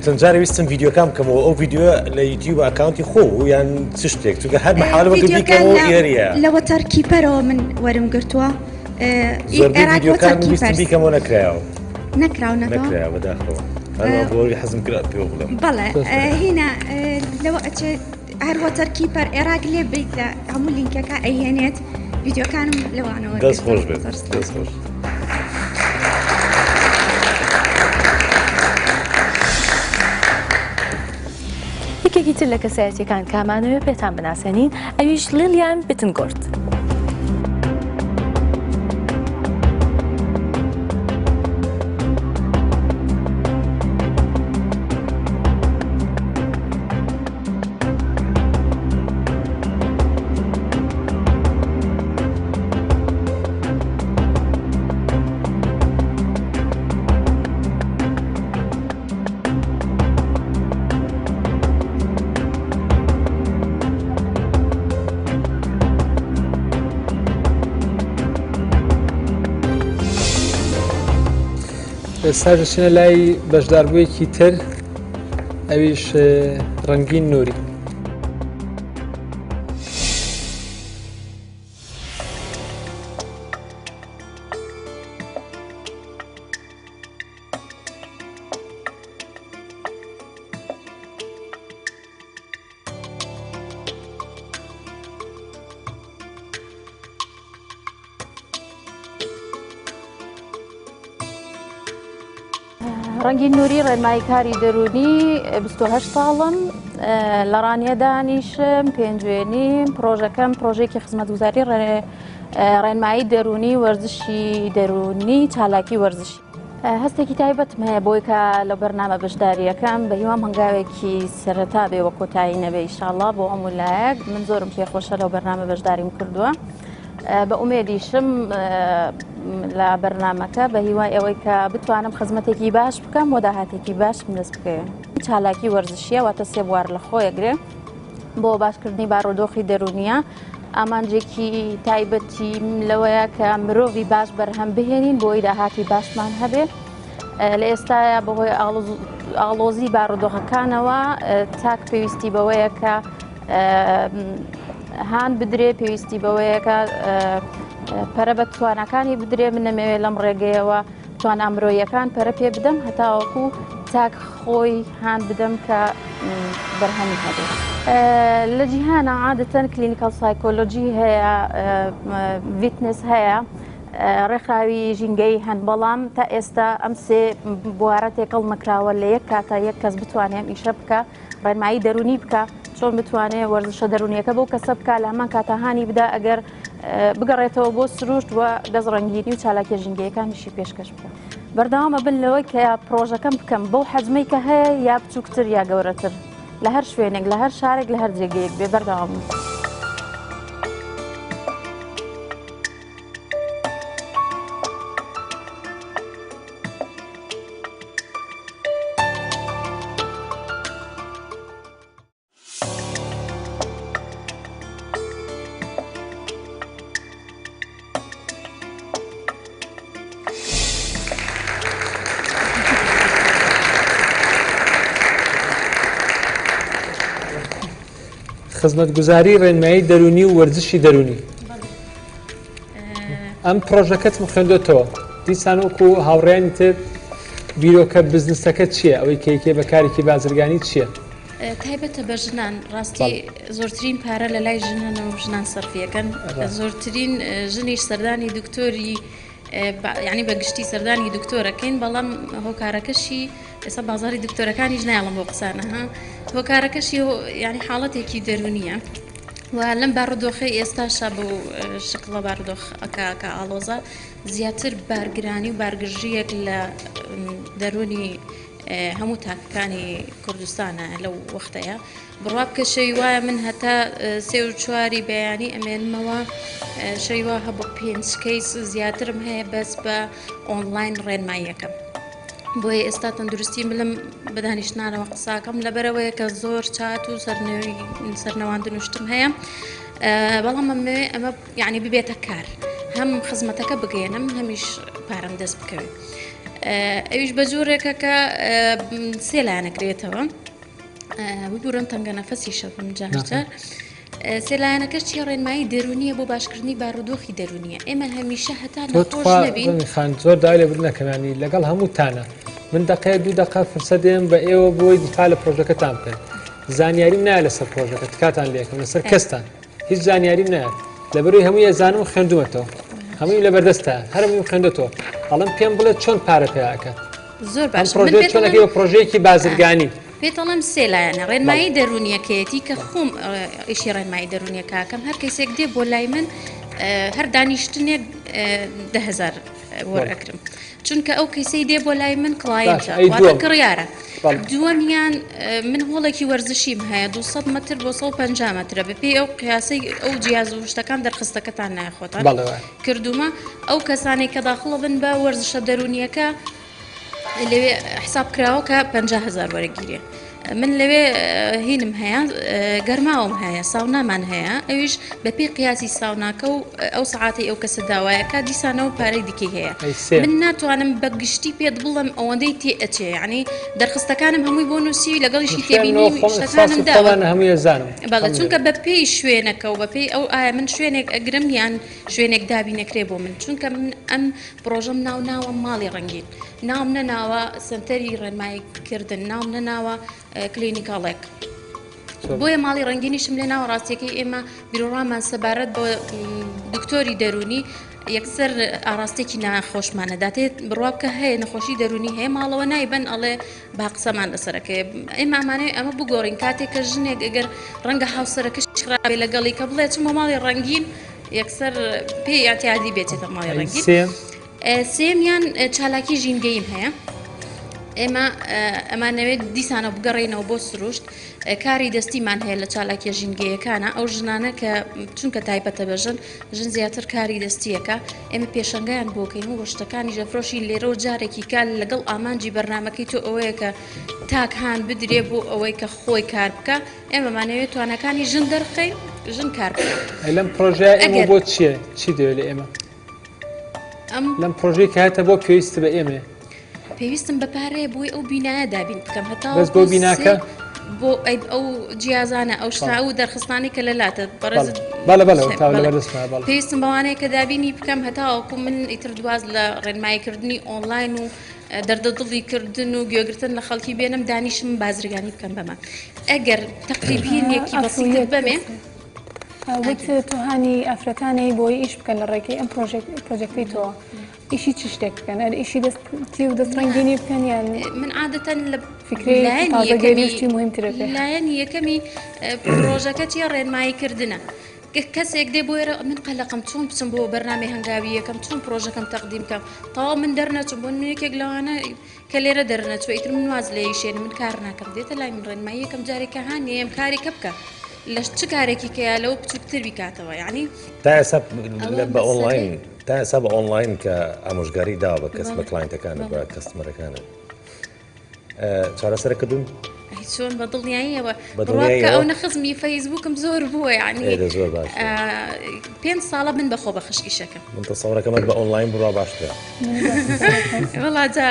چەند جارێ ویستم ڤیدیۆکان بکەمەوە ئەو ڤیدیۆ لە یوتیوب ئەکاونتی خۆ بوو یان چ شتێک چونکە هەر مەحاڵ بە بیکەمەوە ئێریە لە وەتەر کیپەرەوە من وەرم گرتووە زۆربەی ڤیدیۆکان ویستم بیکەمەوە نەکرایەوە. نەکراونەتەوە؟ نەکرایەوە بەداخەوە. هەروە بۆ ئەوەی حەزم کرا پێوە بڵێم. بەڵێ هینا لەوە ئەچێ هەر وەتەر کیپەر ئێراق لێ بیت لە هەموو لینکەکە ئەیهێنێت ڤیدیۆکانم لەوانەوە دەست خۆش بێت دەست خۆش. یەکێکی تر لە کەسایەتیەکان کامانەوێ پێتان بناسێنین ئەویش لیلیان بتنگۆرت. ئێستاش دەچینە لای بەشداربوویەکی تر ئەویش ڕەنگین نوری. ڕەنگین نوری ڕێنمایی کاری دەرونی 28 ساڵم لە ڕانیە دانیشم پێنجوێنیم پرۆژەکەم پرۆژێکی خزمەتگوزاری ڕێنمایی دەرونی وەرزشی دەرونی چالاکی وەرزشی هەستێکی تایبەتم هەیە بۆی کە لە بەرنامە بەشداریەکەم بە هیوام هەنگاوێکی سەرەتا بێ وە کۆتایی نەبێ ئیشاڵا بۆ هەموو لایەک من زۆرم پێخۆشە لەو بەرنامە بەشداریم کردووە بە ئومێدیشم لە بەرنامەکە بە هیوای ئەوەی کە بتوانم خزمەتێکی باش بکەم و داهاتێکی باشم دەست بکەوێت چالاکی وەرزشیە واتە سێ بوار لە خۆیەگرێ بۆ باشکردنی بارودۆخی دەرونیە ئامانجێکی تایبەتیم لەوەیە کە مرۆڤی باش بەرهەم بهێنین بۆی داهاتی باشمان هەبێ لە ئێستاە بەهۆی ئاڵۆزی بارودۆخەکانەوە تاک پێویستی بەوەیە کە هان بدرێ پێویستی بەوەیە کە پەرە بە تواناکانی بدرێ من نەمەوێ لەم ڕێگەیەوە توانا مرۆییەکان پەرە پێ بدەم هەتاوەکو تاک خۆی هان بدەم کە بەرهەمی هەبێت. لە جیهانە عادەتەن کلینیکال سایکۆلۆجی هەیە ڤیتنس هەیە. ڕێکخراوی ژینگەیی هەن، بەڵام تا ئێستا ئەم سێ بوارە تێکەڵ نەکراوە لە یەک کاتا یەک کەس بتوانێ ئەم ئیشە بکا، ڕێنمایی دەروونی بکا، چۆن بتوانێ وەرزشە دەروونیەکە بەو کەسە بکا، لە هەمان کاتا هانی بدا ئەگەر بگەڕێتەوە بۆ سروشت و دەست ڕەنگینی و چالاکیە ژینگەیەکانیشی پێشکەش بکا. بەردەوامە بن لەوەی کە پرۆژەکەم بکەم بەو حەجمەی کە هەیە یا بچووکتر یا گەورەتر لە هەر شوێنێک لە هەر شارێک لە هەر جێگەیەک بێ بەردەوام بم. خزمەتگوزاری ڕێنمایی دەرونی و وەرزشی دەرونی ئەم پرۆژەکەتم خوێندۆتەوە دیسان وەکو هاوڕێیانی تر بیرۆکە بزنسەکە چییە ئەوەی کەیکێ بە کارێکی بازرگانی چییە؟ تایبەتە بە ژنان ڕاستی زۆرترین پارە لە لای ژنانە و ژنان سەرفیەکەن زۆرترین ژنیش سەردانی دکتۆری یعنی بە گشتی سەردانی دکتۆرەکەین بەڵام هۆکارەکەشی ئێستا بازاری دکتۆرەکانیش نایڵم بۆ قسانە ها هۆکارەکەشی یعنی حاڵەتێکی دەرونیە و لەم بارودۆخەی ئێستاشا بەو شکڵە بارودۆخەکە کە ئاڵۆزە زیاتر بارگرانی و بارگرژییەک لە دەروونی هەموو تاکەکانی کوردستانە لەو وەختەیە بڕوا بکە شەوی وایە من هەتا سێ و چواری بەیانی ئەمێنمەوە شەوی وا هەبوو پێنج کەیس زیاترم هەیە بەس بە ئۆنلاین ڕێنماییەکەم. بۆیە ئێستا تەندروستی ملم بە دانیشتنانەوە قساکەم لەبەرەوەیە کە زۆر چات و سەرنەواندن و شتم هەیە بەڵام ئەمەوێ ئەمە یعنی ببێتە کار هەم خزمەتەکە بگەێنم هەمیش پارەم دەست بکەوێت ئەویش بە جۆرێکە کە سێ لایەنەکرێتەوە ببورن تەنگە نەفەسی شەبم جارجار. سێ لایەنەکەش چیە ڕێنمایی دەرونیە بۆ باشکردنی بارودۆخی دەرونیە ئێمە هەمیشە هەتا نەخۆش نەبین خان زۆر داوای لێبوردن ئەکەم لەگەڵ هەمووتانە من دەقەیە دوو دەقە فرسەت دێم بە ئێوە بۆی دیفاع لە پرۆژەکەتان بکەن زانیاریم نایە لەسەر پرۆژەکە تکاتان لێکم لەسەر کەستان هیچ زانیاریم نایە لەبەروی هەمووی ئەزانم و خوێندومەتەوە هەمووی لەبەردەستە هەر هەموویم خوێندەتەوە ئەڵم پێم بڵێ چۆن پارە پێ ئەکات زۆر باش پرۆژەیە چۆنەکەی بە پرۆژەیەکی بازرگانی پێت ئەڵێم سێ لایەنە ڕێنمایی دەروونیەکەیەتی کە خۆم ئیشی ڕێنمایی دەروونیەکەکەم هەر کەسێک دێ بۆ لای من هەر دانیشتنێک دههزار وەرئەگرم چونکە ئەو کەسەی دێ بۆ لای من client ە واتە کڕیارە دووەمیان من هۆڵێکی وەرزشیم هەیە 200 متر بۆ 150 مترە بەپێی ئەو قیاسەی ئەو جیاز و شتەکان دەرخستەکەتان نایخۆتان کردومە ئەو کەسانێک کە داخڵە بن بە وەرزشە دەرونیەکە لەوێ حساب کراوە کە 50 هزار وەرەگیرێ من لەوێ هینم هەیە گەرماوم هەیە ساونامان هەیە ئەویش بەپێی قیاسی ساوناکە و ئەو سەعاتی ئەو کەسە داوایەکە دیسانەوە پارەی دیکەی هەیە من ناتوانم بە گشتی پێت بڵم ئەوەندەی تێ ئەچێ یعنی دەرخستەکانم هەمووی بۆ نووسی لەگەڵیشی تێبینی شتەکانم داوە هەمووی زانم بەڵێ چونکە بەپێی شوێنەکە و بەپێی ئەو ئایا من شوێنێک ئەگرم یان شوێنێک دابینەکرێ بۆ من چونکە من ئەم پڕۆژەم ناو ناوە ماڵی ڕەنگین ناوم نەناوە سەنتەری ڕێنمایی کردن ناوم نەناوە کلینیکاڵێک بۆیە ماڵی ڕەنگینیشم لێ ناوە ڕاستیەکەی ئێمە بیرۆڕامان سەبارەت بە دکتۆری دەرونی یەکسەر ئاراستێکی ناخۆشمانە داتێت بڕوا بکە هەیە نەخۆشی دەرونی هەیە ماڵەوە نایبەن ئەڵێ با قسەمان لەسەرەکەی ئێمە ئەمانەوێ ئەمە بگۆڕین کاتێک کە ژنێک ئەگەر ڕەنگە هاوسەرەکەش خراپێ لەگەڵی کە بڵێ چمە ماڵی ڕەنگین یەکسەر پێی ئەتیادی بێتێتە ماڵی ڕەنگین سێمیان چالاکی ژینگەیم هەیە ئێمە ئەمانەوێت دیسانە بگەڕێینەوە بۆ سروشت کاری دەستیمان هەیە لە چالاکیە ژینگەیەکانە ئەو ژنانە کە چونکە تایبەتە بە ژن ژن زیاتر کاری دەستیەکە ئێمە پێشەنگیان بۆکەین و شتەکانی ژەفرۆشی لێرەوە جارێکی کار لەگەڵ ئامانجی بەرنمەکەی تۆ ئەوەیە کە تاک هان بدرێ بۆ ئەوەی کە خۆی کار بکە ئێمەمانەوێت توانەکانی ژن دەرخەین ژن کار بکە لەم پرۆژەیە ئێمە بۆ چییە چی دەوێت لە ئێمە لەم پرۆژەی کە هاتە بۆ پێویست بە ئێمە پێویستم بە پارەیە بۆی ئەو بینایە دابین بکەم هەتا بەس بۆ بیناکە بۆ ئەو جیازانە ئەو شتا و دەرخستانی کە لە لاتە بەڕێز پێویستم بەوانەیە کە دابینی بکەم هەتاوەکو من ئیتر دواز لە ڕێنماییکردنی ئۆنلاین و دەردە دڵی کردن و گوێگرتن لە خەڵکی بێنم دانیشم بازرگانی بکەم بەمە ئەگەر تەقریبینێکی بەسیتر بەمێ. وت تۆ هانی ئافرەتانەی بۆی ئیش بکەن لە ڕێگەی ئەم پرۆژێکتەی تۆ ئیشی چ شتێک بکەن ئەر ئیشی دەستی و دەست ڕەنگینی بکەن یان من عادەتەن لە فکرەی تازەگەری شتی مهمترە پێ لایەنی یەکەمی پرۆژەکە چیە ڕێنمایی کردنە کەسێک دێ بۆیرە من قەلەقم چۆن بچم بۆ بەرنامەی هەنگاوی یەکەم چۆن پرۆژەکەم تەقدیم کەم تەواو من دەرنەچم بۆ من یەکێک لەوانە کە لێرە دەرنەچوە ئیتر من واز لێ ئیشێنم من کار ناکەم دێتە لای من ڕێنمایی یەکەم جارێک کە هانیەم کارێکە بکە لە چ کارێکی کەیا لەوە بچووکتر بیکاتەوە یعنی تا ئێستا بە ئۆنلاین تا ئێستا بە ئۆنلاین کە ئامۆژگاری داوە بە کەس بە client ەکانت بە customer ەکانت چارەسەر کردوون؟ ئەی چۆن بە دڵنیاییەوە بڕوا بکە ئەو نە خزمی فەیسبووکم زۆر بووە یعنی زۆر باش پێنج ساڵە من بەخۆ بەخش ئیشەکەم من تەسەورەکەم بە ئۆنلاین بڕوا باشترە وەڵا جا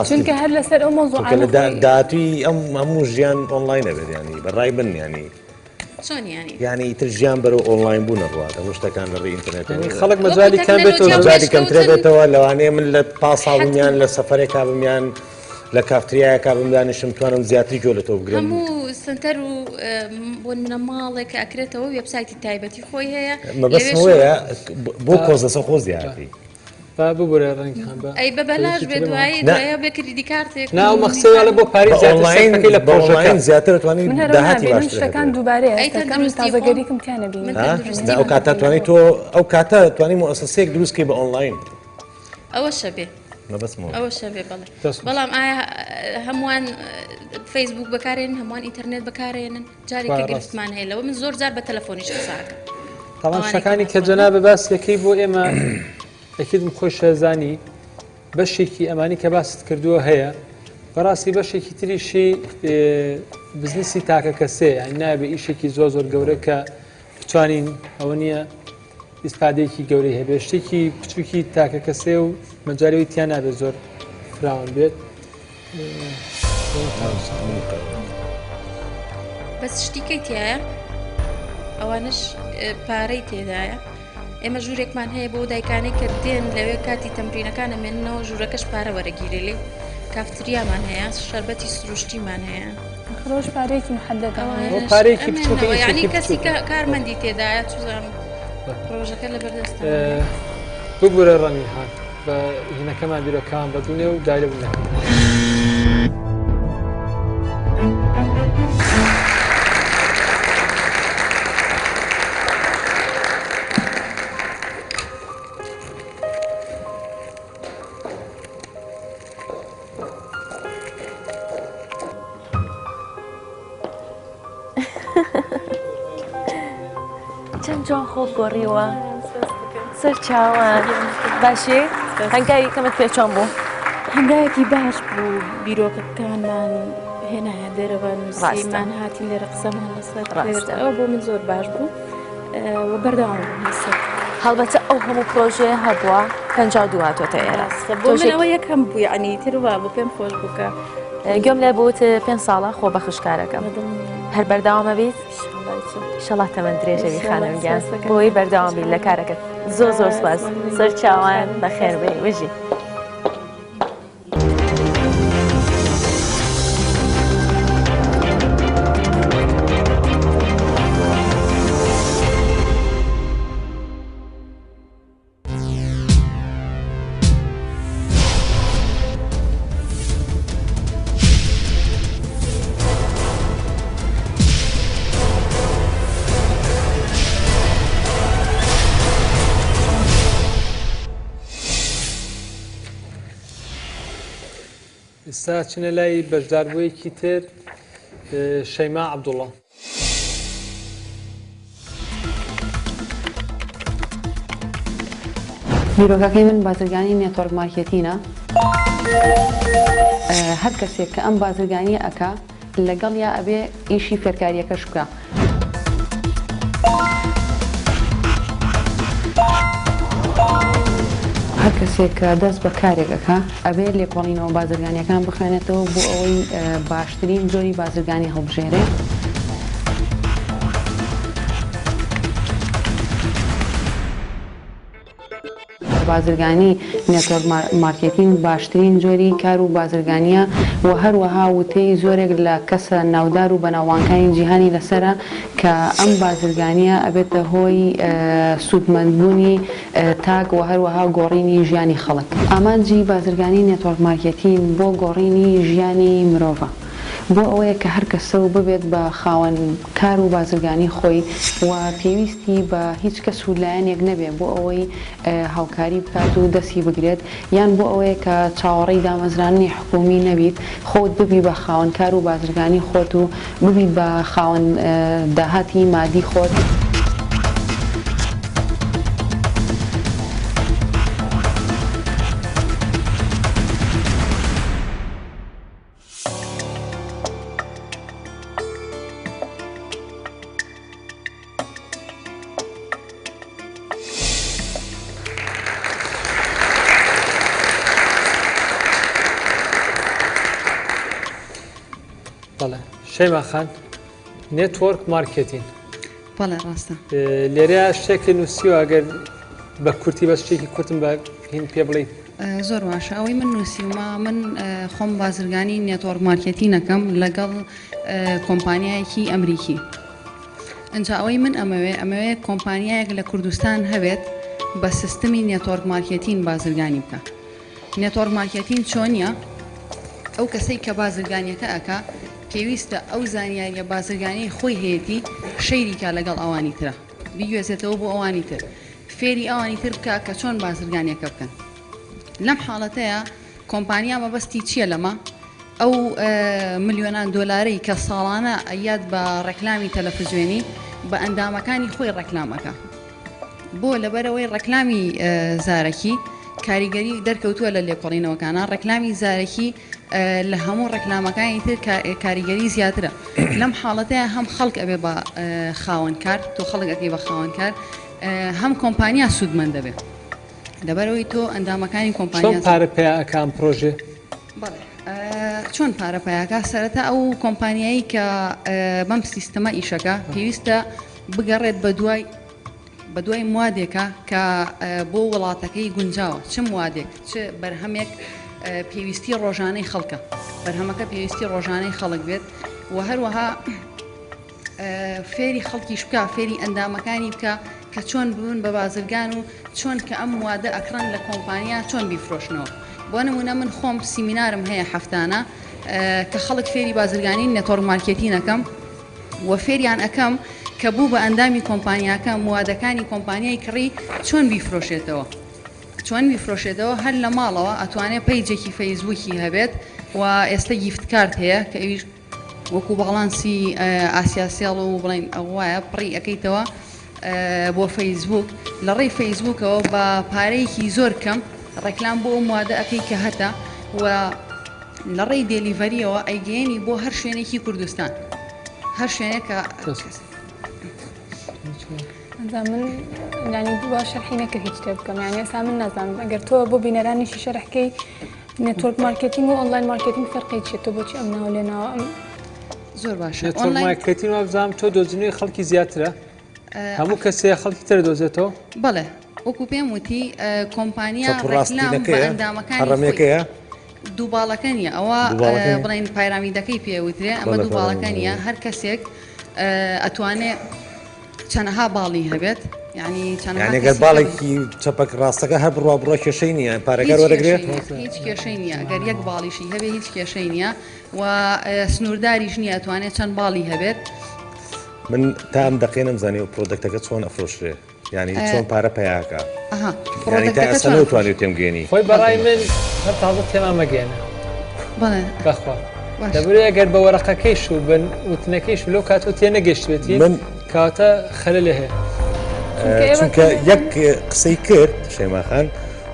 چونکە هەر لەسەر ئەو مەوزوعانە لە داهاتووی ئەم هەموو ژیان ئۆنلاین ئەبێت ینی بەڕای من ینی چۆن یانی؟ یانی ئیتر ژیان بەرەو ئۆنلاین بوون ئەڕوات هەموو شتەکان لە ڕێی ئینتەرنێتەوە یانی خەڵک مەجالی کەم بێتەوە مەجالی کەمترە بێتەوە لەوانەیە من لە پاسا بم یان لە سەفەرێکا بم یان لە کافتریایەکا بم دانیشم توانم زیاتر گوێ لە تۆ بگرم هەموو سنتەر و بۆ نمونە ماڵێک کە ئەکرێتەوە وێبسایتی تایبەتی خۆی هەیە مەبەستم ئەوەیە بۆ کۆزەسە خۆ زیاتری با ببورە ڕەنگ خان بە ئەی بە بەلاش بێ دوایی دوایە بێ کریدی کارتێک نا ئەو مەخسەی ئەڵێ بۆ پاریس زیاتر سەرفەکەی لە بە ئۆنلاین زیاتر توانی من هەر داهاتی نابینم باشتر شتەکان هەبێ. دووبارەیە ئەی هەستەکەم تەندروستی خۆم تازەگەریکم تیا نەبینی من ها؟ تەندروستی نا ئەو کاتە توانی تۆ ئەو کاتە توانی موئەسەسەیەک دروست کەی بە ئۆنلاین ئەوەشە بێ مەبەستم ئەوەیە. ئەوەشە بێ بەڵێ دەست خۆش. بەڵام ئایا هەمووان فەیسبوک بەکارێنن هەمووان ئینتەرنێت بەکارێنن جارێک کە ڕاست. گرفتمان هەیە لەوە من زۆر جار بە تەلەفۆنیش قسە ئەکەم تاوان ئەوانەی کە شتەکانی کە ناتوانن. جەنابە باسیەکەی بۆ ئێمە ئەکیدم خۆی شەزانی بەشێکی ئەمانی کە باست کردووە هەیە بەڕاستی بەشێکی تریشی بزنسی تاکە کەسێ یان نابێ ئیشێکی زۆر زۆر گەورە کە بتوانین ئەوە نییە ئیسفادەیەکی گەورەی هەبێ شتێکی بچووکی تاکە کەسێ و مەجارەوەی تیا نابێت زۆر فراوان بێت بەس شتیکەی تایە ئەوانش پارەی تێدایە ئێمە ژوورێکمان هەیە بۆ دایکانەی کە دێن لەوێ کاتی تەمرینەکان ئەمێننەوە ژوورەکەش پارە وەرەگیرێ لێ کافتریامان هەیە شەربەتی سروشتیمان هەیە خرۆش پارەیەکی محەدەدە پارەیەکی بچووکە یعنی کەسی کارمەندی تێدایە چزانم پرۆژەکە لە بەردەستە ببورە ڕەنگی هات بە هینەکەمان بیرۆکان بە دونێ و دایلە بوونەکەم. چەند جوان خۆت گۆڕیوە سەر چاوان باشی هەنگاوی کەمت پێ چۆن بوو هەنگاوێکی باش بوو بیرۆکەکانمان هێنایە دەرەوە نووسیمان هاتین لێرە قسەمان لەسەر کرد ئەوە بۆ من زۆر باش بوو و بەردەوام بووم لەسەر. هەڵبەتە ئەو هەموو پرۆژەیە هەبووە 52 هاتۆتە ئێرە بۆ من ئەوە یەکەم بوو یعنی تر وا بوو پێم خۆش بوو کە گوێم لێ بوو وتت پێنج ساڵە خۆ بەخشکارەکەم هەر بەردەوامە بیت ئیشەڵا تەمەن درێژەوی خانم گیان بۆی بەردەوام بیت لە کارەکەت زۆر زۆر سپاس سەر چاوان بەخێر بێی بژی. ئێستا چنە لای بەشداربوویەکی تر شەیما عەبدوڵڵا. بیرۆکەکەی من بازرگانی network marketing ە هەر کەسێک کە ئەم بازرگانیە ئەکا لەگەڵیا ئەبێ ئیشی فێرکاریەکەش بکا. هەر کەسێک کە دەست بە کارێک ئەکا ئەبێ لێکۆڵینەوە بازرگانیەکان بخوێنێتەوە بۆ ئەوەی باشترین جۆری بازرگانی هەڵبژێرێ. بازرگانی network marketing باشترین جۆری کار و بازرگانییە و هەروەها وتەی زۆرێک لە کەسە ناودار و بەناوبانگکانی جیهانی لەسەرە کە ئەم بازرگانییە ئەبێتە هۆی سوودمەندبوونی تاک و هەروەها گۆڕینی ژیانی خەڵک. ئامانجی بازرگانی network marketing بۆ گۆڕینی ژیانی مرۆڤە. بۆ ئەوەیە کە هەر کەسە و ببێت بە خاوەن کار و بازرگانی خۆی و پێویستی بە هیچ کەس و لایەنێک نەبێ بۆ ئەوەی هاوکاری بکات و دەستی بگرێت یان بۆ ئەوەیە کە چاوەڕێی دامەزراندنی حکوومی نەبیت خۆت ببی بە خاوەن کار و بازرگانی خۆت و ببیت بە خاوەن داهاتی مادی خۆت. بەڵێ شەیما خان network marketing بەڵێ ڕاستە لێرە شتێک نووسیوە ئەگەر بە کورتی بەس شتێکی کورتم بە هین پێ بڵێ زۆر باشە ئەوەی من نووسیومە من خۆم بازرگانی network marketing ئەکەم لەگەڵ کۆمپانیایەکی ئەمریکی ئەجا ئەوەی من ئەمەوێ ئەمەوێ کۆمپانیایەک لە کوردستان هەبێت بە سیستمی network marketing بازرگانی بکە network marketing چۆنیە ئەو کەسەی کە بازرگانیەکە ئەکا پێویستە ئەو زانیاریە بازرگانی خۆی هەیەتی share ی کا لەگەڵ ئەوانی ترە بیگوێزێتەوە بۆ ئەوانی تر فێری ئەوانی تر بکا کە چۆن بازرگانیەکە بکەن لەم حاڵەتەیە کۆمپانیا مەبەستی چییە لەمە ئەو ملیۆنان دۆلارەی کە ساڵانە ئەیات بە ڕێکلامی تەلەفزیۆنی بە ئەندامەکانی خۆی ڕێکلامەکە بۆ لەبەرەوەی ڕێکلامی زارەکی کاریگەری دەرکەوتووە لە لێکۆڵینەوەکانە ڕێکلامی زارەکی لە هەموو ڕێکلامەکانی تر کاریگەری زیاترە لەم حاڵەتەیە هەم خەڵک ئەبێ بە خاوەنکار تۆ خەڵک ئەکەی بە خاوەنکار هەم کۆمپانیا سوودمەند دەبێت لەبەرەوەی تۆ ئەندامەکانی کۆمپانیا چۆن پارە پەیا ئەکا ئەم پرۆژێ؟ بەڵێ چۆن پارە پەیاکا سەرەتا ئەو کۆمپانیایی کە بەم سیستەمە ئیشەکە پێویستە بگەڕێت بە دوای بەدوای موادێکە کە بۆ وڵاتەکەی گونجاوە، چ موادێک، چ بەرهەمێک پێویستی ڕۆژانەی خەڵکە، بەرهەمەکە پێویستی ڕۆژانەی خەڵک بێت و هەروەها فێری خەڵکیش بکە، فێری ئەندامەکانی بکە کە چۆن ببن بە بازرگان و چۆن کە ئەم موادە ئەکڕن لە کۆمپانیا چۆن بیفرۆشنەوە. بۆ نمونە من خۆم سیمینارم هەیە هەفتانە کە خەڵک فێری بازرگانی network marketing ئەکەم، وە فێریان ئەکەم کە بوو بە ئەندامی کۆمپانیاکە موادەکانی کۆمپانیای کڕی چۆن بیفرۆشێتەوە چۆن بیفرۆشێتەوە هەر لە ماڵەوە ئەتوانێ page ێکی فەیسبووکی هەبێت و ئێستا gift card هەیە کە ئەویش وەکو باڵانسی ئاسیاسێڵ و بڵین ئەوایە پڕی ئەەکەیتەوە بۆ فەیسبوک لە ڕێی فەیسبوکەوە بە پارەیەکی زۆر کەم ڕێکلام بۆ ئەو موادە ئەکەی کە هەتە و لە ڕێی delivery یەوە ئەیگەیەنی بۆ هەر شوێنێکی کوردستان هەر شوێنێک کە من یانی وا شەرحی نەکرد هیچ تێ بکەم یانی ئێستا من نازانم ئەگەر تۆ بۆ بینەرانیشی شەرحکەی network marketing و online marketing فەرقی چیە تۆ بۆچی ئەم ناوە لێ ناوە ئەم زۆر باشە network marketing وابزانم تۆ دۆزینەوەی خەڵکی زیاترە هەموو کەسێ خەڵکی تر دۆزێتەوە بەڵێ وەکو پێم وتی کۆمپانیا ڕێکلام بە ئەندامەکانی خۆی دووباڵەکە نییە ئەوە بڵێن پایرامیدەکەی پێوترێ ئەمە دووباڵەکە نییە هەر کەسێک ئەتوانێ چەنەها باڵی هەبێت یعنی چەنەها گەر باڵێکی چەپەک ڕاستەکە هەر بڕوا بڕوا کێشەی نییە پارەکە وەرەگرێت هیچ کێشەی نییە گەر یەک باڵیشی هەبێ هیچ کێشەی نییە و سنوورداریش نییە ئەتوانێت چەند باڵی هەبێت. من تا ئەم دەقەی نەمزانی ئەو product ەکە چۆن ئەفرۆشرێ یعنی چۆن پارە پەیاکە یعنی تا ئێستا نەوتوانی تێم گەێنی خۆی بەڕای من هەر تازە تێما مەگەێنە بەخوا دەبرێ ئەگەر بە وەرەقەکەیش و بن وتنەکەیش لەو کاتۆ تێ نەگەشتێتی من کاتە خەلە لێ هەیە چونکە یەک قسەی کرد شەیماخان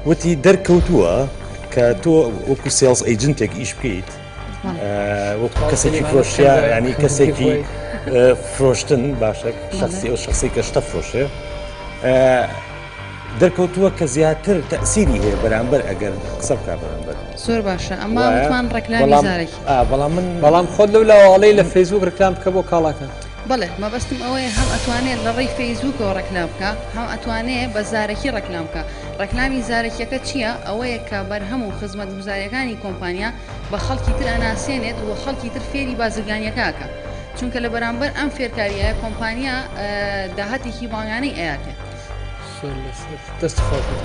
وتی دەرکەوتووە کە تۆ وەکو sales agent ێک ئیش بکەیت وەکو کەسێکی فرۆشیار ینی کەسێکی فرۆشتن باشە شخصی ئەو شخصی کە شتە فرۆشێ دەرکەوتووە کە زیاتر تەسیری هەیە بەرامبەر ئەگەر قسە بکە بەرامبەر زۆر باشە ئەمە وتمان ڕێکلامی زارەکی بەڵام من بەڵام خۆت لەو لاواڵەی لە فەیسبوک ڕکلام بکە بۆ کاڵاکە بەڵێ مەبەستم ئەوەیە هەم ئەتوانێت لە ڕێی فەیسبوکەوە ڕێکلام بکە هەم ئەتوانێ بە زارەکی ڕێکلام بکە. ڕێکلامی زارەکیەکە چییە؟ ئەوەیە کە بەرهەم و خزمەتگوزاریەکانی کۆمپانیا بە خەڵکی تر ئەناسێنێت و خەڵکی تر فێری بازرگانیەکە ئەکا چونکە لە بەرامبەر ئەم فێرکاریە کۆمپانیا داهاتێکی مانگانەی ئەیاتێ. زۆر لەسەر دەست خۆش بێت.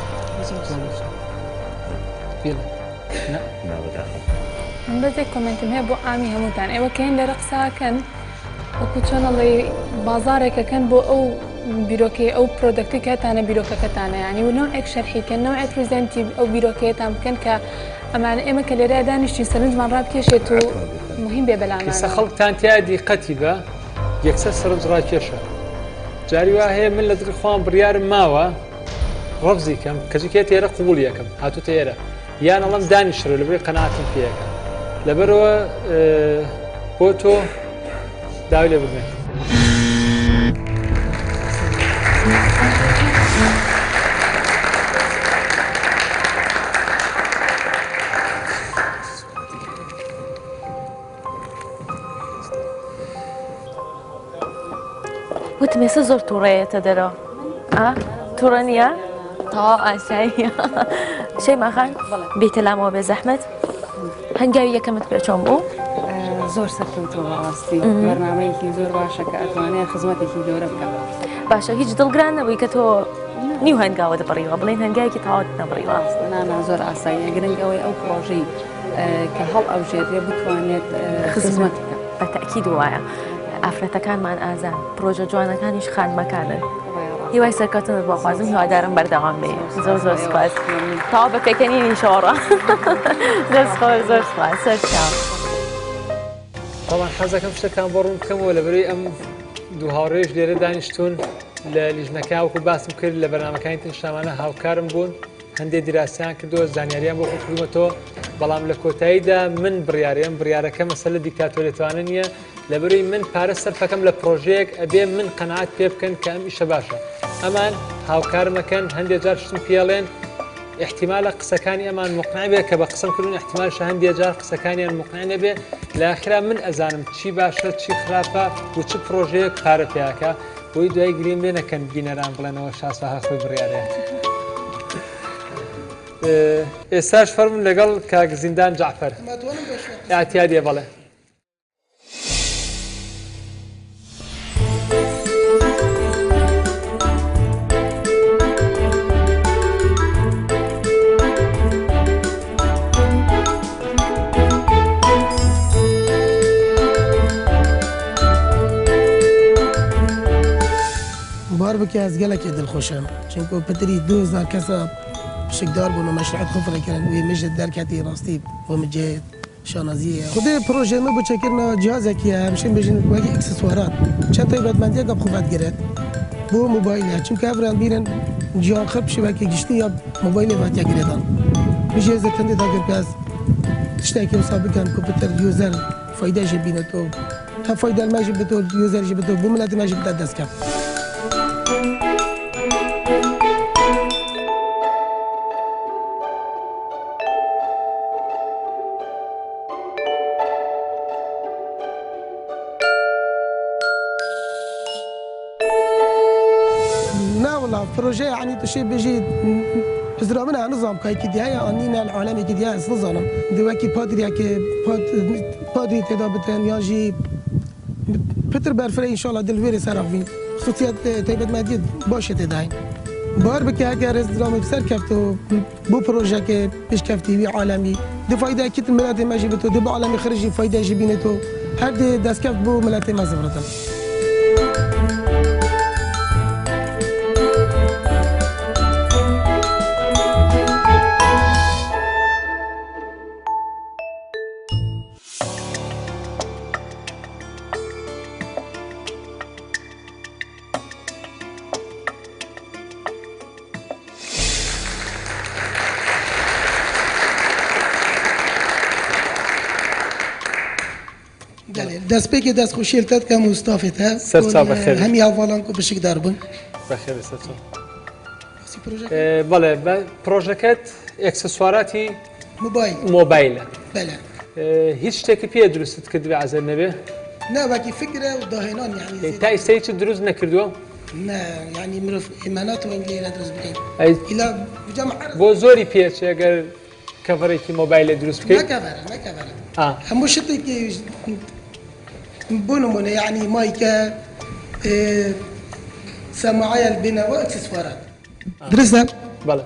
بێڵێ. نا. نا بەداخەوە. من بەس یەک کۆمێنتم هەیە بۆ عامی هەمووتان ئێوە کەین لێرە قسەکەن وەکو چۆن ئەڵێی بازاڕێکەکەن بۆ ئەو بیرۆکەی ئەو product ی کە هەتانە بیرۆکەکەتانە یانی و نەوعێک شەرحی کەن نەوعێک present ی ئەو بیرۆکەیەتان بکەن کە ئەمانە ئێمە کە لێرە دانیشتین سەرنجمان ڕابکێشێت و مهم بێ ئێستا بەلامانەوە. خەڵکتان تیا دیقەتی بە یەکسەر سەرنج ڕاکێشە جاری وا هەیە من لە دڵی خۆم بڕیارم ماوە ڕەفزی کەم کەچی کێتە ئێرە قبوڵی یەکەم هاتوتە ئێرە یان ئەڵم دانیشترە لەبەری قەناعەتم پێیەکە لەبەرەوە بۆ تۆ داوای لێ بردنێک. وتم ئێستا زۆر تووڕەیەتە دەرەوە ئا تووڕە نییە تەواو ئاساییە شەیما خان بێتە لامەوە بێ زەحمەت هەنگاوی یەکەمت پێ چۆن بوو؟ زۆر سەرکەوتووە بەڕاستی بەرنامەیەکی زۆر باشە کە ئەتوانێت خزمەتێکی گەورە بکات باشە هیچ دڵگران نەبووی کە تۆ نیو هەنگاوت بڕیوە بڵێن هەنگاوێکی تەواوت نەبڕیوە نا زۆر ئاساییە گرنگ ئەوەی ئەو پڕۆژەی کە هەڵ ئەوژێرێ بتوانێت خزمەت بکات بە تەئکید وایە ئافرەتەکانمان ئازان پرۆژە جوانەکانیش خانمەکانن هیوای سەرکەوتنت بۆ خوازم هیوادارم بەردەوام بێ زۆر زۆر سپاس تەواو بە پێکەنینی شۆڕە دەست خۆش زۆر سپاس سەر چاو. تەبعەن حەزەکەم شتەکان بۆ ڕوون بکەمەوە لەبەرەی ئەم دوو هاوڕێش لێرە دانیشتون لە لیژنەکە وەکو باسم کرد لە بەرنامەکانی تر شامانە هاوکارم بوون هەندێک دیراسیان کردووە زانیاریان بۆ کردومەتەوە بەڵام لە کۆتاییدا من بڕیارێم بڕیارەکە مەسەلە دیکتاتۆرێتوانە نییە لەبەرەی من پارە سەرفەکەم لە پرۆژەیەک ئەبێ من قەناعەت پێ بکەن کە ئەم ئیشە باشە ئەمان هاوکارمەکەن هەندێک جار شتم پێڵێن احتیمالە قسەکانی ئەمان مقنع بێ کە بە قسەم کردن احتیمالشە هەندێک جار قسەکانیان مقنع نەبێ لە ئاخرا من ئەزانم چی باشە چی خراپە و چ پرۆژەیەک پارە پیاکە بۆی دوای گریم لێ نەکەن بینەران بڵێنەوە شاسوا هەر خۆی بڕیارەیە. ئێستاش فەرموون لەگەڵ کاک زیندان جەعفەر. ئاعتیادیە بەڵێ. بار بکە ez gelekê dilxweş im çunku pitirî 2000 kesa pişikdar bûn û meşruet xwe firê kirin wê mij derketî rastî bo min cihê şanaziyê ye. Xwedê projeyê me bo çêkirina cihazekî ye em şên bêjin wekî aksesuarat çend taybetmendiyeke bi xwe vedigiret bo mobaylê çunku ev re bîrin cihan xirb şivekê giştî ya mobaylê ve hatiye girêdan. Min jî hêzek tendê da kir ku ez tiştekî wisa bikim ku pitir user fayde jê bîne û hem fayde li me jî bide û user jî bide û bo miletê me jî bide destkeft. Na wala proje yanî tu şê bêjî hizra min e nizam ka yekî dî heye an nîne li alemekî dî heye ez nizanim. Di wekî padriyekê padrî tê de bitin yan jî pitir berfireh înşallah dil wêrê ser axivîn. Xusûsiyet taybetmendiyê başê tê de heye. Bar bike eger hizra min bi ser keft û bo projeyekê pêşkeftî wî alemî di faydeyekî din miletê me jî bito di bi alemê xirij jî fayde jî bînê to her dê destkeft bo miletê me zivritin. دەستپێکی دەستخۆشی لە تە دکەم و ستافی تە سەرچاو بەخێر بێی. هەمی هەڤاڵان کو پشکدار بوون. بەخێر بێی سەرچاو. بەڵێ پرۆژەکەت ئێکسسواراتی مۆبایل مۆبایلە. بەلێ. هیچ شتێکی پێ دروستت کردبێ عەزێت نەبێ؟ نا وەکی فکرە و داهێنان یعنی تا ئیستا هیچت دروست نەکردووە؟ نا یانی مرۆڤ ئێمە ناتوانین لێرە دروست بکەین ئەی ئیلا جەمع عەرز بۆ زۆری پێچێ گەر کەڤەرێکی مۆبایلێ دروست بکەیت؟ نە کەڤەرە نە کەڤەرە هەموو شتێکی بۆ نمونە یعنی مایکە سەماعەیە بینەوە ئەکسسوارات دروستە؟ بەڵێ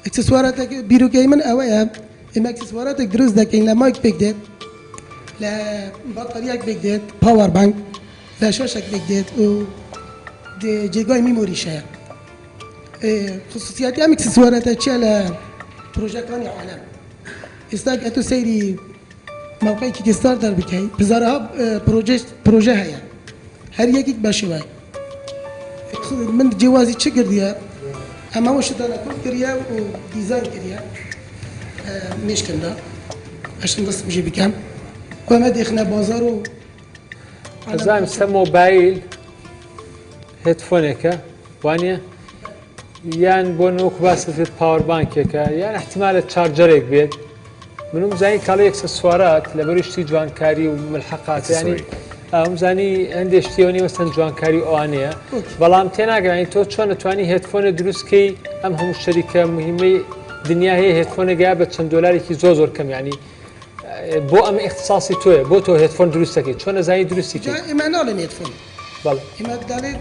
ئەکسسواراتێک بیرۆکەی من ئەوەیە ئێمە ئەکسسواراتێک دروست دەکەین لە مایک پێک دێت لە بەتەریاک پێک دێت power bank لە شاشەک پێک دێت و جێگای memory ش هەیە خصوصیاتی ئەم ئیکسسواراتە چیە لە پرۆژەکانی عالەم ئێستا کە تۆ سەیری مەوقعی Kickstarter بکەی هەزارەها پرۆژە هەیە هەر یەکێک بە شێوەیەک من جیوازی چ کردیە ئەمە شتانە کۆ کردیە و دیزاین کردیە مێشکمدا ئەشم دەستم ژێ بکەم وەمە دێخنە بازار و ئەزانم سە مۆبایل headphone ێکە وانە یان بۆ نۆک باست کرد power bank ێکە یان احتمالە charger ێک بێت منم زانی کاڵی ئەکسسوارات لەبەری شتی جوانکاری و ملحقات ینی ئەم زانی هەندێک شتیەوە نیوە چەند جوانکاری ئەوانەیە بەڵام تێناگەین تۆ چۆن نتوانی headphone ە دروستکەی ئەم هەموو شەریکە مهمەی دنیا هەیە headphone ەگە بە چەند دۆلارێکی زۆر زۆر کەم ینی بۆ ئەمە ئیختساسی تۆیە بۆ تۆ headphone دروست دەکەی چۆن ئەزانی دروستی کەی؟ جا ئێمە ناڵێن headphone بەڵێ. ئێمە دەڵێ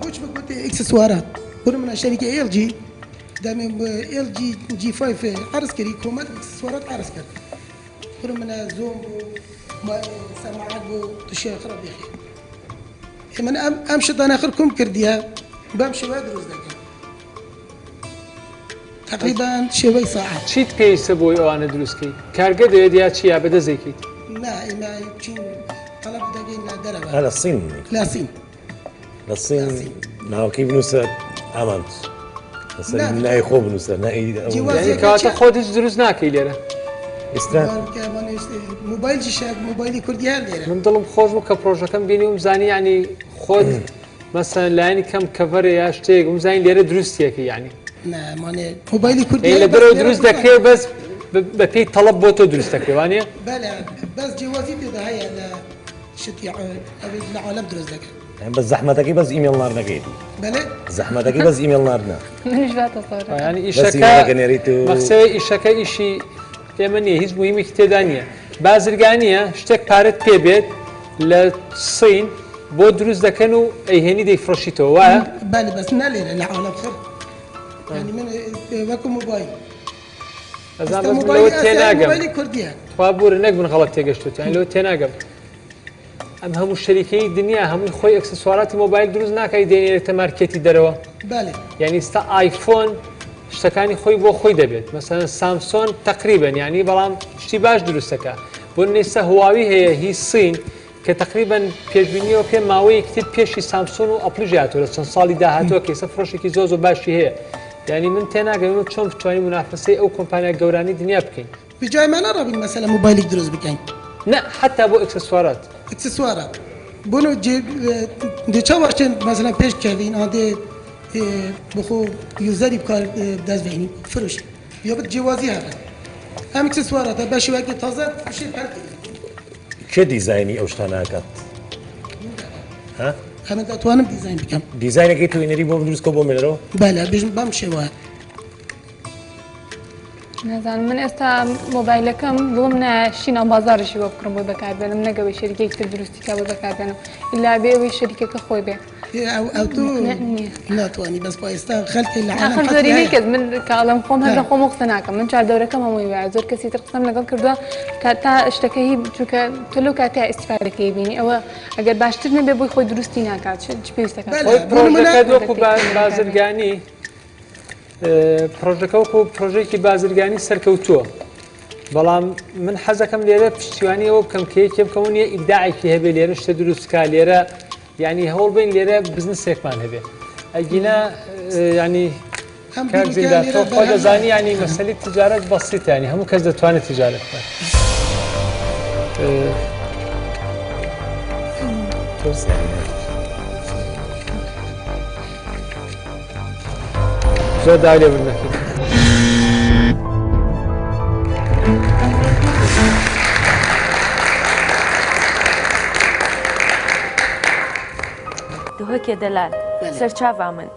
بۆچ بگوتێ ئیکسسوارات بۆ نمونە شەریکە ئێڵ جی دەمێ ئێڵ جی جی فایف عەرز کردی کۆمەڵ ئیکسسوارات عەرز کرد بۆ نمونە زۆم بوو سەماعات بوو توشێ خڕ بێخێ ئێمە ئەم ئەم شتانە خڕ کوم کردیە بەم شێوە دروست دەکەن تەقریبا شێوەی ساعەت. چیت پێویستە بۆی ئەوانە دروست کەی؟ کارگە دەوێت یا چی یا بە دەست دەیکەیت؟ نا ئێمە چین تەڵەب دەکەین لە دەرەوە. ها لە سین. لە سین. لە سین ناوەکەی بنووسە ئامانج. لەسەر ناوی خۆ بنووسە ناوی یعنی کەواتە خۆت هیچ دروست ناکەی لێرە. ئێستا مۆبایل شاک مۆبایلی کوردی هەر لێرە. من دڵم خۆش بوو کە پرۆژەکەم بینی وم زانی یعنی خۆت مەسەلەن لایەنی کەم کەڤەرێ یا شتێک وم زانی لێرە دروستیەکەی یعنی. نا مانێ مۆبایلی کوردی لە دەرەوە دروست دەکرێ بەس بەپێی تەڵەب بۆ تۆ دروست دەکرێ وانە؟ بەلێ بەس جیاوازی تێدا هەیە لە شتی ئەوەی لە عالەم دروست دەکەن. بەس زەحمەتەکەی بەس ئیمێڵ ناردنەکەیەتی. بەلێ؟ زەحمەتەکەی بەس ئیمێڵ ناردنە. منیش وا تەسەور دەکەم. یانی ئیشەکە مەخسەوەی ئیشەکە ئیشی ئێمە نییە هیچ مهمێکی تێدا نییە بازرگانیە شتێک پارەت پێ بێت لە سین بۆ دروست دەکەن و ئەیهێنی دەیفرۆشیتەوە وایە؟ بەلێ بەس نا لێرە لە عالەم خڕ یانی من وەکو مۆبایل ئەزان بەس من لەوە تێناگەم خوا بورە نەک من غەڵەت تێگەشتوت یانی لەوە تێناگەم ئەم هەموو شەریکەی دنیا هەمووی خۆی ئەکسسوارات مۆبایل دروست ناکای دێنێتە مارکێتی دەرەوە بەلێ یعنی ئستا ئایفۆن شتەکانی خۆی بۆ خۆی دەبێت مەسەلەن سامسۆن تقریبا یعنی بەڵام شتی باش دروستەکە بۆ نێستا هواوی هەیە هی سین کە تقریبا پێشبینیەوە پێ ماوەیەکی تر پێشی سامسۆن و ئەپڵیش هاتووە لە چەند ساڵی داهاتووە کە ئێستا فرۆشێکی زۆر زۆر باشی هەیە یعنی من تێناگەم ئێمە چۆن بتوانین منافەسەی ئەو کۆمپانیا گەورانەی دنیا بکەین. بجای ما نەڕەبین مەسەلە مۆبایلیک دروست بکەین. نا حەتا بۆ ئێکسسوارات. ئێکسسوارات بۆ نو جێ دێ چاوە شتێن مەسەلەن پێش کەوین ئان دێ بخۆ user ی بکار دەست بێنی فرۆش یا بت جیوازی هەبن ئەم ئێکسسواراتە بە شێوەیەکی تازە شێ پەل کێ دیزاینی ئەو شتانە ئەکات؟ ها؟ ئەمە دەتوانم دیزاین بکەم. دیزاینەکەی تۆ ئینەری بۆم دروست کە بۆم بێنەرەوە؟ بەلێ بژم بەم شێوە. نازانم من ئێستا مۆبایلەکەم دڵم نایە شتی ناو بازاڕیشی بۆ بکڕم بۆی بەکاربێنم نەگەوەی شەریکێکی تر دروستی کا بۆی بەکاربێنم ئیلا بێ ئەوەی شەریکەکە خۆی بێ ئەو ئەو تۆ ناتوانی بەس بۆ ئێستا خەلکی لە عالەم ئاخر زۆرینەی کەس من کە ئەڵێم خۆم هەر لە خۆم قسە ناکەم من چواردەورەکەم هەمووی وایە زۆر کەسی تر قسەم لەگەڵ کردووە کە تا شتەکە هی چونکە تۆ لەو کاتەیە ئیستیفادەکەی بینی ئەوە ئەگەر باشتر نەبێ بۆی خۆی دروستی ناکات چ پێویستەکە خۆی پرۆژەکەت وەکو بازرگانی پرۆژەکە وەکو پرۆژێکی بازرگانی سەرکەوتووە بەڵام من حەزەکەم لێرە پشتیوانی ئەوە بکەم کە یەکێ بکەم و نیە ئیبداعێکی هەبێ لێرە شتە دروست بکا لێرە یعنی هەوڵ بین لێرە بزنسێکمان هەبێ ئەگینا ینی کاک زیندار تۆ خۆ دەزانی ینی مەسەلی تجارەت بەسیتە ینی هەموو کەس دەتوانێت تجارەت بکات. زۆر داوای لێبوردن دەکەین. دهۆکێ دەلال. سەرچاڤا من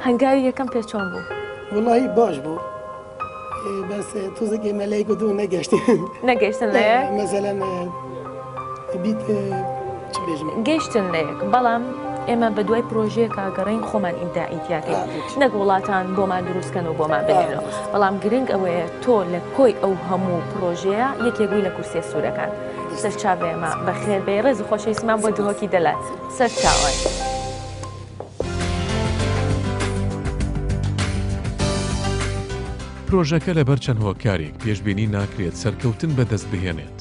هەنگاوی یەکەم پێ چۆن بوو؟ وەڵاهی باش بوو بەس تۆزێک ئێمە لای گوتو نەگەشتین نەگەشتن لە یەک؟ مەسەلەن بیت چ بێژم گەیشتن لە یەک بەڵام ئێمە بە دوای پرۆژەیەکا گەڕێین خۆمان ئیبداعی تیاکەین نەک وڵاتان بۆمان دروستکەن و بۆمان بنێنەوە بەڵام گرنگ ئەوەیە تۆ لە کۆی ئەو هەموو پرۆژەیە یەکێک بووی لە کورسیە سوورەکان سەرچاوێمە بەخێر بێی ڕێز و خۆشەویستمان بۆ دهۆکی دەلال سەرچاوەن. پرۆژەکە لەبەر چەند هۆکارێک پێشبینی ناکرێت سەرکەوتن بەدەست بهێنێت.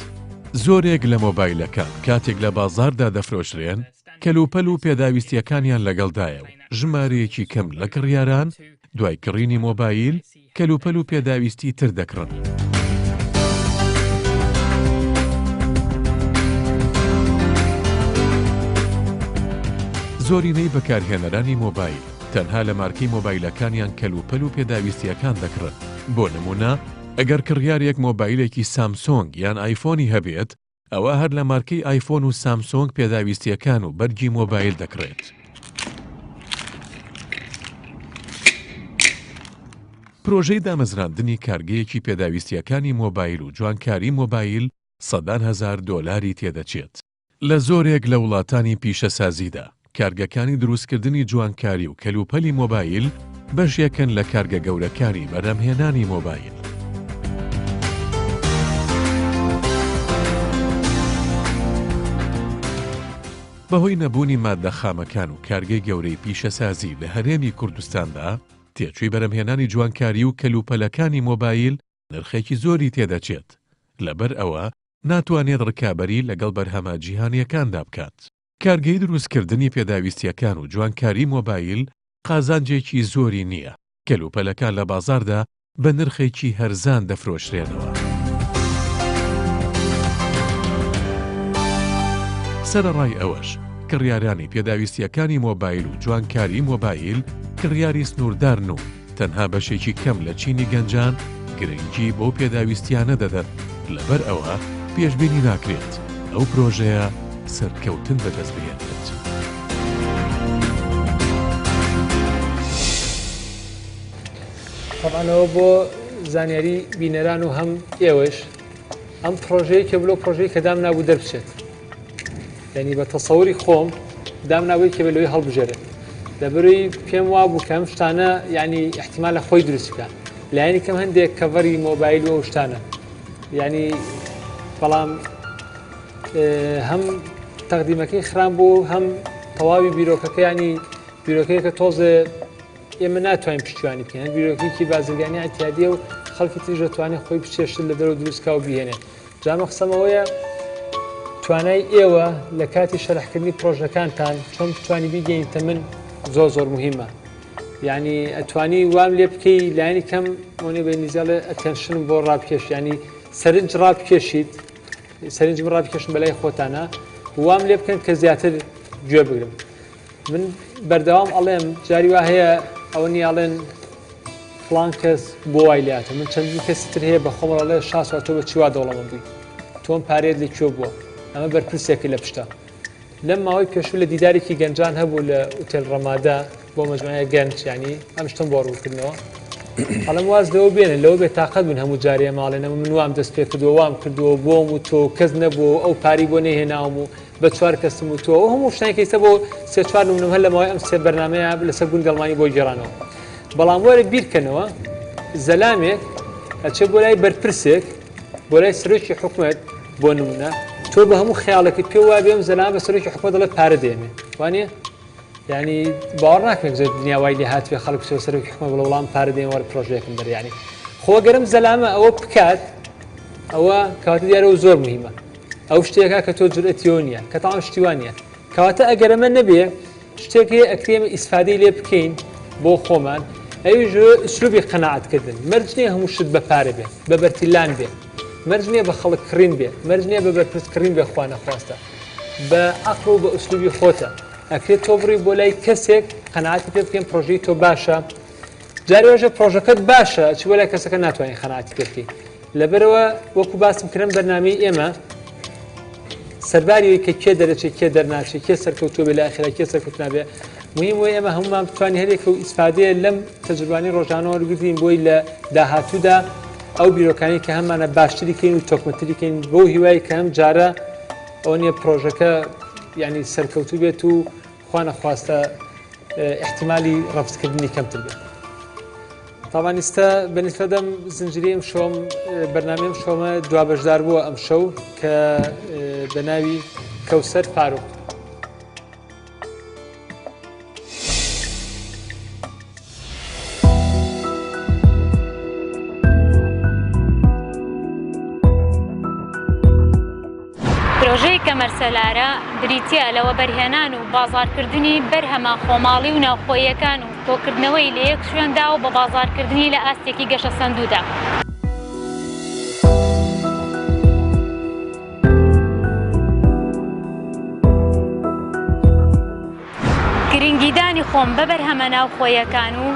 زۆرێک لە مۆبایلەکان کاتێک لە بازاڕدا دەفرۆشرێن، کەلوپەل و پێداویستییەکانیان لەگەڵدایە و ژمارەیەکی کەم لە کڕیاران دوای کڕینی مۆبایل، کەلوپەل و پێداویستی تر دەکڕن. زۆرینەی بەکارهێنەرانی مۆبایل تەنها لە مارکەی مۆبایلەکانیان کەلوپەل و پێداویستییەکان دەکڕن، بۆ نموونە ئەگەر کڕیارێک مۆبایلێکی سامسۆنگ یان ئایفۆنی هەبێت، ئەوا هەر لە مارکەی ئایفۆن و سامسۆنگ پێداویستییەکان و بەرگی مۆبایل دەکڕێت. پرۆژەی دامەزراندنی کارگەیەکی پێداویستییەکانی مۆبایل و جوانکاری مۆبایل سەدان هەزار دۆلاری تێدەچێت. لە زۆرێک لە وڵاتانی پیشەسازیدا، کارگەکانی دروستکردنی جوانکاری و کەلوپەلی مۆبایل بەشێکن لە کارگە گەورەکانی بەرهەمهێنانی مۆبایل. بەهۆی نەبوونی ماددە خامەکان و کارگەی گەورەی پیشەسازی لە هەرێمی کوردستاندا، تێچووی بەرهەمهێنانی جوانکاری و کەلوپەلەکانی مۆبایل نرخێکی زۆری تێدەچێت، لەبەر ئەوە ناتوانێت ڕکابەری لەگەڵ بەرهەمە جیهانییەکاندا بکات. کارگەی دروستکردنی پێداویستییەکان و جوانکاری مۆبایل قازانجێکی زۆری نییە، کەلوپەلەکان لە بازاڕدا بە نرخێکی هەرزان دەفرۆشرێنەوە. سەرەڕای ئەوەش، کڕیارانی پێداویستییەکانی مۆبایل و جوانکاری مۆبایل کڕیاری سنووردارن و تەنها بەشێکی کەم لە چینی گەنجان گرنگی بەو پێداویستیانە دەدەن، لەبەر ئەوە پێشبینی ناکرێت ئەو پرۆژەیە سەرکەوتن بەدەست بهێنێت. تەبعەن ئەوە بۆ زانیاری بینەران و هەم ئێوەش ئەم پرۆژەیە کە بلۆ پرۆژەی کە دام نابوو دەربچێت یعنی بە تەسەوری خۆم دام ناوەی کە لەوەی هەڵبژێرێت لەبەرەی پێم وابوو کە ئەم شتانە یعنی احتیمال لە خۆی دروست بکە لایەنی کەم هەندێک کەڤەری مۆبایل و ئەو شتانە یعنی بەڵام هەم تەقدیمەکەی خران بوو هەم تەواوی بیرۆکەکە ینی بیرۆکەیەکە تۆزێ ئێمە ناتوانین پشتیوانی بکەین هەر بیرۆکەیەکی بازرگانی ئەتیادیە و خەڵکی تریش دەتوانێت خۆی بچێشتر لە دەرەوە دروستکا و بهێنێ جامە قسەم ئەوەیە توانای ئێوە لە کاتی شەرحکردنی پرۆژەکانتان چۆن بتوانی بیگەینتە من زۆر زۆر مهمە یعنی ئەتوانی وام لێ بکەی لایەنی کەم مۆنێ بە ئینگلیزی attention م بۆ ڕابکێش ینی سەرنج ڕابکێشیت سەرنجم ڕابکێشن بەلای خۆتانە وام لێ بکەن کە زیاتر گوێ بگرم من بەردەوام ئەڵێم جاری وا هەیە ئەوە نییە ئەڵێن فڵان کەس بۆ وای لاتە من چەندین کەسی تر هەیە بە خۆم ئەڵێ شاسوار تۆ بە چی وا دەوڵەمەند بووی تۆم پارێت لە کوێ بووە ئەمە بەرپرسێکی لە پشتە لەم ماوەی پێشوو لە دیدارێکی گەنجان هەبوو لە ئوتێل ڕەمادە بۆ مەجموعەیە گەنج ینی ئەم شتم بۆ ڕوونکردنەوە ئەڵێم واز لەوە بێنن لەوە بێ تاقەت بن هەموو جارێ ماڵێن ئەمە من وام دەست پێ کردووە وام کردووە بۆم و تۆ کەس نەبوو ئەو پاری بۆ نەهێناوم و بە چوار کەسم و تۆ ئەو هەموو شتانی کە ئیستا بۆ سێ چوار نمونەم هەر لە ماوەی ئەم سێ بەرنامەیە لەسەر گوندی ئەڵمانی بۆ گێڕانەوە بەڵام وەرە بیرکەنەوە زەلامێک ئەچێ بۆ لای بەرپرسێک بۆ لای سەرۆکی حکومەت بۆ نمونە تۆ بە هەموو خیاڵێکی پێ وابێ ئەم زەلام بە سەرۆکی حکومەت دەڵێ پارە دێمێ وانە یعنی باوەڕ ناکەم زۆر دنیا وای لێ هاتوێ خەڵک بچێ سەرۆکی حکومەت بڵێ وەڵام پارە دێن وەرە پرۆژەیەکم دەر یعنی خۆ گەرم زەلامە ئەوە بکات ئەوە کاتە دیارە و زۆر مهمە ئەو شتێکە کە تۆ جورئەتی ئەوە نییە کە تاوان شتی وا نییە کەواتە ئەگەر ئەمە نەبێ شتێک هەیە ئەکرێ ئێمە ئیسفادەی لێ بکەین بۆ خۆمان ئەویش ئسلوبی قەناعەتکردن مەرج نییە هەموو شت بە پارە بێ بە بەرتیلان بێ مەرج نییە بە خەڵک کڕین بێ مەرج نییە بە بەرپرس کڕین بێ خوا نەخواستە بە عەقڵ و بە ئسلوبی خۆتە ئەکرێت تۆ بڕی بۆ لای کەسێک قەناعەتی پێ بکەین پرۆژەی تۆ باشە جاری واشە پرۆژەکەت باشە چی بۆ لای کەسەکە ناتوانین قەناعەتی پێ بکەین لەبەرئەوە وەکو باسم کرم بەرنامەی ئێمە سەرباری ئەوەی کە کێ دەرەچێ کێ دەرناچێ کێ سەرکەوتووە بێ لە ئاخیرا کێ سەرکەوتوو نابێ مهم وەی ئێمە هەمومان بتوانین هەرێکە و ئیسفادەیە لەم تەجروبانەی ڕۆژانە وەرگرتین بۆی لە داهاتوودا ئەو بیرۆکانی کە هەمانە باشتری کەین و تۆکمەتری کەین بۆ هیوای کە هەم جارە ئەوە نیە پرۆژەکە ینی سەرکەوتوو بێت و خوانەخواستە ئیحتیمالی ڕەفزکردنی کەمتر بێت. تاوان ئیستا بە نیسبەت ئەم زنجیرەی ئەم شەوم بەرنامەی ئەم شەومە دوا بەشدار بووە ئەم شەو کە بە ناوی کەوسەر فاروق. پرۆژەی کەمەر سەلارە بریتییە لە وەبەرهێنان و بازاڕکردنی بەرهەمە خۆماڵی و ناوخۆییەکان و کۆکردنەوەی لە یەک شوێندا و بە بازاڕکردنی لە ئاستێکی گەشەسەندوودا. گرنگیدانی خۆم بە بەرهەمە ناوخۆیەکان و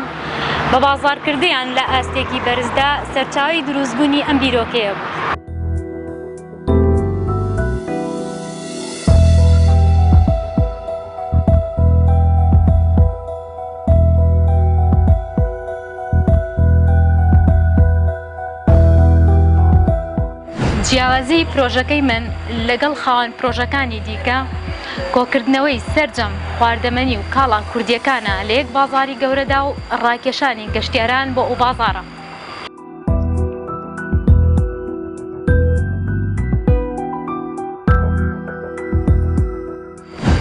بە بازاڕکردیان لە ئاستێکی بەرزدا سەرچاوەی دروستبوونی ئەم بیرۆکەیە بوو. جیاوازی پرۆژەکەی من لەگەڵ خاوەن پرۆژەکانی دیکە، کۆکردنەوەی سەرجەم خواردەمەنی و کاڵا کوردییەکانە لە یەک بازاڕی گەورەدا و ڕاکێشانی گەشتیاران بۆ ئەو بازاڕە.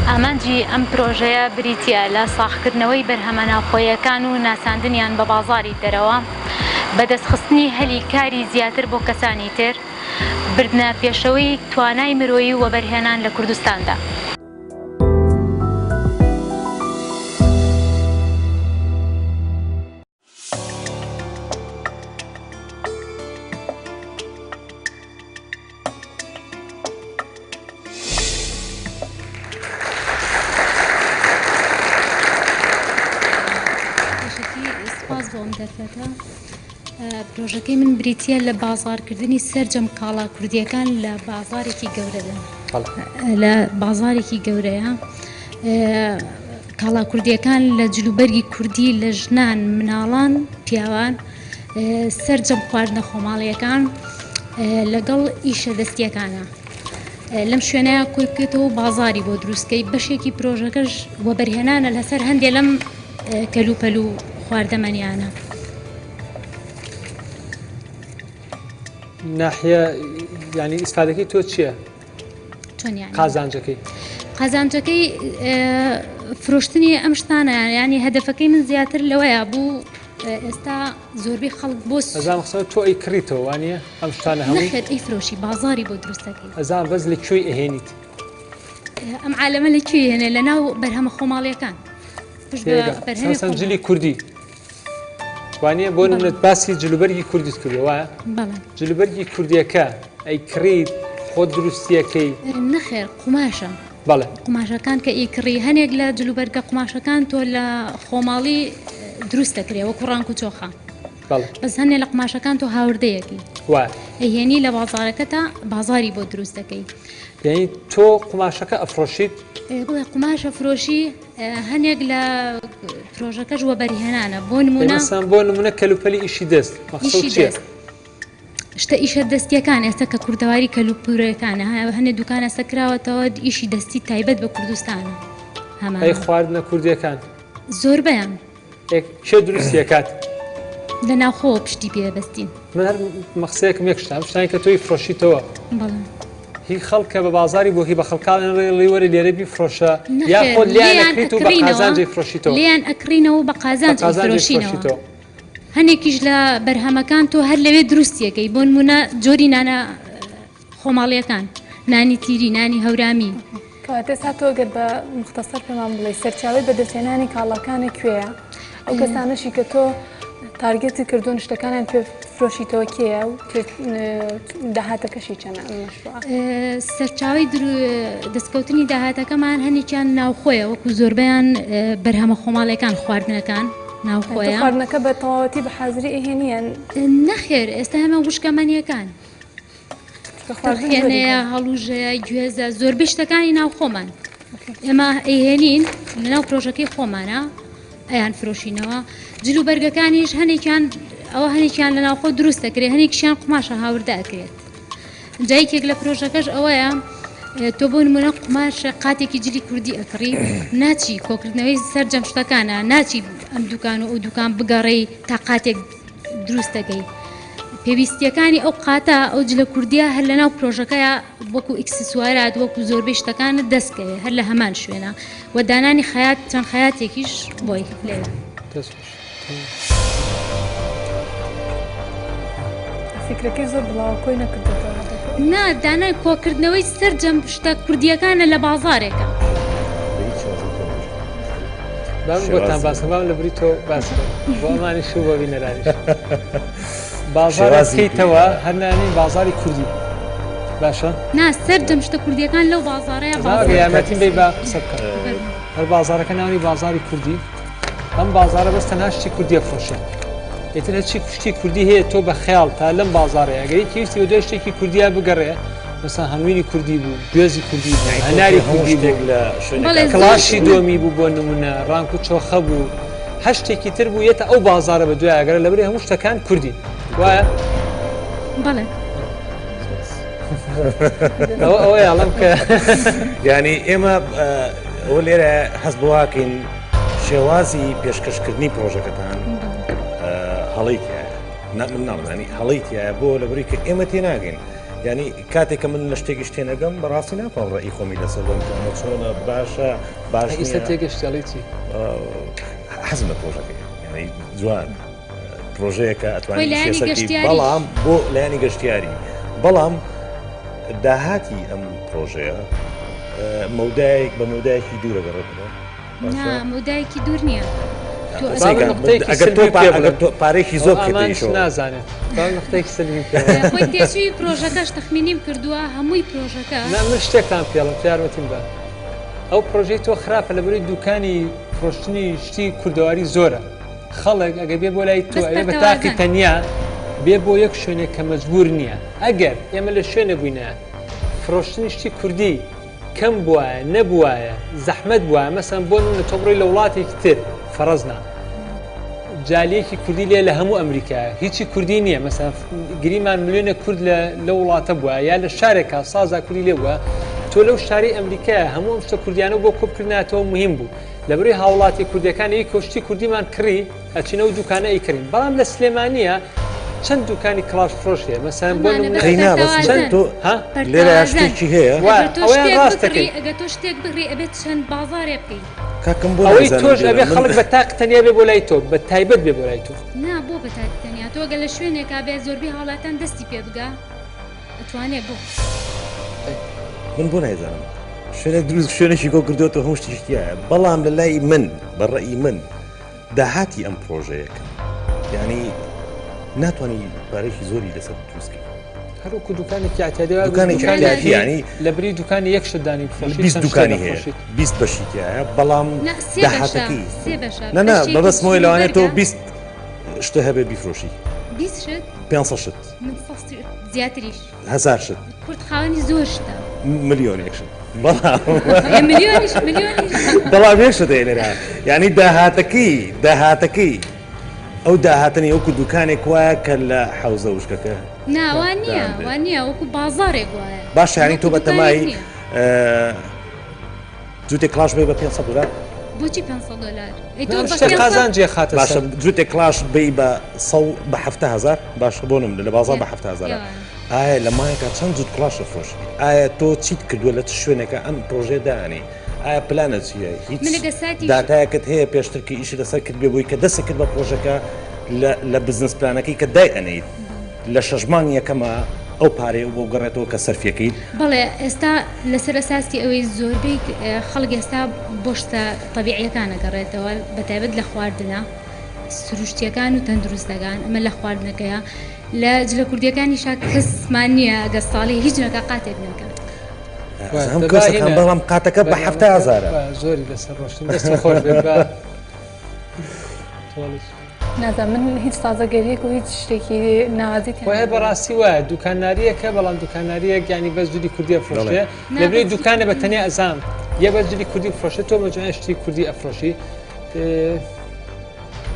ئامانجی ئەم پرۆژەیە بریتییە لە ساغکردنەوەی بەرهەمە ناوخۆییەکان و ناساندنیان بە بازاڕی دەرەوە، بەدەستخستنی هەلی کاری زیاتر بۆ کەسانی تر، بردنە پێشەوەی توانای مرۆیی و وەبەرهێنان لە کوردستاندا. سپاس بۆ ئەم دەرفەتە. پرۆژەکەی من بریتییە لە بازاڕکردنی سەرجەم کاڵا کوردییەکان لە بازارێکی گەورەدا. لە بازارێکی گەورەیە. کاڵا کوردییەکان لە جلوبەرگی کوردی لە ژنان، مناڵان، پیاوان، سەرجەم خواردنە خۆماڵییەکان لەگەڵ ئیشە دەستییەکانە. لەم شوێنەیە کۆی بکەیتەوە و بازاری بۆ دروستکەی بەشێکی پرۆژەکەش وەبەرهێنانە لەسەر هەندێ لەم کەلوپەل و خواردەمەنیانە. ناحیە یانی ئیسفادەکەی تۆ چییە؟ چۆن یانی؟ قازانجەکەی؟ قازانجەکەی فرۆشتنی ئەم شتانە یانی هەدەفەکەی من زیاتر لەوەیە بوو ئێستا زۆربەی خەڵک بۆ ئەزان قسە تۆ ئەی کڕیتەوە وانە ئەم شتانە هەمووی نەخێر ئەی فرۆشی بازاری بۆ دروستەکەی ئەزان بەس لە کوێی ئەهێنیت ئەم عالەمە لە کوێ هێنێ لە ناو بەرهەمە خۆماڵیەکان پشت بە بەرهەمی سەن جلی کوردی وانە بۆ نمونەت باسی جلوبەرگی کوردیت کردووە وایە بەڵێ جلوبەرگی کوردیەکە ئەی کڕیت خۆت دروستیەکەی نەخێر قوماشە بەڵێ قوماشەکان کە ئیکڕی هەنێک لە جلوبەرگە قوماشەکان تۆ لە خۆماڵی دروست دەکرێ وەکو ڕانک و چۆخە بەڵێ بەس هەنێ لە قوماشەکان تۆ هاوردەیەکی وایە ئەیهێنی لە بازاڕەکەتا بازاری بۆ دروست دەکەی یعنی تۆ قوماشەکە ئەفرۆشیت بڵێ قوماشە فرۆشی هەنێک لە پرۆژەکەش وەبەرهێنانە بۆ نمونە مەسەن بۆ نمونە کەلوپەلی ئیشی دەست مەخصوص ئیشی چییە؟ دەست شتە ئیشە دەستیەکان ئێستا کە کوردەواری کەلوپورەکانە هەنێ دوکان ئێستا کراوەتەوە ئیشی دەستی تایبەت بە کوردستانە هەمان ئەی خواردنە کوردیەکان زۆربەیان کێ دروستیەکات؟ لە ناوخۆوە پشتی پێ بەستین. من هەر مەقسەیەکم یەک شتە ئەم شتانەی کە تۆی فرۆشیتەوە بەڵێ هی خەڵکە بە بازاری بۆ هی بە خەڵکان ڕێڵی وەرە لێرە بیفرۆشە یا نەخێر خۆت لێیان لێیان ئەکریت و بە ئەکڕینەوە قازانجی فرۆشیتەوە لێیان ئەکڕینەوە و بە بە قازانج قازانجی ئەیفرۆشینەوە فرۆشیتەوە هەنێکیش لە بەرهەمەکان تۆ هەر لەوێ دروستیەکەی بۆ نمونە جۆری نانە خۆماڵیەکان نانی تیری نانی هەورامی. کەواتە ئێستا تۆ گەر بە موختەسەر پێمان بڵێی سەرچاوەی بەدەستهێنانی کاڵاکانە کوێیە؟ ئەو کەسانەشی کە تۆ تارگێتی کردوون شتەکانیان پێ فرۆشیتەوە کێیە و داهاتەکەشی چەنە ئەم مەشروعە؟ سەرچاوەی دەستکەوتنی داهاتەکەمان هەنێکیان ناوخۆیە وەکو زۆربەیان بەرهەمە خۆماڵیەکان خواردنەکان ناوخۆیە. خواردنەکە بە تەواوەتی بە حازری ئەهێنی یان؟ نەخێر ئێستا هەمە وشکەمەنیەکان. ترخێنەیە، هەڵوژەیە، گوێزە، زۆربەی شتەکانی ناو خۆمان ئێمە ئەیهێنین لەناو پرۆژەکەی خۆمانە ئەیان فرۆشینەوە. جل و بەرگەکانیش هەنێکیان ئەوە هەنێکیان لە ناوخۆ دروست دەکرێت، هەنێکیشیان قوماشە هاوردە ئەکرێت. جا یەکێک لە پرۆژەکەش ئەوەیە تۆ بۆ نمونە قوماش قاتێکی جلی کوردی ئەکڕی ناچی کۆکردنەوەی سەرجەم شتەکانە ناچی ئەم دوکان و ئەو دوکان بگەڕێی تا قاتێک دروست دەکەی پێویستیەکانی ئەو قاتە ئەو جلە کوردیە هەر لەناو پرۆژەکەیە وەکو ئیکسسوارات وەکو زۆربەی شتەکانت دەستکەوێ هەر لە هەمان شوێنە و دانانی خەیات چەند خەیاتێکیش بۆی لێرە. فیکرەکەی زۆر بڵاوە کۆی نەکردۆتەوە. نا دانای کۆکردنەوەی سەرجەم شتە کوردیەکانە لە بازارێکە. بام بۆتان باسم بام لە بری تۆ باس بۆ ئەمانیش و بۆ بینەرانیش بازار بکەیتەوە هەر نانی بازاری کوردی باشە نا سەرجەم شتە کوردیەکان لەو بازارەیە یارمەتیم بی با قسە بکەم هەر بازارەکە ناوی بازاری کوردی ئەم بازارە بەس تەنها شتی کوردی ئەفرۆشێت ئیتر هەرچی شتی کوردی هەیە تۆ بە خەیاڵ تا لەم بازارەیە ئەگەر یەکی ویستی بە دوای شتێکی کوردیا بگەڕێ مەسەن هەنگوینی کوردی بوو گوێزی کوردی بوو هەناری کوردی بوو کڵاشی دۆمی بوو بۆ نمونە ڕانک و چۆخە بوو هەر شتێکی تر بوو یەتە ئەو بازارە بە دوای ئەگەرە لەبری هەموو شتەکان کوردین وایە بەڵێ ئەوە ئەوەیە ئەڵێم کە یعنی ئێمە ئەوە لێرە هەست بۆواکەین شێوازی پێشکەشکردنی پرۆژەکەتان هەڵەی تایە من ناڵێم هەڵەی تایە بۆ لەبری کە ئێمە تێناگەین ینی کاتێک کە من لە شتێکیش تێنەگەم بەڕاستی ناتوانم ڕێی خۆمی لەسەر بم کە ئەمە چۆنە باشە باش ئیستا تێگەشتڵی چی حەزم لە پرۆژەکەی ینی جوان پرۆژەیەکە ئەتوانێت بەڵام بۆ لایەنی گەشتیاری بەڵام داهاتی ئەم پرۆژەیە مەودایەک بە مەودایەکی دوورە گەڕێتەوە نا مەودایەکی دوور نییە. ئەگەر تۆ ئەگەر تۆ پارێکی زۆر بکەیتە نازانێت نقطەیەکی سلبی خۆی تێچووی پرۆژەکەش تەخمینیم کردووە هەمووی پرۆژەکە نا من شتێکتان پێڵم تۆ یارمەتیم بە ئەو پرۆژەی تۆ خراپە لە بەری دوکانی فرۆشتنی شتی کوردەواری زۆرە خەڵک ئەگەر بێ بۆ لای تۆ ئەوێ بە تاقی تەنیا بێ بۆ یەک شوێنێک کە مەجبور نییە ئەگەر ئێمە لە شوێنە بووینە فرۆشتنی شتی کوردی کەم بوایە نەبوایە زەحمەت بوایە مەسەن بۆ نمونە تۆ بڕۆی لە وڵاتێکی تر فەڕەزنا جالیەکی کوردی لێ لە هەموو ئەمریکایە هیچی کوردی نییە مەسەن گریمان ملیۆنێک کورد لە لە وڵاتە بووە یا لە شارێکا سازا کوردی لێ بووە تۆ لەو شاری ئەمریکایە هەموو ئەم شتە کوردیانە بۆ کۆبکردناتەوە مهم بوو لەبری هاوڵاتی کوردەکان ی کۆشتی کوردیمان کڕی ئەچین ئەو دوکانە ئەیکڕین بەڵام لە سلێمانیە چەند دوکانی کڵاش فرۆش هەیە مەسەن بۆ نمونە قەینا بەس چەند تۆ ها لێرە شتێکی هەیە وا ئەگەر تۆ ئەوەیان شتێک ڕاست بکڕی دەکەی ئەگەر تۆ شتێک بکڕی ئەبێت چەند بازارێ بکەی کاکەم بۆ ئەوەی نازانم تۆش لێرە ئەبێ من خەڵک بە تاق تەنیا بێ بۆ لای تۆ بە تایبەت بێ بۆ لای تۆ نا بۆ بە تاک تەنیا تۆ ئەگەر لە شوێنێکا بێ زۆربەی هاوڵاتیان دەستی پێ بگا ئەتوانێ بۆ من بۆ نایزانم شوێنێک دروست شوێنێکی کۆ کردوێتەوە هەموو شتێکی تایە بەڵام لە لای من بە ڕەئی من داهاتی ئەم پرۆژەیە کەم یعنی ناتوانانی پارێکی زۆری لەسەر دروستکەی هەروەکو دوکانێکی اعتیادی دوکانێکی اعتیادی یعنی لە بری دوکانی یەک شت دانی بفرۆشی 20 دوکانی هەیە 20 بەشی تایە بەڵام داهاتەکەی نا نا بەبەسمەوەی لەوانەیە تۆ 20 شتە هەبێ بیفرۆشی 20 شت 500 شت من زیاتریش هزار شت کورد خاوەنی زۆر شتە. ملیۆنێک شت بەڵام ملیۆنیش ملیۆنیش بەڵام یەک شت هەیە لێرە یعنی داهاتەکەی داهاتەکەی ئەو داهاتنی وەکو دوکانێک وایە کە لە حەوزە وشکەکە نا وا نییە وا نییە وەکو بازاڕێک وایە باشە یعنی تۆ بەتەمای جووتێک کڵاش بی بە 500 دلار بۆچی 500 دلار قازانجێ خاتە باشە جووتێک کڵاش بی بە سە بە هزار باشە بۆ نمونە لە بازار بە هزار ئایا لە مایەکە چەند جووت کڵاش فرۆشی ئایا تۆ چیت کردووە لە چ شوێنێکە ئەم پرۆژێ دانێ ئایا پلانە چییە هیچ داتایەکت هەیە پێشتر کە ئیشی لەسەر کرد بێ بووی کە دەست کرد بە پرۆژەکە لە بزنس پلانەکەی کە دای ئەنیت لە شەش مانگ یەکەما ئەو پارەیە بۆ گەڕێتەوە کە سەرفیەکەیت؟ بەڵێ ئێستا لەسەر ئەساسی ئەوەی زۆربەی خەڵک ئێستا بۆ شتە تەبیعیەکان ئەگەڕێتەوە بەتایبەت لە خواردنە سروشتیەکان و تەندروستەکان ئەمە لە خواردنەکەیە لە جلە کوردیەکانیشا کەسمان نییە ئەگەر ساڵی هیچ نەکا قاتێک نەکا. هەم کەسەکان بەڵام قاتەکە بە 70 هەزارە زۆری لەسەر ڕۆشتن دەست خۆش بێت بە تۆڵیش. نازانم من هیچ تازەگەریەک و هیچ شتێکی ناوازی تیا خۆی نەبینم. بەڕاستی وایە دوکاناریەکە بەڵام دوکاناریەک یانی بەس جلی کوردی ئەفرۆشێ لەبری دوکانە بە تەنیا ئەزام یە بەس جلی کوردی بفرۆشێ تۆ مەجموعە شتی کوردی ئەفرۆشی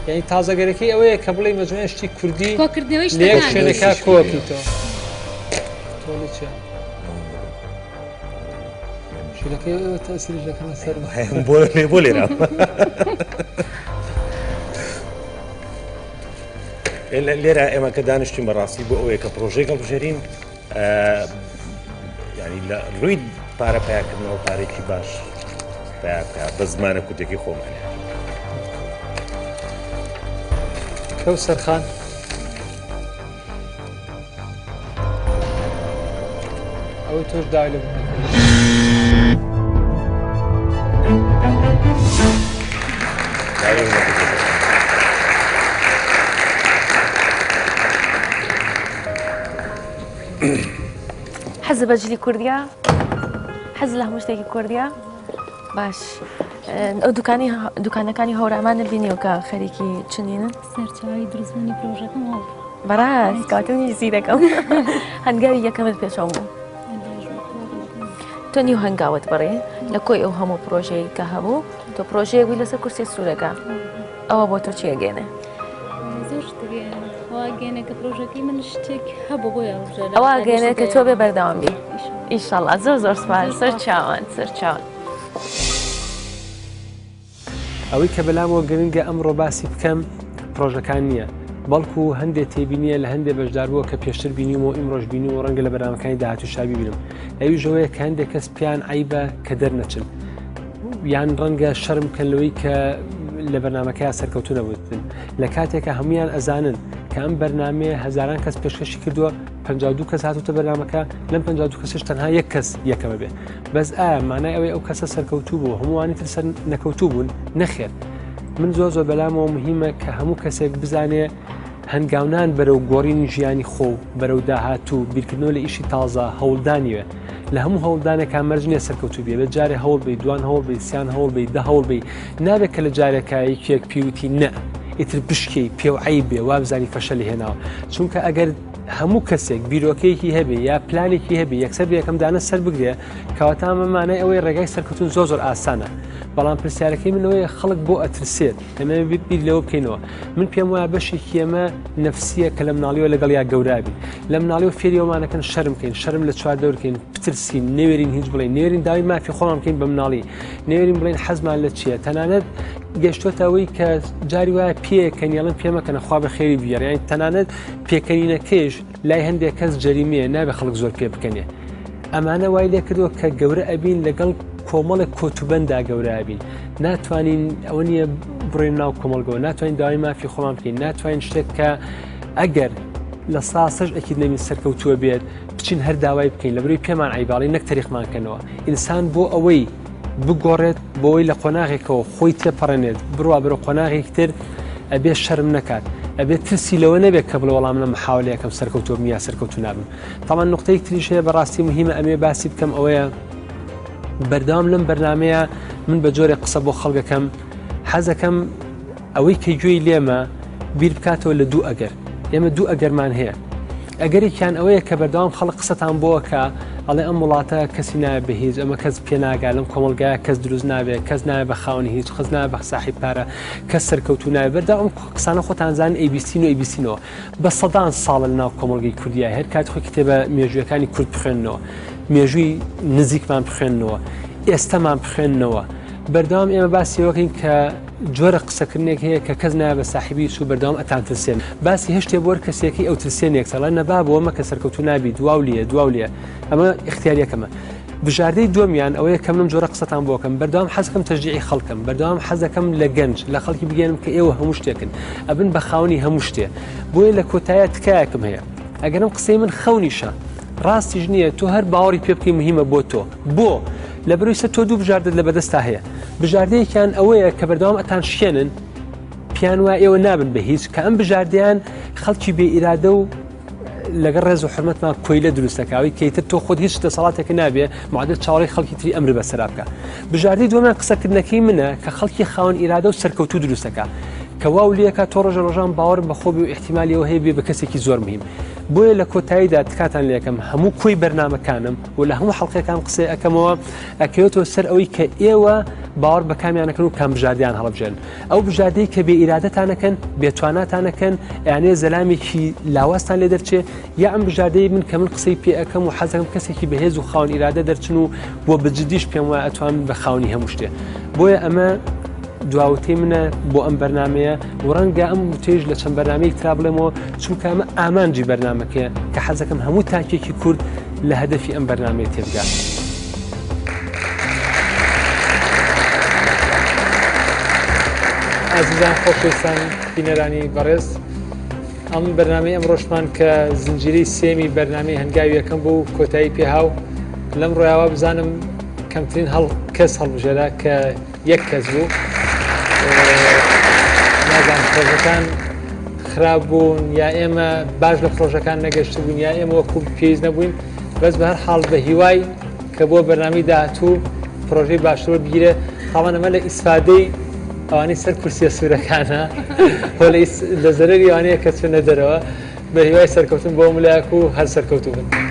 یعنی تازەگەرەکەی ئەوەیە کە بڵێ مەجموعە شتی کوردی کۆکردنەوەی لە یەک شتەکان. شوێنەکە کۆکیتەوە تۆ لە چیە؟ شیرەکەی ئێوە تەسیریش دەکەنە سەر بۆ لێ بۆ لێرە لێرە ئێمە کە دانیشتین بەڕاستی بۆ ئەوەیە کە پرۆژەی هەڵبژێرین ینی لە ڕووی پارە پیاکردنەوە پارێکی باش پیا بکە بە زمانە کوردەکەی خۆمانە کەو سەرخان ئەوەی تۆش داوای لە بوون حەز بە جلی کوردیا حەز لە هەموو شتێکی کوردیا باش ئەو دوکانی دوکانەکانی هەورامانە بینیوە کە خەریکی چنینن سەرچاوی دروستبوونی پرۆژەکەم هەڵ بەڕاست کاتە منیش زیرەکەم هەنگاوی یەکەمت پێشەوە بوو تۆ نیو هەنگاوت بڕی لە کۆی ئەو هەموو پرۆژەیە کە هەبوو تۆ پرۆژەیەک بووی لەسەر کورسی سوورەکە ئەوە بۆ تۆ چی ئەگەێنێ زۆر شت گەێنێ ئەوە گەێنێ کە پرۆژەکەی من شتێک هەبوو بۆیە هەڵبژێرم ئەوە گەێنێ کە تۆ بێ بەردەوام بی ئیشەڵا زۆر زۆر سپاس سەر چاوان سەر چاوان. ئەوەی کە بەلامەوە گرنگە ئەمڕۆ باسی بکەم پرۆژەکان نییە، بەڵکو هەندێ تێبینیە لە هەندێ بەشداربووە کە پێشتر بینیومە و ئیمڕۆش بینیومە و ڕەنگە لە بەرنامەکانی داهاتووشا بیبینم، ئەویش ئەوەیە کە هەندێک کەس پێیان عەیبە کە دەرنەچن یان ڕەنگە شەرم بکەن لەوەی کە لە بەرنامەکەیا سەرکەوتوو نەبووتن لە کاتێکا هەمویان ئەزانن کە ئەم بەرنامەیە هەزاران کەس پێشکەشی کردووە 52 کەس هاتوتە بەرنامەکە لەم 52 کەسش تەنها یەک کەس یەکەمە بێ بەس ئایا مانای ئەوەی ئەو کەسە سەرکەوتوو بوو هەمووانی تر سەر نەکەوتوو بوون؟ نەخێر. من زۆر زۆر بەلامەوە مهمە کە هەموو کەسێک بزانێ هەنگاونان بەرەو گۆڕینی ژیانی خۆ و بەرەو داهاتوو بیرکردنەوە لە ئیشی تازە هەوڵدانیوێ لە هەموو هەوڵدانێکا مەرج نییە سەرکەوتوو بێ بێت جارێ هەوڵ بی دوان هەوڵ بی سیان هەوڵ بی دە هەوڵ بی نابێت کە لە جارێکا یەکێک پیوتی نە ئیتر بشکێی پێو عەیب بێ وابزانی فەشەلی هێناوە چونکە ئەگەر هەموو کەسێک بیرۆکەیەکی هەبێ یا پلانێکی هەبێ یەکسەر بە یەکەم دانە سەر بگرێ کەواتە ئەمە مانای ئەوەی ڕێگای سەرکەوتن زۆر زۆر ئاسانە بەڵام پرسیارەکەی من ئەوەیە خەڵک بۆ ئەترسێت ئەمە بیر لەوە بکەینەوە من پێم وایە بەشێکی ئێمە نەفسیە کە لە مناڵیەوە لەگەڵ یا گەورابین لە مناڵیەوە فێری ئەومانەکەن شەرم بکەین شەرم لە چواردەور بکەین بترسین نەوێرین هیچ بڵێین نەوێرین داوای مافی خۆمان بکەین بە مناڵی نەوێرین بڵێین حەزمان لە چییە تەنانەت گەشتۆتە ئەوەی کە جاری وایە پێکەنی ئەڵێن پێ مەکەنە خوا بە خێری بگێڕێ یانی تەنانەت پێکەنینەکەیش لای هەندێک کەس جەریمەیە نابێ خەڵک زۆر پێ بکەنێ ئەمانە وای لێ کردووە کە گەورە ئەبین لەگەڵ کۆمەڵێک کۆتوبەندا گەورە ئەبین ناتوانین ئەوە نییە بڕۆین ناو کۆمەڵگەوە ناتوانین داوای مافی خۆمان بکەین ناتوانین شتێک کە ئەگەر لە ساسەش ئەکید نەبین سەرکەوتووە بێت بچین هەر داوای بکەین لەبەرەی پێمان عیباڵی نەک تەریقمان کەنەوە ئینسان بۆ ئەوەی بگۆڕێت بۆی لە قۆناغێکەوە خۆی تێپەڕێنێت بڕوا بەرەو قۆناغێکی تر ئەبێ شەرم نەکات ئەبێ ترسی لەوە نەبێت کە بڵێ وەڵام لە محاولەیەکەم سەرکەوتووە بم یا سەرکەوتوو نابم تاوان نقطەیەک تریش هەیە بەڕاستی مهمە ئەمێ باسی بکەم ئەوەیە بەردەوام لەم بەرنمەیە من بە جۆرێک قسە بۆ خەڵگەکەم حەزەکەم ئەوەی کە گوێی لێمە بیر بکاتەوە لە دوو ئەگەر ئێمە دوو ئەگەرمان هەیە ئەگەرێکیان ئەوەیە کە بەردەوام خەڵک قسەتان بۆکە ئەڵێ ئەم وڵاتە کەسی نایە بە هیچ ئەمە کەس پێناگا لەم کۆمەلگایە کەس دروست نابێت کەس نایە بە خاوەنی هیچ خز نایە بە ساحی پارە کەس سەرکەوتو نایە بەردەوام ئەم قسانە خۆتان زان ئەیبیستین و ئەیبیستینەوە بە سەدان ساڵە لەناو کۆمەڵگەی کوردیا هەر کات خۆی کتێبە مێژوویەکانی کورد بخوێننەوە مێژووی نزیکمان بخوێننەوە ئێستەمان بخوێننەوە بەردەوام ئێمە باسی ئەوەکەین کە جۆرە قسەکردنێک هەیە کە کەس نایە بە ساحیبی هیچ و بەردەوام ئەتانترسێن باسی هەر شتێ بۆ هەر کەسێکی ئەو ترسێنێک سەڵا نەبا بۆ مەکە سەرکەوتوو نابی دواو لیە دواو لیە ئەمە ئیختیاریەکەمە بژاردەی دووەمیان ئەوەیە کە منم جۆرە قسەتان بۆ کەم بەردەوام حەزەکەم تەشجیعی خەڵکم بەردەوام حەزەکەم لە گەنج لە خەڵکی بگەێنم کە ئێوە هەموو شتێکن ئەبن بە خاوەنی هەموو شتێ بۆیە لە کۆتایە تکایەکم هەیە ئەگەرم قسەی من خەونیشە ڕاستیش نییە تۆ هەر باوەڕی پێ بکەی مهمە بۆ تۆ بۆ لەبەرئەوەی سە تۆ دوو بژاردەت لە بەدەستا هەیە بژاردەیەکیان ئەوەیە کە بەردەوام ئەتان شکێنن پیان وایە ئێوە نابن بە هیچ کە ئەم بژاردەیان خەڵکی بێ ئیرادە و لەگەڵ ڕێز و حرمەتمان کۆیلە دروست دەکاوی کەیتر تۆ خۆت هیچ دەسەڵاتێک نابێ معادل چاوەڕێی خەڵکی تری ئەمر بەسەرا بکە بژاردەی دووەمیان قسەکردنەکەی منە کە خەڵکی خاوەن ئیرادە و سەرکەوتوو دروست دەکا. کە واو لێکا تۆ ڕۆژە ڕۆژان باوەڕ بە خۆ بی و ئیحتیمالی ئەوە هەیە بی بە کەسێکی زۆر مهم. بۆیە لە کۆتاییدا تکاتان لێکەم هەموو کۆی بەرنامەکانم و لە هەموو حەڵقەکان قسەی ئەکەمەوە ئەکەوێتەوە سەر ئەوەی کە ئێوە باوەڕ بە کامیانەکەن و کام بژاردەیان هەڵبژێن. ئەو بژاردەی کە بێ ئیرادەتانەکەن، بێتواناتانەکەن، ئەیانەوێ زەلامێکی لاوازتان لێ دەرچێ، یا ئەم بژاردەی من کە من قسەی پێ ئەکەم و حەزەکەم کەسێکی بەهێز و خاوەن ئیرادە دەرچن و بۆ بە جدیش پێم وایە ئەتوان بە خاوەنی هەموو شتێ. بۆیە ئەمە دواوتەی منە بۆ ئەم بەرنامەیە و ڕەنگە ئەم وتەیش لە چەند بەرنامەیەک ترا بڵێمەوە چونکە ئەمە ئامانجی بەرنامەکەیە کە حەزەکەم هەموو تاکێکی کورد لە هەدەفی ئەم بەرنامەیە تێبگات. ئازیزان خۆشەویستان بینەرانی بەڕێز ئەم بەرنامەی ئەمڕۆشمان کە زنجیرەی سێمی بەرنامەی هەنگاوی یەکەم بوو کۆتایی پێهاو لەم ڕۆیاوە بزانم کەمترین هەڵ کەس هەڵبژێرا کە یەک کەس بوو نازان پرۆژەکان خراپ بوون یا ئێمە باش لە پرۆژەکان نەگەشت بوون یا ئێمە وەکو پێویست نەبووین بەس بە هەر حاڵ بە هیوای کە بۆ بەرنامەی داهاتوو پرۆژەی باشتر وەربگیرێ تاوان ئەمە لە ئیسفادەی ئەوانەی سەر کورسیە سوورەکانە لە زەرەری ئەوانەیە کە چونە دەرەوە بە هیوای سەرکەوتن بۆ ملایەک و هەر سەرکەوتوو بن.